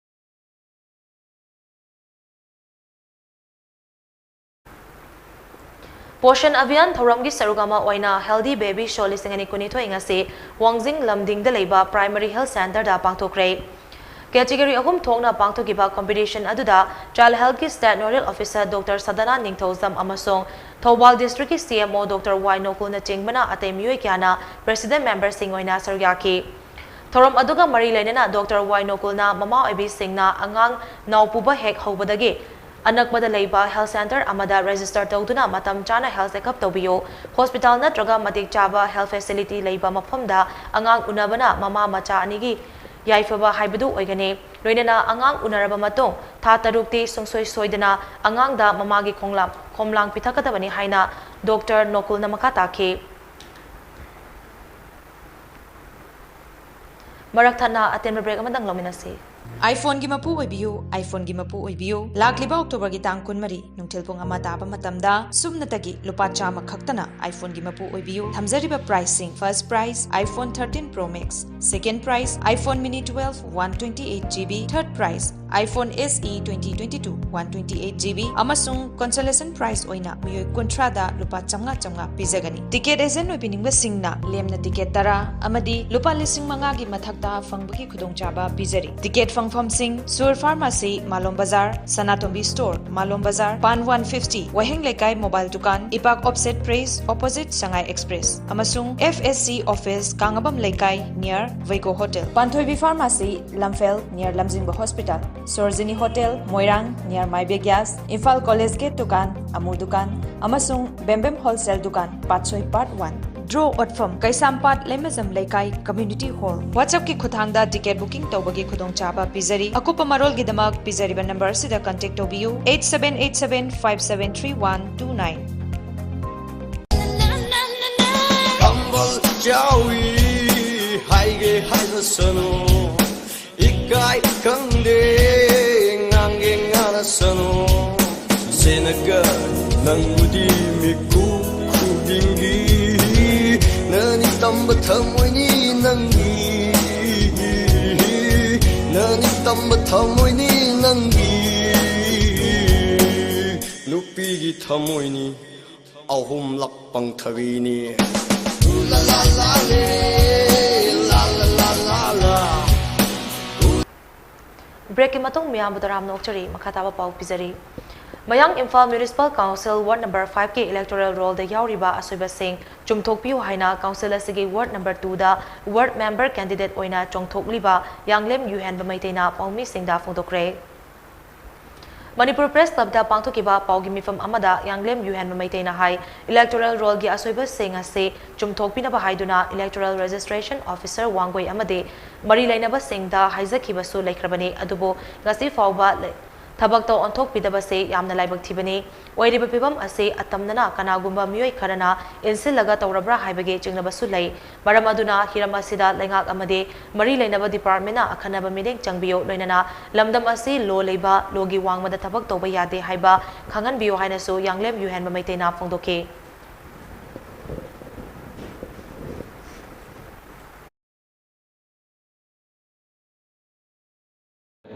ꯄꯣꯁꯟ ꯑꯚꯤꯌꯥꯟ ꯊꯧꯔꯝꯒꯤ ꯁꯔꯨꯛ ꯑꯃ ꯑꯣꯏꯅ Healthy Baby Show ꯂꯤꯁꯤꯡ ꯑꯅꯤ ꯀꯨꯟꯅꯤꯊꯣꯏ ꯉꯁꯤ ꯋꯥꯡꯖꯤꯡ ꯂꯝꯗꯤꯡꯗ ꯂꯩꯕ Primary Health Centreꯗ ꯄꯥꯡꯊꯣꯛꯈ꯭ꯔꯦ꯫ Category ꯑꯍꯨꯝ ꯊꯣꯛꯅ ꯄꯥꯡꯊꯣꯛꯈꯤꯕ competition ꯑꯗꯨꯗ Child Healthꯀꯤ State Nodal Officer Doctor Sadananda ꯅꯤꯡꯊꯧꯖꯝ ꯑꯃꯁꯨꯡ ꯊꯧꯕꯥꯜ Districtꯀꯤ CMO Doctor ꯋꯥꯏ ꯅꯣꯀꯨꯜꯅꯆꯤꯡꯕꯅ ꯑꯇꯩ ꯃꯤꯑꯣꯏ ꯀꯌꯥꯅ President Memberꯁꯤꯡ ꯑꯣꯏꯅ ꯁꯔꯨꯛ ꯌꯥꯈꯤ꯫ ꯊꯧꯔꯝ ꯑꯗꯨꯒ ꯃꯔꯤ ꯂꯩꯅꯅ Doctor ꯋꯥꯏ ꯅꯣꯀꯨꯜꯅ ꯃꯃꯥ ꯑꯣꯏꯕꯤꯁꯤꯡꯅ ꯑꯉꯥꯡ ꯅꯥꯎ ꯄꯨꯕ ꯍꯦꯛ ꯍꯧꯕꯗꯒꯤ ꯑꯅꯛꯄꯗ ꯂꯩꯕ Health Centre ꯑꯃꯗ register ꯇꯧꯗꯨꯅ ꯃꯇꯝ ꯆꯥꯅ health checkup ꯇꯧꯕꯤꯌꯨ꯫ Hospital ꯅꯠꯇ꯭ꯔꯒ ꯃꯇꯤꯛ ꯆꯥꯕ health facility ꯂꯩꯕ ꯃꯐꯝꯗ ꯑꯉꯥꯡ ꯎꯅꯕꯅ ꯃꯃꯥ ꯃꯆꯥ ꯑꯅꯤꯒꯤ ꯌꯥꯏꯐꯕ ꯍꯥꯏꯕꯗꯨ ꯑꯣꯏꯒꯅꯤ꯫ ꯂꯣꯏꯅꯅ ꯑꯉꯥꯡ ꯎꯅꯔꯕ ꯃꯇꯨꯡ ꯊꯥ ꯇꯔꯨꯛꯇꯤ ꯁꯨꯡꯁꯣꯏ ꯁꯣꯏꯗꯅ ꯑꯉꯥꯡꯗ ꯃꯃꯥꯒꯤ ꯈꯣꯡꯂꯥ-, ꯈꯣꯝꯂꯥꯡ ꯄꯤꯊꯛꯀꯗꯕꯅꯤ ꯍꯥꯏꯅ Doctor ꯅꯣꯀꯨꯜꯅ ꯃꯈꯥ ꯇꯥꯈꯤ꯫ ꯃꯔꯛ ꯊꯠꯅ ꯑꯇꯦꯟꯕ break ꯑꯃꯇꯪ ꯂꯧꯃꯤꯟꯅꯁꯤ꯫ iPhoneꯒꯤ ꯃꯄꯨ ꯑꯣꯏꯕꯤꯌꯨ, iPhoneꯒꯤ ꯃꯄꯨ ꯑꯣꯏꯕꯤꯌꯨ꯫ ꯂꯥꯛꯂꯤꯕ Octoberꯒꯤ ꯇꯥꯡ ꯀꯨꯟꯃꯔꯤ, ꯅꯨꯡꯊꯤꯜ ꯄꯨꯡ ꯑꯃ ꯇꯥꯕ ꯃꯇꯝꯗ ꯁꯨꯞꯅꯇꯒꯤ ꯂꯨꯄꯥ ꯆꯥꯝꯃ ꯈꯛꯇꯅ iPhoneꯒꯤ ꯃꯄꯨ ꯑꯣꯏꯕꯤꯌꯨ꯫ ꯊꯝꯖꯔꯤꯕ priceꯁꯤꯡ: first prize iPhone thirteen Pro Max, second prize iPhone Mini twelve one twenty eight GB, third prize iPhone SE twenty twenty-two one twenty eight GB, ꯑꯃꯁꯨꯡ consolation prize ꯑꯣꯏꯅ ꯃꯤꯑꯣꯏ ꯀꯨꯟꯊ꯭ꯔꯥꯗ ꯂꯨꯄꯥ ꯆꯥꯝꯃꯉꯥ ꯆꯥꯝꯃꯉꯥ ꯄꯤꯖꯒꯅꯤ꯫ Ticket agent ꯑꯣꯏꯕꯤꯅꯤꯡꯕꯁꯤꯡꯅ ꯂꯦꯝꯅ ticket ꯇꯔꯥ ꯑꯃꯗꯤ ꯂꯨꯄꯥ ꯂꯤꯁꯤꯡ ꯃꯉꯥꯒꯤ ꯃꯊꯛꯇ ꯐꯪꯕꯒꯤ ꯈꯨꯗꯣꯡꯆꯥꯕ ꯄꯤꯖꯔꯤ꯫ Ticket ꯐꯪꯐꯝꯁꯤꯡ: ꯁꯨꯔ Pharmacy, ꯃꯥꯂꯣꯝ ꯕꯖꯥꯔ, ꯁꯅꯥꯇꯣꯝꯕꯤ Store, ꯃꯥꯂꯣꯝ ꯕꯖꯥꯔ, ꯄꯥꯟ one fifty, ꯋꯥꯍꯦꯡ ꯂꯩꯀꯥꯏ mobile ꯗꯨꯀꯥꯟ, ꯏꯄꯥꯛ Offset Press, opposite ꯁꯉꯥꯏ Express, ꯑꯃꯁꯨꯡ FSC office, ꯀꯥꯡꯉꯕꯝ ꯂꯩꯀꯥꯏ, near ꯋꯩꯒꯣ Hotel꯫ ꯄꯥꯟꯊꯣꯏꯕꯤ Pharmacy, ꯂꯝꯐꯦꯜ, near ꯂꯝꯖꯤꯡꯕ Hospital, Sarojini Hotel, ꯃꯣꯏꯔꯥꯡ, near ꯃꯥꯏꯕꯦ Gas, Imphal College Gate ꯗꯨꯀꯥꯟ, ꯑꯃꯨ ꯗꯨꯀꯥꯟ, ꯑꯃꯁꯨꯡ ꯕꯦꯝꯕꯦꯝ Wholesale ꯗꯨꯀꯥꯟ, ꯄꯥꯠꯁꯣꯏ Part one꯫ Draw ꯑꯣꯠꯐꯝ: ꯀꯩꯁꯥꯝꯄꯥꯠ ꯂꯩꯃꯖꯝ ꯂꯩꯀꯥꯏ Community Hall꯫ WhatsAppꯀꯤ ꯈꯨꯠꯊꯥꯡꯗ ticket booking ꯇꯧꯕꯒꯤ ꯈꯨꯗꯣꯡꯆꯥꯕ ꯄꯤꯖꯔꯤ꯫ ꯑꯀꯨꯞꯄ ꯃꯔꯣꯜꯒꯤꯗꯃꯛ ꯄꯤꯖꯔꯤꯕ number ꯑꯁꯤꯗ contact ꯇꯧꯕꯤꯌꯨ, eight seven eight seven five seven three one two nine꯫ ꯍꯥꯏꯒꯦ ꯍꯥꯏꯔꯁꯅꯨ, ꯏꯀꯥꯏ ꯈꯪꯗꯦ, ꯉꯥꯡꯒꯦ ꯉꯥꯡꯁꯅꯨ꯫ ꯁꯦꯟꯅꯒ ꯅꯪꯕꯨꯗꯤ ꯃꯤꯀꯨꯞ ꯈꯨꯗꯤꯡꯒꯤ ꯅꯅꯤ ꯇꯝꯕ ꯊꯃꯣꯏꯅꯤ ꯅꯪꯒꯤ, ꯅꯅꯤ ꯇꯝꯕ ꯊꯃꯣꯏꯅꯤ ꯅꯪꯒꯤ, ꯅꯨꯄꯤꯒꯤ ꯊꯃꯣꯏꯅꯤ꯫ ꯑꯍꯨꯝꯂꯛ ꯄꯪꯊꯕꯤꯅꯤ꯫ ꯕ꯭ꯔꯦꯛꯀꯤ ꯃꯇꯨꯡ ꯃꯌꯥꯝꯕꯨ ꯇꯔꯥꯝꯅ ꯑꯣꯛꯆꯔꯤ꯫ ꯃꯈꯥ ꯇꯥꯕ ꯄꯥꯎ ꯄꯤꯖꯔꯤ꯫ ꯃꯌꯥꯡ Imphal municipal council ward number ꯐꯥꯏꯚꯀꯤ ꯏꯂꯦꯛꯇꯣꯔꯦꯜ ꯔꯣꯜꯗ ꯌꯥꯎꯔꯤꯕ ꯑꯁꯣꯏꯕꯁꯤꯡ ꯆꯨꯝꯊꯣꯛꯄꯤꯌꯨ ꯍꯥꯏꯅ ꯀꯥꯎꯟꯁꯤꯜ ꯑꯁꯤꯒꯤ ꯋꯥꯔꯗ ꯅꯝꯕꯔ ꯇꯨꯗ ꯋꯥꯔꯗ ꯃꯦꯝꯕꯔ ꯀꯦꯟꯗꯤꯗꯦꯠ ꯑꯣꯏꯅ ꯆꯣꯡꯊꯣꯛꯂꯤꯕ ꯌꯥꯡꯂꯦꯝ ꯌꯨꯍꯦꯟꯕ ꯃꯩꯇꯩꯅ ꯄꯥꯎꯃꯤꯁꯤꯡꯗ ꯐꯣꯡꯗꯣꯛꯈ꯭ꯔꯦ꯫ ꯃꯅꯤꯄꯨꯔ ꯄ꯭ꯔꯦꯁ ꯀ꯭ꯂꯕꯇ ꯄꯥꯡꯊꯣꯛꯈꯤꯕ ꯄꯥꯎꯒꯤ ꯃꯤꯐꯝ ꯑꯃꯗ ꯌꯥꯡꯂꯦꯝ ꯌꯨꯍꯦꯟꯕ ꯃꯩꯇꯩꯅ ꯍꯥꯏ, ꯏꯂꯦꯛꯇꯣꯔꯦꯜ ꯔꯣꯜꯒꯤ ꯑꯁꯣꯏꯕꯁꯤꯡ ꯑꯁꯤ ꯆꯨꯝꯊꯣꯛꯄꯤꯅꯕ ꯍꯥꯏꯗꯨꯅ ꯏꯂꯦꯛꯇꯣꯔꯦꯜ ꯔꯦꯖꯤꯁꯇ꯭ꯔꯦꯁꯟ ꯑꯣꯐꯤꯁꯔ ꯋꯥꯡꯒꯣꯏ ꯑꯃꯗꯤ ꯃꯔꯤ ꯂꯩꯅꯕꯁꯤꯡꯗ ꯍꯥꯏꯖꯈꯤꯕꯁꯨ ꯂꯩꯈ꯭ꯔꯕꯅꯤ, ꯑꯗꯨꯕꯨ ꯉꯁꯤ ꯐꯥꯎꯕ ꯂꯩ-, ꯊꯕꯛꯇ ꯑꯣꯟꯊꯣꯛꯄꯤꯗꯕꯁꯤ ꯌꯥꯝꯅ ꯂꯥꯏꯕꯛ ꯊꯤꯕꯅꯤ꯫ ꯑꯣꯏꯔꯤꯕ ꯐꯤꯕꯝ ꯑꯁꯤ ꯑꯇꯝꯅꯅ ꯀꯅꯥꯒꯨꯝꯕ ꯃꯤꯑꯣꯏ ꯈꯔꯅ ꯏꯟꯁꯤꯜꯂꯒ ꯇꯧꯔꯕ꯭ꯔꯥ ꯍꯥꯏꯕꯒꯤ ꯆꯤꯡꯅꯕꯁꯨ ꯂꯩ꯫ ꯃꯔꯝ ꯑꯗꯨꯅ ꯍꯤꯔꯝ ꯑꯁꯤꯗ ꯂꯩꯉꯥꯛ ꯑꯃꯗꯤ ꯃꯔꯤ ꯂꯩꯅꯕ ꯗꯤꯄꯥꯔꯠꯃꯦꯟꯅ ꯑꯈꯟꯅꯕ ꯃꯤꯠꯌꯦꯡ ꯆꯪꯕꯤꯌꯨ, ꯂꯣꯏꯅꯅ ꯂꯝꯗꯝ ꯑꯁꯤ ꯂꯣ ꯂꯩꯕ, ꯂꯣꯒꯤ ꯋꯥꯡꯃꯗ ꯊꯕꯛ ꯇꯧꯕ ꯌꯥꯗꯦ ꯍꯥꯏꯕ ꯈꯪꯍꯟꯕꯤꯌꯨ ꯍꯥꯏꯅꯁꯨ ꯌꯥꯡꯂꯦꯝ ꯌꯨꯍꯦꯟꯕ ꯃꯩꯇꯩꯅ ꯐꯣꯡꯗꯣꯛꯈꯤ꯫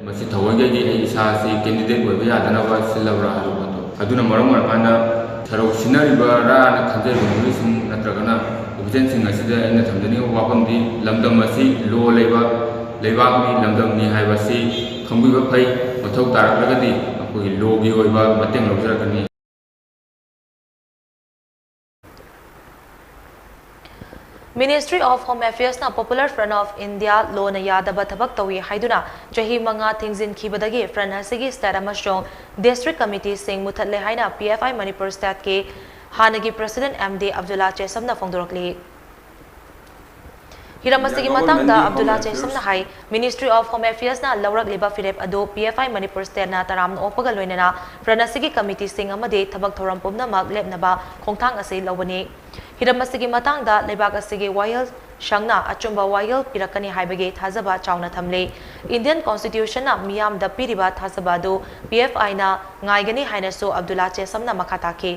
ꯃꯁꯤ ꯊꯑꯣꯏꯗꯒꯤ ꯑꯩ ꯏꯁꯥꯁꯤ ꯀꯦꯟꯗꯤꯗꯦꯠ ꯑꯣꯏꯕ ꯌꯥꯗꯅꯕ ꯁꯤꯜꯂꯕ꯭ꯔꯥ ꯍꯥꯏꯕ ꯄꯣꯠꯇꯣ꯫ ꯑꯗꯨꯅ ꯃꯔꯝ ꯑꯣꯏꯔꯀꯥꯟꯗ ꯁꯔꯧ ꯁꯤꯟꯅꯔꯤꯕ꯭ꯔꯥꯅ ꯈꯟꯖꯔꯤꯕ ꯃꯤꯑꯣꯏꯁꯤꯡ ꯅꯠꯇ꯭ꯔꯒꯅ ꯑꯣꯐꯤꯁꯤꯌꯦꯜꯁꯤꯡ ꯑꯁꯤꯗ ꯑꯩꯅ ꯊꯝꯖꯅꯤꯡꯕ ꯋꯥꯐꯝꯗꯤ, ꯂꯝꯗꯝ ꯑꯁꯤ ꯂꯣ ꯂꯩꯕ ꯂꯩꯕꯥꯛꯅꯤ, ꯂꯝꯗꯝꯅꯤ ꯍꯥꯏꯕꯁꯤ ꯈꯪꯕꯤꯕ ꯐꯩ꯫ ꯃꯊꯧ ꯇꯥꯔꯛꯂꯒꯗꯤ ꯑꯩꯈꯣꯏꯒꯤ ꯂꯣꯒꯤ ꯑꯣꯏꯕ ꯃꯇꯦꯡ ꯂꯧꯖꯔꯛꯀꯅꯤ꯫ Ministry of Home Affairsꯅ Popular Front of India ꯂꯣꯅ ꯌꯥꯗꯕ ꯊꯕꯛ ꯇꯧꯏ ꯍꯥꯏꯗꯨꯅ ꯆꯍꯤ ꯃꯉꯥ ꯊꯤꯡꯖꯤꯟꯈꯤꯕꯗꯒꯤ front ꯑꯁꯤꯒꯤ state ꯑꯃꯁꯨꯡ district committeeꯁꯤꯡ ꯃꯨꯊꯠꯂꯦ ꯍꯥꯏꯅ P F I ꯃꯅꯤꯄꯨꯔ stateꯀꯤ ꯍꯥꯟꯅꯒꯤ president M D ꯑꯕꯗꯨꯜꯂꯥ ꯆꯦꯁꯝꯅ ꯐꯣꯡꯗꯣꯔꯛꯂꯤ꯫ ꯍꯤꯔꯝ ꯑꯁꯤꯒꯤ ꯃꯇꯥꯡꯗ ꯑꯕꯗꯨꯜꯂꯥ ꯆꯦꯁꯝꯅ ꯍꯥꯏ, Ministry of Home Affairsꯅ ꯂꯧꯔꯛꯂꯤꯕ ꯐꯤꯔꯦꯞ ꯑꯗꯨ P F I ꯃꯅꯤꯄꯨꯔ stateꯅ ꯇꯔꯥꯝꯅ ꯑꯣꯛꯄꯒ ꯂꯣꯏꯅꯅ front ꯑꯁꯤꯒꯤ committeeꯁꯤꯡ ꯑꯃꯗꯤ ꯊꯕꯛ ꯊꯧꯔꯝ ꯄꯨꯝꯅꯃꯛ ꯂꯦꯞꯅꯕ ꯈꯣꯡꯊꯥꯡ ꯑꯁꯤ ꯂꯧꯕꯅꯤ꯫ ꯍꯤꯔꯝ ꯑꯁꯤꯒꯤ ꯃꯇꯥꯡꯗ ꯂꯩꯕꯥꯛ ꯑꯁꯤꯒꯤ ꯋꯥꯌꯦꯜ ꯁꯪꯅ ꯑꯆꯨꯝꯕ ꯋꯥꯌꯦꯜ ꯄꯤꯔꯛꯀꯅꯤ ꯍꯥꯏꯕꯒꯤ ꯊꯥꯖꯕ ꯆꯥꯎꯅ ꯊꯝꯂꯤ꯫ Indian Constitutionꯅ ꯃꯤꯌꯥꯝꯗ ꯄꯤꯔꯤꯕ ꯊꯥꯖꯕ ꯑꯗꯨ P F Iꯅ ꯉꯥꯏꯒꯅꯤ ꯍꯥꯏꯅꯁꯨ ꯑꯕꯗꯨꯜꯂꯥ ꯆꯦꯁꯝꯅ ꯃꯈꯥ ꯇꯥꯈꯤ꯫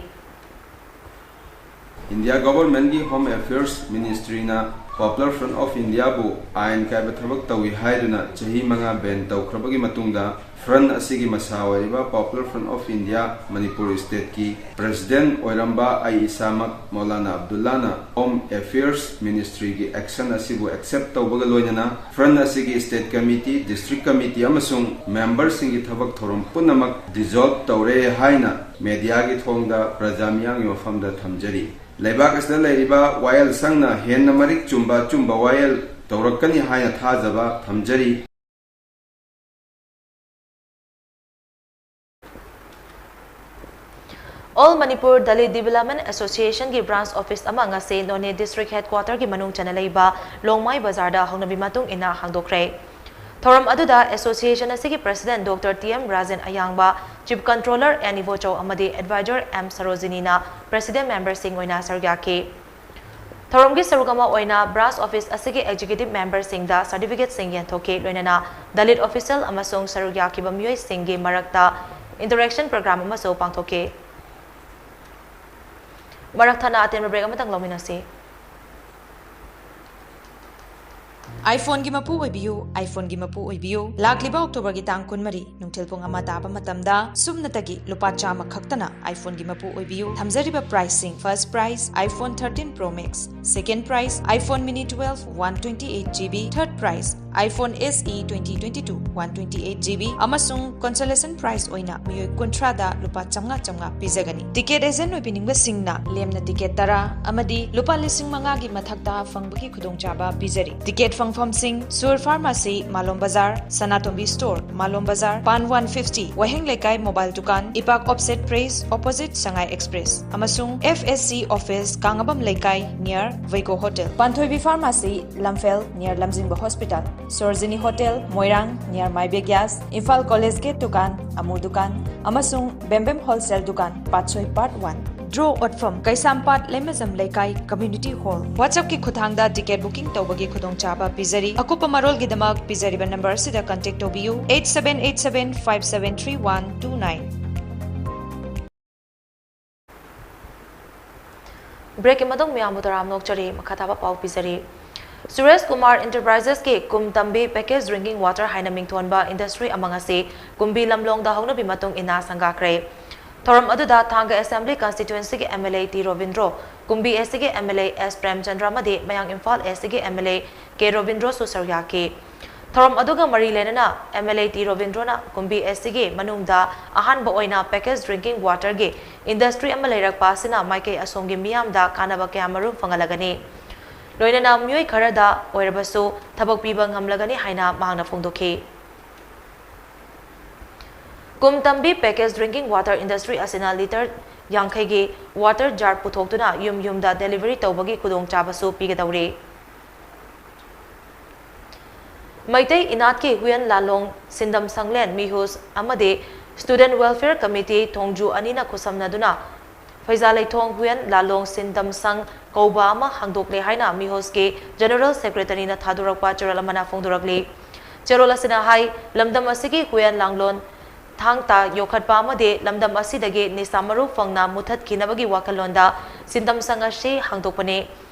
ꯏꯟꯗꯤꯌꯥ ꯒꯣꯚꯔꯟꯃꯦꯟꯠꯀꯤ ꯍꯣꯝ ꯑꯦꯐꯤꯌꯔꯁ ꯃꯤꯅꯤꯁꯇ꯭ꯔꯤꯅ Popular Front of Indiaꯕꯨ ꯑꯥꯏꯟ ꯀꯥꯏꯕ ꯊꯕꯛ ꯇꯧꯏ ꯍꯥꯏꯗꯨꯅ ꯆꯍꯤ ꯃꯉꯥ ꯕꯦꯟ ꯇꯧꯈ꯭ꯔꯕꯒꯤ ꯃꯇꯨꯡꯗ, ꯐ꯭ꯔꯟꯠ ꯑꯁꯤꯒꯤ ꯃꯁꯥ ꯑꯣꯏꯔꯤꯕ Popular Front of India Manipur ꯁ꯭ꯇꯦꯠꯀꯤ ꯄ꯭ꯔꯦꯁꯤꯗꯦꯟꯠ ꯑꯣꯏꯔꯝꯕ ꯑꯩ ꯏꯁꯥꯃꯛ ꯃꯧꯂꯥꯅꯥ ꯑꯕꯗꯨꯜꯂꯥꯅ ꯍꯣꯝ ꯑꯦꯐꯤꯌꯔꯁ ꯃꯤꯅꯤꯁꯇ꯭ꯔꯤꯒꯤ ꯑꯦꯛꯁꯟ ꯑꯁꯤꯕꯨ ꯑꯦꯛꯁꯦꯞ ꯇꯧꯕꯒ ꯂꯣꯏꯅꯅ, ꯐ꯭ꯔꯟꯠ ꯑꯁꯤꯒꯤ ꯁ꯭ꯇꯦꯠ ꯀꯃꯤꯇꯤ, ꯗꯤꯁꯇ꯭ꯔꯤꯛ ꯀꯃꯤꯇꯤ ꯑꯃꯁꯨꯡ ꯃꯦꯝꯕꯔꯁꯤꯡꯒꯤ ꯊꯕꯛ ꯊꯧꯔꯝ ꯄꯨꯝꯅꯃꯛ ꯗꯤꯖꯣꯜꯕ ꯇꯧꯔꯦ ꯍꯥꯏꯅ ꯃꯦꯗꯤꯌꯥꯒꯤ ꯊꯣꯡꯗ ꯄ꯭ꯔꯖꯥ ꯃꯤꯌꯥꯝꯒꯤ ꯃꯐꯝꯗ ꯊꯝꯖꯔꯤ꯫ ꯂꯩꯕꯥꯛ ꯑꯁꯤꯗ ꯂꯩꯔꯤꯕ ꯋꯥꯌꯦꯜ ꯁꯪꯅ ꯍꯦꯟꯅ ꯃꯔꯤꯛ ꯆꯨꯝꯕ ꯑꯆꯨꯝꯕ ꯋꯥꯌꯦꯜ ꯇꯧꯔꯛꯀꯅꯤ ꯍꯥꯏꯅ ꯊꯥꯖꯕ ꯊꯝꯖꯔꯤ꯫ All Manipur Dalit Development Associationꯒꯤ branch office ꯑꯃ ꯉꯁꯤ ꯅꯣꯅꯦ district headquarterꯒꯤ ꯃꯅꯨꯡ ꯆꯟꯅ ꯂꯩꯕ ꯂꯣꯡꯃꯥꯏ ꯕꯖꯥꯔꯗ ꯍꯧꯅꯕꯤ ꯃꯇꯨꯡ ꯏꯟꯅ ꯍꯥꯡꯗꯣꯛꯈ꯭ꯔꯦ꯫ ꯊꯧꯔꯝ ꯑꯗꯨꯗ association ꯑꯁꯤꯒꯤ president Doctor T M Rajen ꯑꯌꯥꯡꯕ, chief controller N Ibochou ꯑꯃꯗꯤ advisor M ꯁꯔꯣꯖꯤꯅꯤꯅ president memberꯁꯤꯡ ꯑꯣꯏꯅ ꯁꯔꯨꯛ ꯌꯥꯈꯤ꯫ ꯊꯧꯔꯝꯒꯤ ꯁꯔꯨꯛ ꯑꯃ ꯑꯣꯏꯅ branch office ꯑꯁꯤꯒꯤ executive memberꯁꯤꯡꯗ certificateꯁꯤꯡ ꯌꯦꯟꯊꯣꯛꯈꯤ, ꯂꯣꯏꯅꯅ Dalit official ꯑꯃꯁꯨꯡ ꯁꯔꯨꯛ ꯌꯥꯈꯤꯕ ꯃꯤꯑꯣꯏꯁꯤꯡꯒꯤ ꯃꯔꯛꯇ interaction program ꯑꯃꯁꯨ ꯄꯥꯡꯊꯣꯛꯈꯤ꯫ ꯃꯔꯛ ꯊꯠꯅ ꯑꯇꯦꯟꯕ break ꯑꯃꯇꯪ ꯂꯧꯃꯤꯟꯅꯁꯤ꯫ iPhoneꯒꯤ ꯃꯄꯨ ꯑꯣꯏꯕꯤꯌꯨ, iPhoneꯒꯤ ꯃꯄꯨ ꯑꯣꯏꯕꯤꯌꯨ꯫ ꯂꯥꯛꯂꯤꯕ Octoberꯒꯤ ꯇꯥꯡ ꯀꯨꯟꯃꯔꯤ, ꯅꯨꯡꯊꯤꯜ ꯄꯨꯡ ꯑꯃ ꯇꯥꯕ ꯃꯇꯝꯗ ꯁꯨꯞꯅꯇꯒꯤ ꯂꯨꯄꯥ ꯆꯥꯝꯃ ꯈꯛꯇꯅ iPhoneꯒꯤ ꯃꯄꯨ ꯑꯣꯏꯕꯤꯌꯨ꯫ ꯊꯝꯖꯔꯤꯕ priceꯁꯤꯡ: first prize iPhone thirteen Pro Max, second prize iPhone Mini twelve one twenty eight GB, third prize iPhone SE twenty twenty-two one twenty eight GB, ꯑꯃꯁꯨꯡ consolation prize ꯑꯣꯏꯅ ꯃꯤꯑꯣꯏ ꯀꯨꯟꯊ꯭ꯔꯥꯗ ꯂꯨꯄꯥ ꯆꯥꯝꯃꯉꯥ ꯆꯥꯝꯃꯉꯥ ꯄꯤꯖꯒꯅꯤ꯫ Ticket agent ꯑꯣꯏꯕꯤꯅꯤꯡꯕꯁꯤꯡꯅ ꯂꯦꯝꯅ ticket ꯇꯔꯥ ꯑꯃꯗꯤ ꯂꯨꯄꯥ ꯂꯤꯁꯤꯡ ꯃꯉꯥꯒꯤ ꯃꯊꯛꯇ ꯐꯪꯕꯒꯤ ꯈꯨꯗꯣꯡꯆꯥꯕ ꯄꯤꯖꯔꯤ꯫ Ticket ꯐꯪꯐꯝꯁꯤꯡ: ꯁꯨꯔ Pharmacy, ꯃꯥꯂꯣꯝ ꯕꯖꯥꯔ, ꯁꯅꯥꯇꯣꯝꯕꯤ Store, ꯃꯥꯂꯣꯝ ꯕꯖꯥꯔ, ꯄꯥꯟ one fifty, ꯋꯥꯍꯦꯡ ꯂꯩꯀꯥꯏ Mobile ꯗꯨꯀꯥꯟ, ꯏꯄꯥꯛ Offset Press, opposite ꯁꯉꯥꯏ Express, ꯑꯃꯁꯨꯡ FSC office, ꯀꯥꯡꯉꯕꯝ ꯂꯩꯀꯥꯏ, near ꯋꯩꯒꯣ Hotel, ꯄꯥꯟꯊꯣꯏꯕꯤ Pharmacy, ꯂꯝꯐꯦꯜ, near ꯂꯝꯖꯤꯡꯕ Hospital, ꯁꯣꯔꯖꯤꯅꯤ Hotel, ꯃꯣꯏꯔꯥꯡ, near ꯃꯥꯏꯕꯦ Gas, Imphal College Gate ꯗꯨꯀꯥꯟ, ꯑꯃꯨ ꯗꯨꯀꯥꯟ, ꯑꯃꯁꯨꯡ ꯕꯦꯝꯕꯦꯝ Wholesale ꯗꯨꯀꯥꯟ, ꯄꯥꯠꯁꯣꯏ Part one꯫ Draw ꯑꯣꯠꯐꯝ: ꯀꯩꯁꯥꯝꯄꯥꯠ ꯂꯩꯃꯖꯝ ꯂꯩꯀꯥꯏ Community Hall꯫ WhatsAppꯀꯤ ꯈꯨꯠꯊꯥꯡꯗ ticket booking ꯇꯧꯕꯒꯤ ꯈꯨꯗꯣꯡꯆꯥꯕ ꯄꯤꯖꯔꯤ꯫ ꯑꯀꯨꯞꯄ ꯃꯔꯣꯜꯒꯤꯗꯃꯛ ꯄꯤꯖꯔꯤꯕ number ꯑꯁꯤꯗ contact ꯇꯧꯕꯤꯌꯨ, eight seven eight seven five seven three one two nine꯫ Break ꯀꯤ ꯃꯇꯨꯡ ꯃꯌꯥꯝꯕꯨ ꯇꯔꯥꯝꯅ ꯑꯣꯛꯆꯔꯤ꯫ ꯃꯈꯥ ꯇꯥꯕ ꯄꯥꯎ ꯄꯤꯖꯔꯤ꯫ ꯁꯨꯔꯦꯁ ꯀꯨꯃꯥꯔ Enterprises ꯀꯤ ꯀꯨꯝ ꯇꯝꯕꯤ Packaged Drinking Water ꯍꯥꯏꯅ ꯃꯤꯡꯊꯣꯟꯕ industry ꯑꯃ ꯉꯁꯤ ꯀꯨꯝꯕꯤ ꯂꯝꯂꯣꯡꯗ ꯍꯧꯅꯕꯤ ꯃꯇꯨꯡ ꯏꯟꯅ ꯁꯪꯒꯥꯈ꯭ꯔꯦ꯫ ꯊꯧꯔꯝ ꯑꯗꯨꯗ ꯊꯥꯡꯒ Assembly Constituency ꯒꯤ M L A T Robindro, Kumbi S C ꯒꯤ M L A S Premchandra ꯑꯃꯗꯤ ꯃꯌꯥꯡ ꯏꯝꯐꯥꯜ S C ꯒꯤ M L A ꯀꯦ ꯔꯣꯕꯤꯟꯗ꯭ꯔꯣꯁꯨ ꯁꯔꯨꯛ ꯌꯥꯈꯤ꯫ ꯊꯧꯔꯝ ꯑꯗꯨꯒ ꯃꯔꯤ ꯂꯩꯅꯅ M L A ꯇꯤ ꯔꯣꯕꯤꯟꯗ꯭ꯔꯣꯅ ꯀꯨꯝꯕꯤ S C ꯒꯤ ꯃꯅꯨꯡꯗ ꯑꯍꯥꯟꯕ ꯑꯣꯏꯅ Packaged Drinking Water ꯒꯤ industry ꯑꯃ ꯂꯩꯔꯛꯄ ꯑꯁꯤꯅ ꯃꯥꯏꯀꯩ ꯑꯁꯣꯝꯒꯤ ꯃꯤꯌꯥꯝꯗ ꯀꯥꯟꯅꯕ ꯀꯌꯥꯃꯔꯨꯝ ꯐꯪꯍꯜꯂꯒꯅꯤ꯫ ꯂꯣꯏꯅꯅ ꯃꯤꯑꯣꯏ ꯈꯔꯗ ꯑꯣꯏꯔꯕꯁꯨ ꯊꯕꯛ ꯄꯤꯕ ꯉꯝꯂꯒꯅꯤ ꯍꯥꯏꯅ ꯃꯍꯥꯛꯅ ꯐꯣꯡꯗꯣꯛꯈꯤ꯫ ꯀꯨꯝ ꯇꯝꯕꯤ Packaged Drinking Water industry ꯑꯁꯤꯅ litre ꯌꯥꯡꯈꯩꯒꯤ water jar ꯄꯨꯊꯣꯛꯇꯨꯅ ꯌꯨꯝ ꯌꯨꯝꯗ delivery ꯇꯧꯕꯒꯤ ꯈꯨꯗꯣꯡꯆꯥꯕꯁꯨ ꯄꯤꯒꯗꯧꯔꯤ꯫ ꯃꯩꯇꯩ ꯏꯅꯥꯠꯀꯤ ꯍꯨꯏꯌꯦꯟ ꯂꯥꯂꯣꯡ ꯁꯤꯟꯗꯝ ꯁꯪꯂꯦꯟ ꯃꯤꯍꯨꯁ ꯑꯃꯗꯤ Student Welfare Committee ꯊꯣꯡꯖꯨ ꯑꯅꯤꯅ ꯈꯨꯠꯁꯝꯅꯗꯨꯅ ꯐꯩꯖꯥ ꯂꯩꯊꯣꯡ ꯍꯨꯏꯌꯦꯟ ꯂꯥꯂꯣꯡ ꯁꯤꯟꯗꯝ ꯁꯪ ꯀꯧꯕ ꯑꯃ ꯍꯥꯡꯗꯣꯛꯂꯦ ꯍꯥꯏꯅ ꯃꯤꯍꯨꯁꯀꯤ General Secretary ꯅ ꯊꯥꯗꯣꯔꯛꯄ ꯆꯦꯔꯣꯜ ꯑꯃꯅ ꯐꯣꯡꯗꯣꯔꯛꯂꯤ꯫ ꯆꯦꯔꯣꯜ ꯑꯁꯤꯅ ꯍꯥꯏ, ꯂꯝꯗꯝ ꯑꯁꯤꯒꯤ ꯍꯨꯏꯌꯦꯟ ꯂꯥꯡꯂꯣꯟ ꯊꯥꯡ ꯇꯥ ꯌꯣꯛꯈꯠꯄ ꯑꯃꯗꯤ ꯂꯝꯗꯝ ꯑꯁꯤꯗꯒꯤ ꯅꯤꯁꯥ ꯃꯔꯨ ꯐꯪꯅ ꯃꯨꯊꯠꯈꯤꯅꯕꯒꯤ ꯋꯥꯈꯜꯂꯣꯟꯗ ꯁꯤꯟꯗꯝ ꯁꯪ ꯑꯁꯤ ꯍꯥꯡꯗꯣꯛꯄꯅꯤ꯫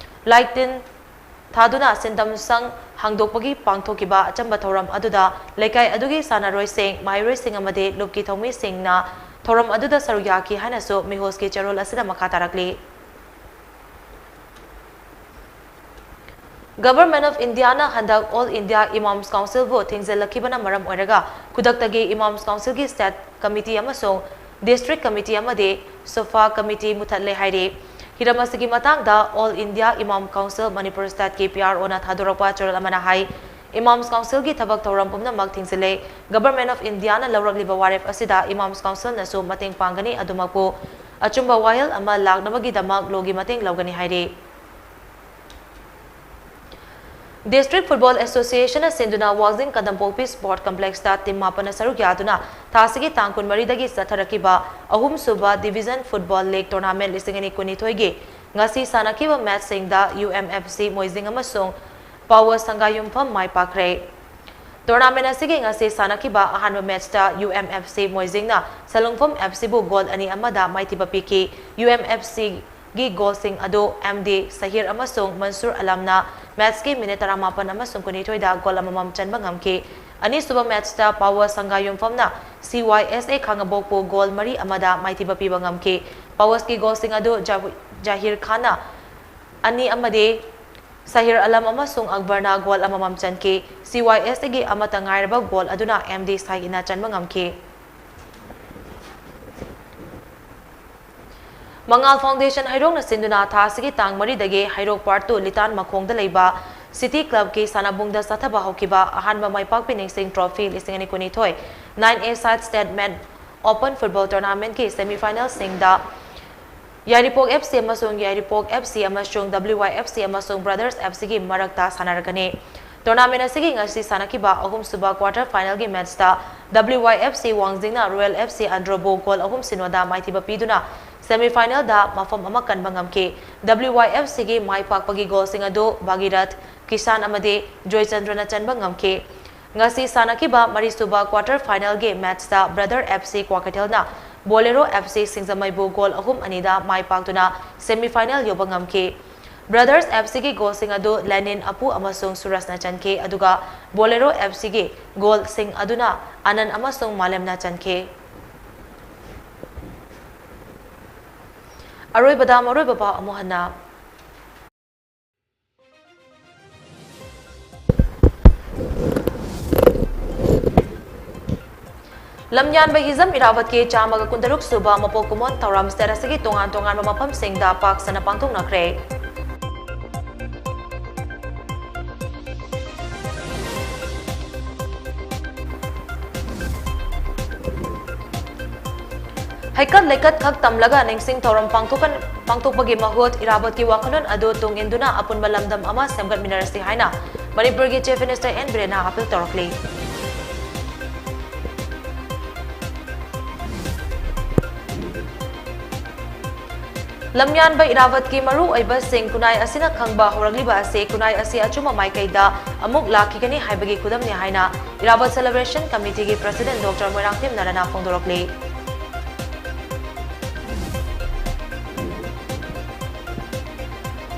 ꯂꯥꯏ ꯇꯤꯟ ꯊꯥꯗꯨꯅ ꯁꯤꯟꯗꯝ ꯁꯪ ꯍꯥꯡꯗꯣꯛꯄꯒꯤ ꯄꯥꯡꯊꯣꯛꯈꯤꯕ ꯑꯆꯝꯕ ꯊꯧꯔꯝ ꯑꯗꯨꯗ ꯂꯩꯀꯥꯏ ꯑꯗꯨꯒꯤ ꯁꯥꯟꯅꯔꯣꯏꯁꯤꯡ, ꯃꯍꯩꯔꯣꯏꯁꯤꯡ ꯑꯃꯗꯤ ꯂꯨꯞꯀꯤ ꯊꯧꯃꯤꯁꯤꯡꯅ ꯊꯧꯔꯝ ꯑꯗꯨꯗ ꯁꯔꯨꯛ ꯌꯥꯈꯤ ꯍꯥꯏꯅꯁꯨ ꯃꯤꯍꯨꯁꯀꯤ ꯆꯦꯔꯣꯜ ꯑꯁꯤꯗ ꯃꯈꯥ ꯇꯥꯔꯛꯂꯤ꯫ Government of India ꯅ ꯍꯟꯗꯛ All India Imams Council ꯕꯨ ꯊꯤꯡꯖꯤꯜꯂꯛꯈꯤꯕꯅ ꯃꯔꯝ ꯑꯣꯏꯔꯒ ꯈꯨꯗꯛꯇꯒꯤ Imams Council ꯒꯤ State Committee ꯑꯃꯁꯨꯡ District Committee ꯑꯃꯗꯤ SOFA Committee ꯃꯨꯊꯠꯂꯦ ꯍꯥꯏꯔꯤ꯫ ꯍꯤꯔꯝ ꯑꯁꯤꯒꯤ ꯃꯇꯥꯡꯗ All India Imam Council Manipur State ꯀꯤ P R O ꯅ ꯊꯥꯗꯣꯔꯛꯄ ꯆꯦꯔꯣꯜ ꯑꯃꯅ ꯍꯥꯏ, Imams Council ꯒꯤ ꯊꯕꯛ ꯊꯧꯔꯝ ꯄꯨꯝꯅꯃꯛ ꯊꯤꯡꯖꯤꯜꯂꯦ꯫ Government of India ꯅ ꯂꯧꯔꯛꯂꯤꯕ ꯋꯥꯔꯦꯞ ꯑꯁꯤꯗ Imams Council ꯅꯁꯨ ꯃꯇꯦꯡ ꯄꯥꯡꯒꯅꯤ, ꯑꯗꯨꯃꯛꯄꯨ ꯑꯆꯨꯝꯕ ꯋꯥꯌꯦꯜ ꯑꯃ ꯂꯥꯛꯅꯕꯒꯤꯗꯃꯛ law ꯒꯤ ꯃꯇꯦꯡ ꯂꯧꯒꯅꯤ ꯍꯥꯏꯔꯤ꯫ District Football Association ꯅ ꯁꯤꯟꯗꯨꯅ ꯋꯥꯡꯖꯤꯡ ꯀꯗꯝꯄꯣꯛꯄꯤ Sport Complex ꯇ team ꯃꯥꯄꯟꯅ ꯁꯔꯨꯛ ꯌꯥꯗꯨꯅ ꯊꯥ ꯑꯁꯤꯒꯤ ꯇꯥꯡ ꯀꯨꯟꯃꯔꯤꯗꯒꯤ ꯆꯠꯊꯔꯛꯈꯤꯕ ꯑꯍꯨꯝꯁꯨꯕ Division Football League Tournament ꯂꯤꯁꯤꯡ ꯑꯅꯤ ꯀꯨꯟꯅꯤꯊꯣꯏꯒꯤ ꯉꯁꯤ ꯁꯥꯟꯅꯈꯤꯕ match ꯁꯤꯡꯗ U M F C ꯃꯣꯏꯖꯤꯡ ꯑꯃꯁꯨꯡ Power ꯁꯪꯒꯥꯌꯨꯝꯐꯝ ꯃꯥꯏ ꯄꯥꯛꯈ꯭ꯔꯦ꯫ Tournament ꯑꯁꯤꯒꯤ ꯉꯁꯤ ꯁꯥꯟꯅꯈꯤꯕ ꯑꯍꯥꯟꯕ match ꯇ U M F C ꯃꯣꯏꯖꯤꯡꯅ ꯁꯂꯨꯡꯐꯝ F C ꯕꯨ goal ꯑꯅꯤ ꯑꯃꯗ ꯃꯥꯏꯊꯤꯕ ꯄꯤꯈꯤ꯫ U M F C ꯒꯤ ꯒꯣꯜꯁꯤꯡ ꯑꯗꯨ ꯑꯦꯝ ꯗꯤ ꯁꯍꯤꯔ ꯑꯃꯁꯨꯡ ꯃꯟꯁꯨꯔ ꯑꯂꯝꯅ ꯃꯦꯆꯀꯤ ꯃꯤꯅꯤꯠ ꯇꯔꯥꯃꯥꯄꯟ ꯑꯃꯁꯨꯡ ꯀꯨꯟꯅꯤꯊꯣꯏꯗ ꯒꯣꯜ ꯑꯃꯃꯝ ꯆꯟꯕ ꯉꯝꯈꯤ꯫ ꯑꯅꯤꯁꯨꯕ ꯃꯦꯆꯇ ꯄꯥꯋꯔ ꯁꯪꯒꯥꯌꯨꯝꯐꯝꯅ ꯁꯤ ꯋꯥꯏ ꯑꯦꯁ ꯑꯦ ꯈꯥꯉꯕꯣꯛꯄꯨ ꯒꯣꯜ ꯃꯔꯤ ꯑꯃꯗ ꯃꯥꯏꯊꯤꯕ ꯄꯤꯕ ꯉꯝꯈꯤ꯫ ꯄꯥꯋꯔꯁꯀꯤ ꯒꯣꯜꯁꯤꯡ ꯑꯗꯨ ꯖꯥ-, ꯖꯥꯍꯤꯔ ꯈꯥꯟꯅ ꯑꯅꯤ ꯑꯃꯗꯤ ꯁꯍꯤꯔ ꯑꯂꯝ ꯑꯃꯁꯨꯡ ꯑꯛꯕꯔꯅ ꯒꯣꯜ ꯑꯃꯃꯝ ꯆꯟꯈꯤ꯫ ꯁꯤ ꯋꯥꯏ ꯑꯦꯁ ꯑꯦꯒꯤ ꯑꯃꯠꯇ ꯉꯥꯏꯔꯕ ꯒꯣꯜ ꯑꯗꯨꯅ ꯑꯦꯝ ꯗꯤ ꯁꯥꯏꯒꯤꯅ ꯆꯟꯕ ꯉꯝꯈꯤ꯫ ꯃꯉꯥꯜ ꯐꯥꯎꯟꯗꯦꯁꯟ ꯍꯩꯔꯣꯛꯅ ꯁꯤꯟꯗꯨꯅ ꯊꯥ ꯑꯁꯤꯒꯤ ꯇꯥꯡ ꯃꯔꯤꯗꯒꯤ ꯍꯩꯔꯣꯛ ꯄꯥꯔꯠ ꯇꯨ ꯂꯤꯇꯥꯟ ꯃꯈꯣꯡꯗ ꯂꯩꯕ ꯁꯤꯇꯤ ꯀ꯭ꯂꯕꯀꯤ ꯁꯥꯟꯅꯕꯨꯡꯗ ꯆꯠꯊꯕ ꯍꯧꯈꯤꯕ ꯑꯍꯥꯟꯕ ꯃꯥꯏꯄꯥꯛꯄꯤ ꯅꯤꯡꯁꯤꯡ ꯇ꯭ꯔꯣꯐꯤ ꯂꯤꯁꯤꯡ ꯑꯅꯤ ꯀꯨꯟꯅꯤꯊꯣꯏ nine A side state men open football tournamentꯀꯤ semifinalꯁꯤꯡꯗ Yairipok F C ꯑꯃꯁꯨꯡ ꯌꯥꯏꯔꯤꯄꯣꯛ F C ꯑꯃꯁꯨꯡ W Y F C ꯑꯃꯁꯨꯡ Brothers F Cꯒꯤ ꯃꯔꯛꯇ ꯁꯥꯟꯅꯔꯒꯅꯤ꯫ Tournament ꯑꯁꯤꯒꯤ ꯉꯁꯤ ꯁꯥꯟꯅꯈꯤꯕ ꯑꯍꯨꯝꯁꯨꯕ quarter finalꯒꯤ matchꯇ W Y F C ꯋꯥꯡꯖꯤꯡꯅ Royal F C ꯑꯟꯗ꯭ꯔꯣꯕꯨ ꯒꯣꯜ ꯑꯍꯨꯝ ꯁꯤꯅꯣꯗ ꯃꯥꯏꯊꯤꯕ ꯄꯤꯗꯨꯅ semifinalꯗ ꯃꯐꯝ ꯑꯃ ꯀꯟꯕ ꯉꯝꯈꯤ꯫ W Y F Cꯒꯤ ꯃꯥꯏ ꯄꯥꯛꯄꯒꯤ ꯒꯣꯜꯁꯤꯡ ꯑꯗꯨ ꯚꯥꯒꯤꯔꯊ, ꯀꯤꯁꯥꯟ ꯑꯃꯗꯤ ꯖꯣꯏꯆꯟꯗ꯭ꯔꯅ ꯆꯟꯕ ꯉꯝꯈꯤ꯫ ꯉꯁꯤ ꯁꯥꯟꯅꯈꯤꯕ ꯃꯔꯤꯁꯨꯕ quarter finalꯒꯤ matchꯇ Brother F C ꯀ꯭ꯋꯥꯀꯩꯊꯦꯜꯅ Bolero F C ꯁꯤꯡꯖꯃꯩꯕꯨ ꯒꯣꯜ ꯑꯍꯨꯝ ꯑꯅꯤꯗ ꯃꯥꯏ ꯄꯥꯛꯇꯨꯅ semifinal ꯌꯧꯕ ꯉꯝꯈꯤ꯫ Brothers F Cꯒꯤ ꯒꯣꯜꯁꯤꯡ ꯑꯗꯨ ꯂꯦꯅꯤꯟ ꯑꯄꯨ ꯑꯃꯁꯨꯡ ꯁꯨꯔꯖꯅ ꯆꯟꯈꯤ, ꯑꯗꯨꯒ Bolero F Cꯒꯤ ꯒꯣꯜꯁꯤꯡ ꯑꯗꯨꯅ ꯑꯅꯟ ꯑꯃꯁꯨꯡ ꯃꯥꯂꯦꯝꯅ ꯆꯟꯈꯤ꯫ ꯑꯔꯣꯏꯕꯗ ꯃꯔꯨꯑꯣꯏꯕ ꯄꯥꯎ ꯑꯃꯨꯛ ꯍꯟꯅ꯫ ꯂꯝꯌꯥꯟꯕ ꯍꯤꯖꯝ ꯏꯔꯥꯕꯠꯀꯤ ꯆꯥꯝꯃꯒ ꯀꯨꯟꯇꯔꯨꯛ ꯁꯨꯕ ꯃꯄꯣꯛ ꯀꯨꯝꯑꯣꯟ ꯊꯧꯔꯝ state ꯑꯁꯤꯒꯤ ꯇꯣꯉꯥꯟ ꯇꯣꯉꯥꯟꯕ ꯃꯐꯝꯁꯤꯡꯗ ꯄꯥꯛ ꯁꯟꯅ ꯄꯥꯡꯊꯣꯛꯅꯈ꯭ꯔꯦ꯫ ꯍꯩꯀꯠ ꯂꯩꯀꯠ ꯈꯛ ꯇꯝꯂꯒ ꯅꯤꯡꯁꯤꯡ ꯊꯧꯔꯝ ꯄꯥꯡꯊꯣꯛꯀꯟ-, ꯄꯥꯡꯊꯣꯛꯄꯒꯤ ꯃꯍꯨꯠ ꯏꯔꯥꯕꯣꯠꯀꯤ ꯋꯥꯈꯜꯂꯣꯟ ꯑꯗꯨ ꯇꯨꯡ ꯏꯟꯗꯨꯅ ꯑꯄꯨꯟꯕ ꯂꯝꯗꯝ ꯑꯃ ꯁꯦꯝꯒꯠꯃꯤꯟꯅꯔꯁꯤ ꯍꯥꯏꯅ ꯃꯅꯤꯄꯨꯔꯒꯤ Chief Minister ꯑꯦꯟ ꯕꯤꯔꯦꯟꯅ appeal ꯇꯧꯔꯛꯂꯤ꯫ ꯂꯝꯌꯥꯟꯕ ꯏꯔꯥꯕꯠꯀꯤ ꯃꯔꯨ ꯑꯣꯏꯕꯁꯤꯡ ꯈꯨꯟꯅꯥꯏ ꯑꯁꯤꯅ ꯈꯪꯕ ꯍꯧꯔꯛꯂꯤꯕ ꯑꯁꯤ ꯈꯨꯟꯅꯥꯏ ꯑꯁꯤ ꯑꯆꯨꯝꯕ ꯃꯥꯏꯀꯩꯗ ꯑꯃꯨꯛ ꯂꯥꯛꯈꯤꯒꯅꯤ ꯍꯥꯏꯕꯒꯤ ꯈꯨꯗꯝꯅꯤ ꯍꯥꯏꯅ ꯏꯔꯥꯕꯠ Celebration Committeeꯒꯤ President Doctor ꯃꯣꯏꯔꯥꯡꯊꯦꯝ ꯅꯔꯥꯅ ꯐꯣꯡꯗꯣꯔꯛꯂꯤ꯫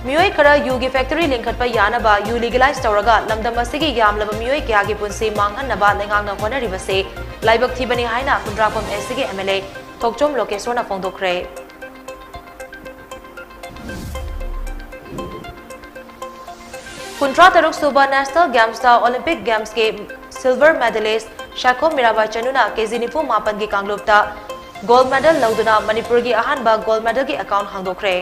ꯃꯤꯑꯣꯏ ꯈꯔ ꯌꯨꯒꯤ factory ꯂꯤꯡꯈꯠꯄ ꯌꯥꯅꯕ ꯌꯨ legalize ꯇꯧꯔꯒ ꯂꯝꯗꯝ ꯑꯁꯤꯒꯤ ꯌꯥꯝꯂꯕ ꯃꯤꯑꯣꯏ ꯀꯌꯥꯒꯤ ꯄꯨꯟꯁꯤ ꯃꯥꯡꯍꯟꯅꯕ ꯂꯩꯉꯥꯛꯅ ꯍꯣꯠꯅꯔꯤꯕꯁꯤ ꯂꯥꯏꯕꯛ ꯊꯤꯕꯅꯤ ꯍꯥꯏꯅ ꯈꯨꯟꯗ꯭ꯔꯥꯛꯄꯝ S C ꯒꯤ M L A ꯊꯣꯛꯆꯣꯝ ꯂꯣꯀꯦꯁꯣꯔꯅ ꯐꯣꯡꯗꯣꯛꯈ꯭ꯔꯦ꯫ ꯀꯨꯟꯊ꯭ꯔꯥ ꯇꯔꯨꯛ ꯁꯨꯕ National Games ꯇ Olympic Games ꯀꯤ silver medalist Saikhom Mirabai ꯆꯅꯨꯅ K G ꯅꯤꯐꯨ ꯃꯥꯄꯟꯒꯤ ꯀꯥꯡꯂꯨꯞꯇ gold medal ꯂꯧꯗꯨꯅ ꯃꯅꯤꯄꯨꯔꯒꯤ ꯑꯍꯥꯟꯕ gold medal ꯒꯤ account ꯍꯥꯡꯗꯣꯛꯈ꯭ꯔꯦ꯫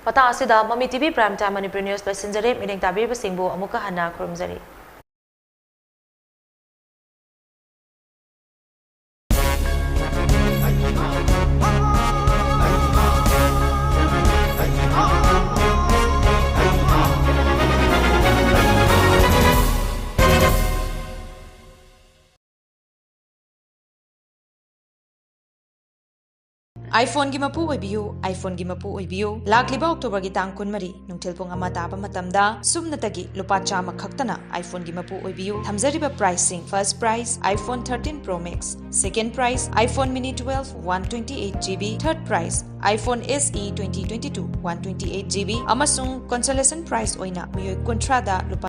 ꯃꯇꯥꯡ ꯑꯁꯤꯗ ꯃꯃꯤ T V Prime Time Manipuri news ꯂꯣꯏꯁꯤꯟꯖꯔꯦ꯫ ꯃꯤꯠꯌꯦꯡ ꯇꯥꯕꯤꯔꯤꯕꯁꯤꯡꯕꯨ ꯑꯃꯨꯛꯀ ꯍꯟꯅ ꯈꯨꯔꯨꯝꯖꯔꯤ꯫ iPhone ꯒꯤ ꯃꯄꯨ ꯑꯣꯏꯕꯤꯌꯨ, iPhone ꯒꯤ ꯃꯄꯨ ꯑꯣꯏꯕꯤꯌꯨ꯫ ꯂꯥꯛꯂꯤꯕ October ꯒꯤ ꯇꯥꯡ ꯀꯨꯟꯃꯔꯤ, ꯅꯨꯡꯊꯤꯜ ꯄꯨꯡ ꯑꯃ ꯇꯥꯕ ꯃꯇꯝꯗ ꯁꯨꯞꯅꯇꯒꯤ ꯂꯨꯄꯥ ꯆꯥꯝꯃ ꯈꯛꯇꯅ iPhone ꯒꯤ ꯃꯄꯨ ꯑꯣꯏꯕꯤꯌꯨ꯫ ꯊꯝꯖꯔꯤꯕ price ꯁꯤꯡ: first prize iPhone thirteen Pro Max, second prize iPhone Mini twelve one twenty eight G B, third prize iPhone S E twenty twenty-two one twenty eight G B, ꯑꯃꯁꯨꯡ consolation prize ꯑꯣꯏꯅ ꯃꯤꯑꯣꯏ ꯀꯨꯟꯊ꯭ꯔꯥꯗ ꯂꯨꯄꯥ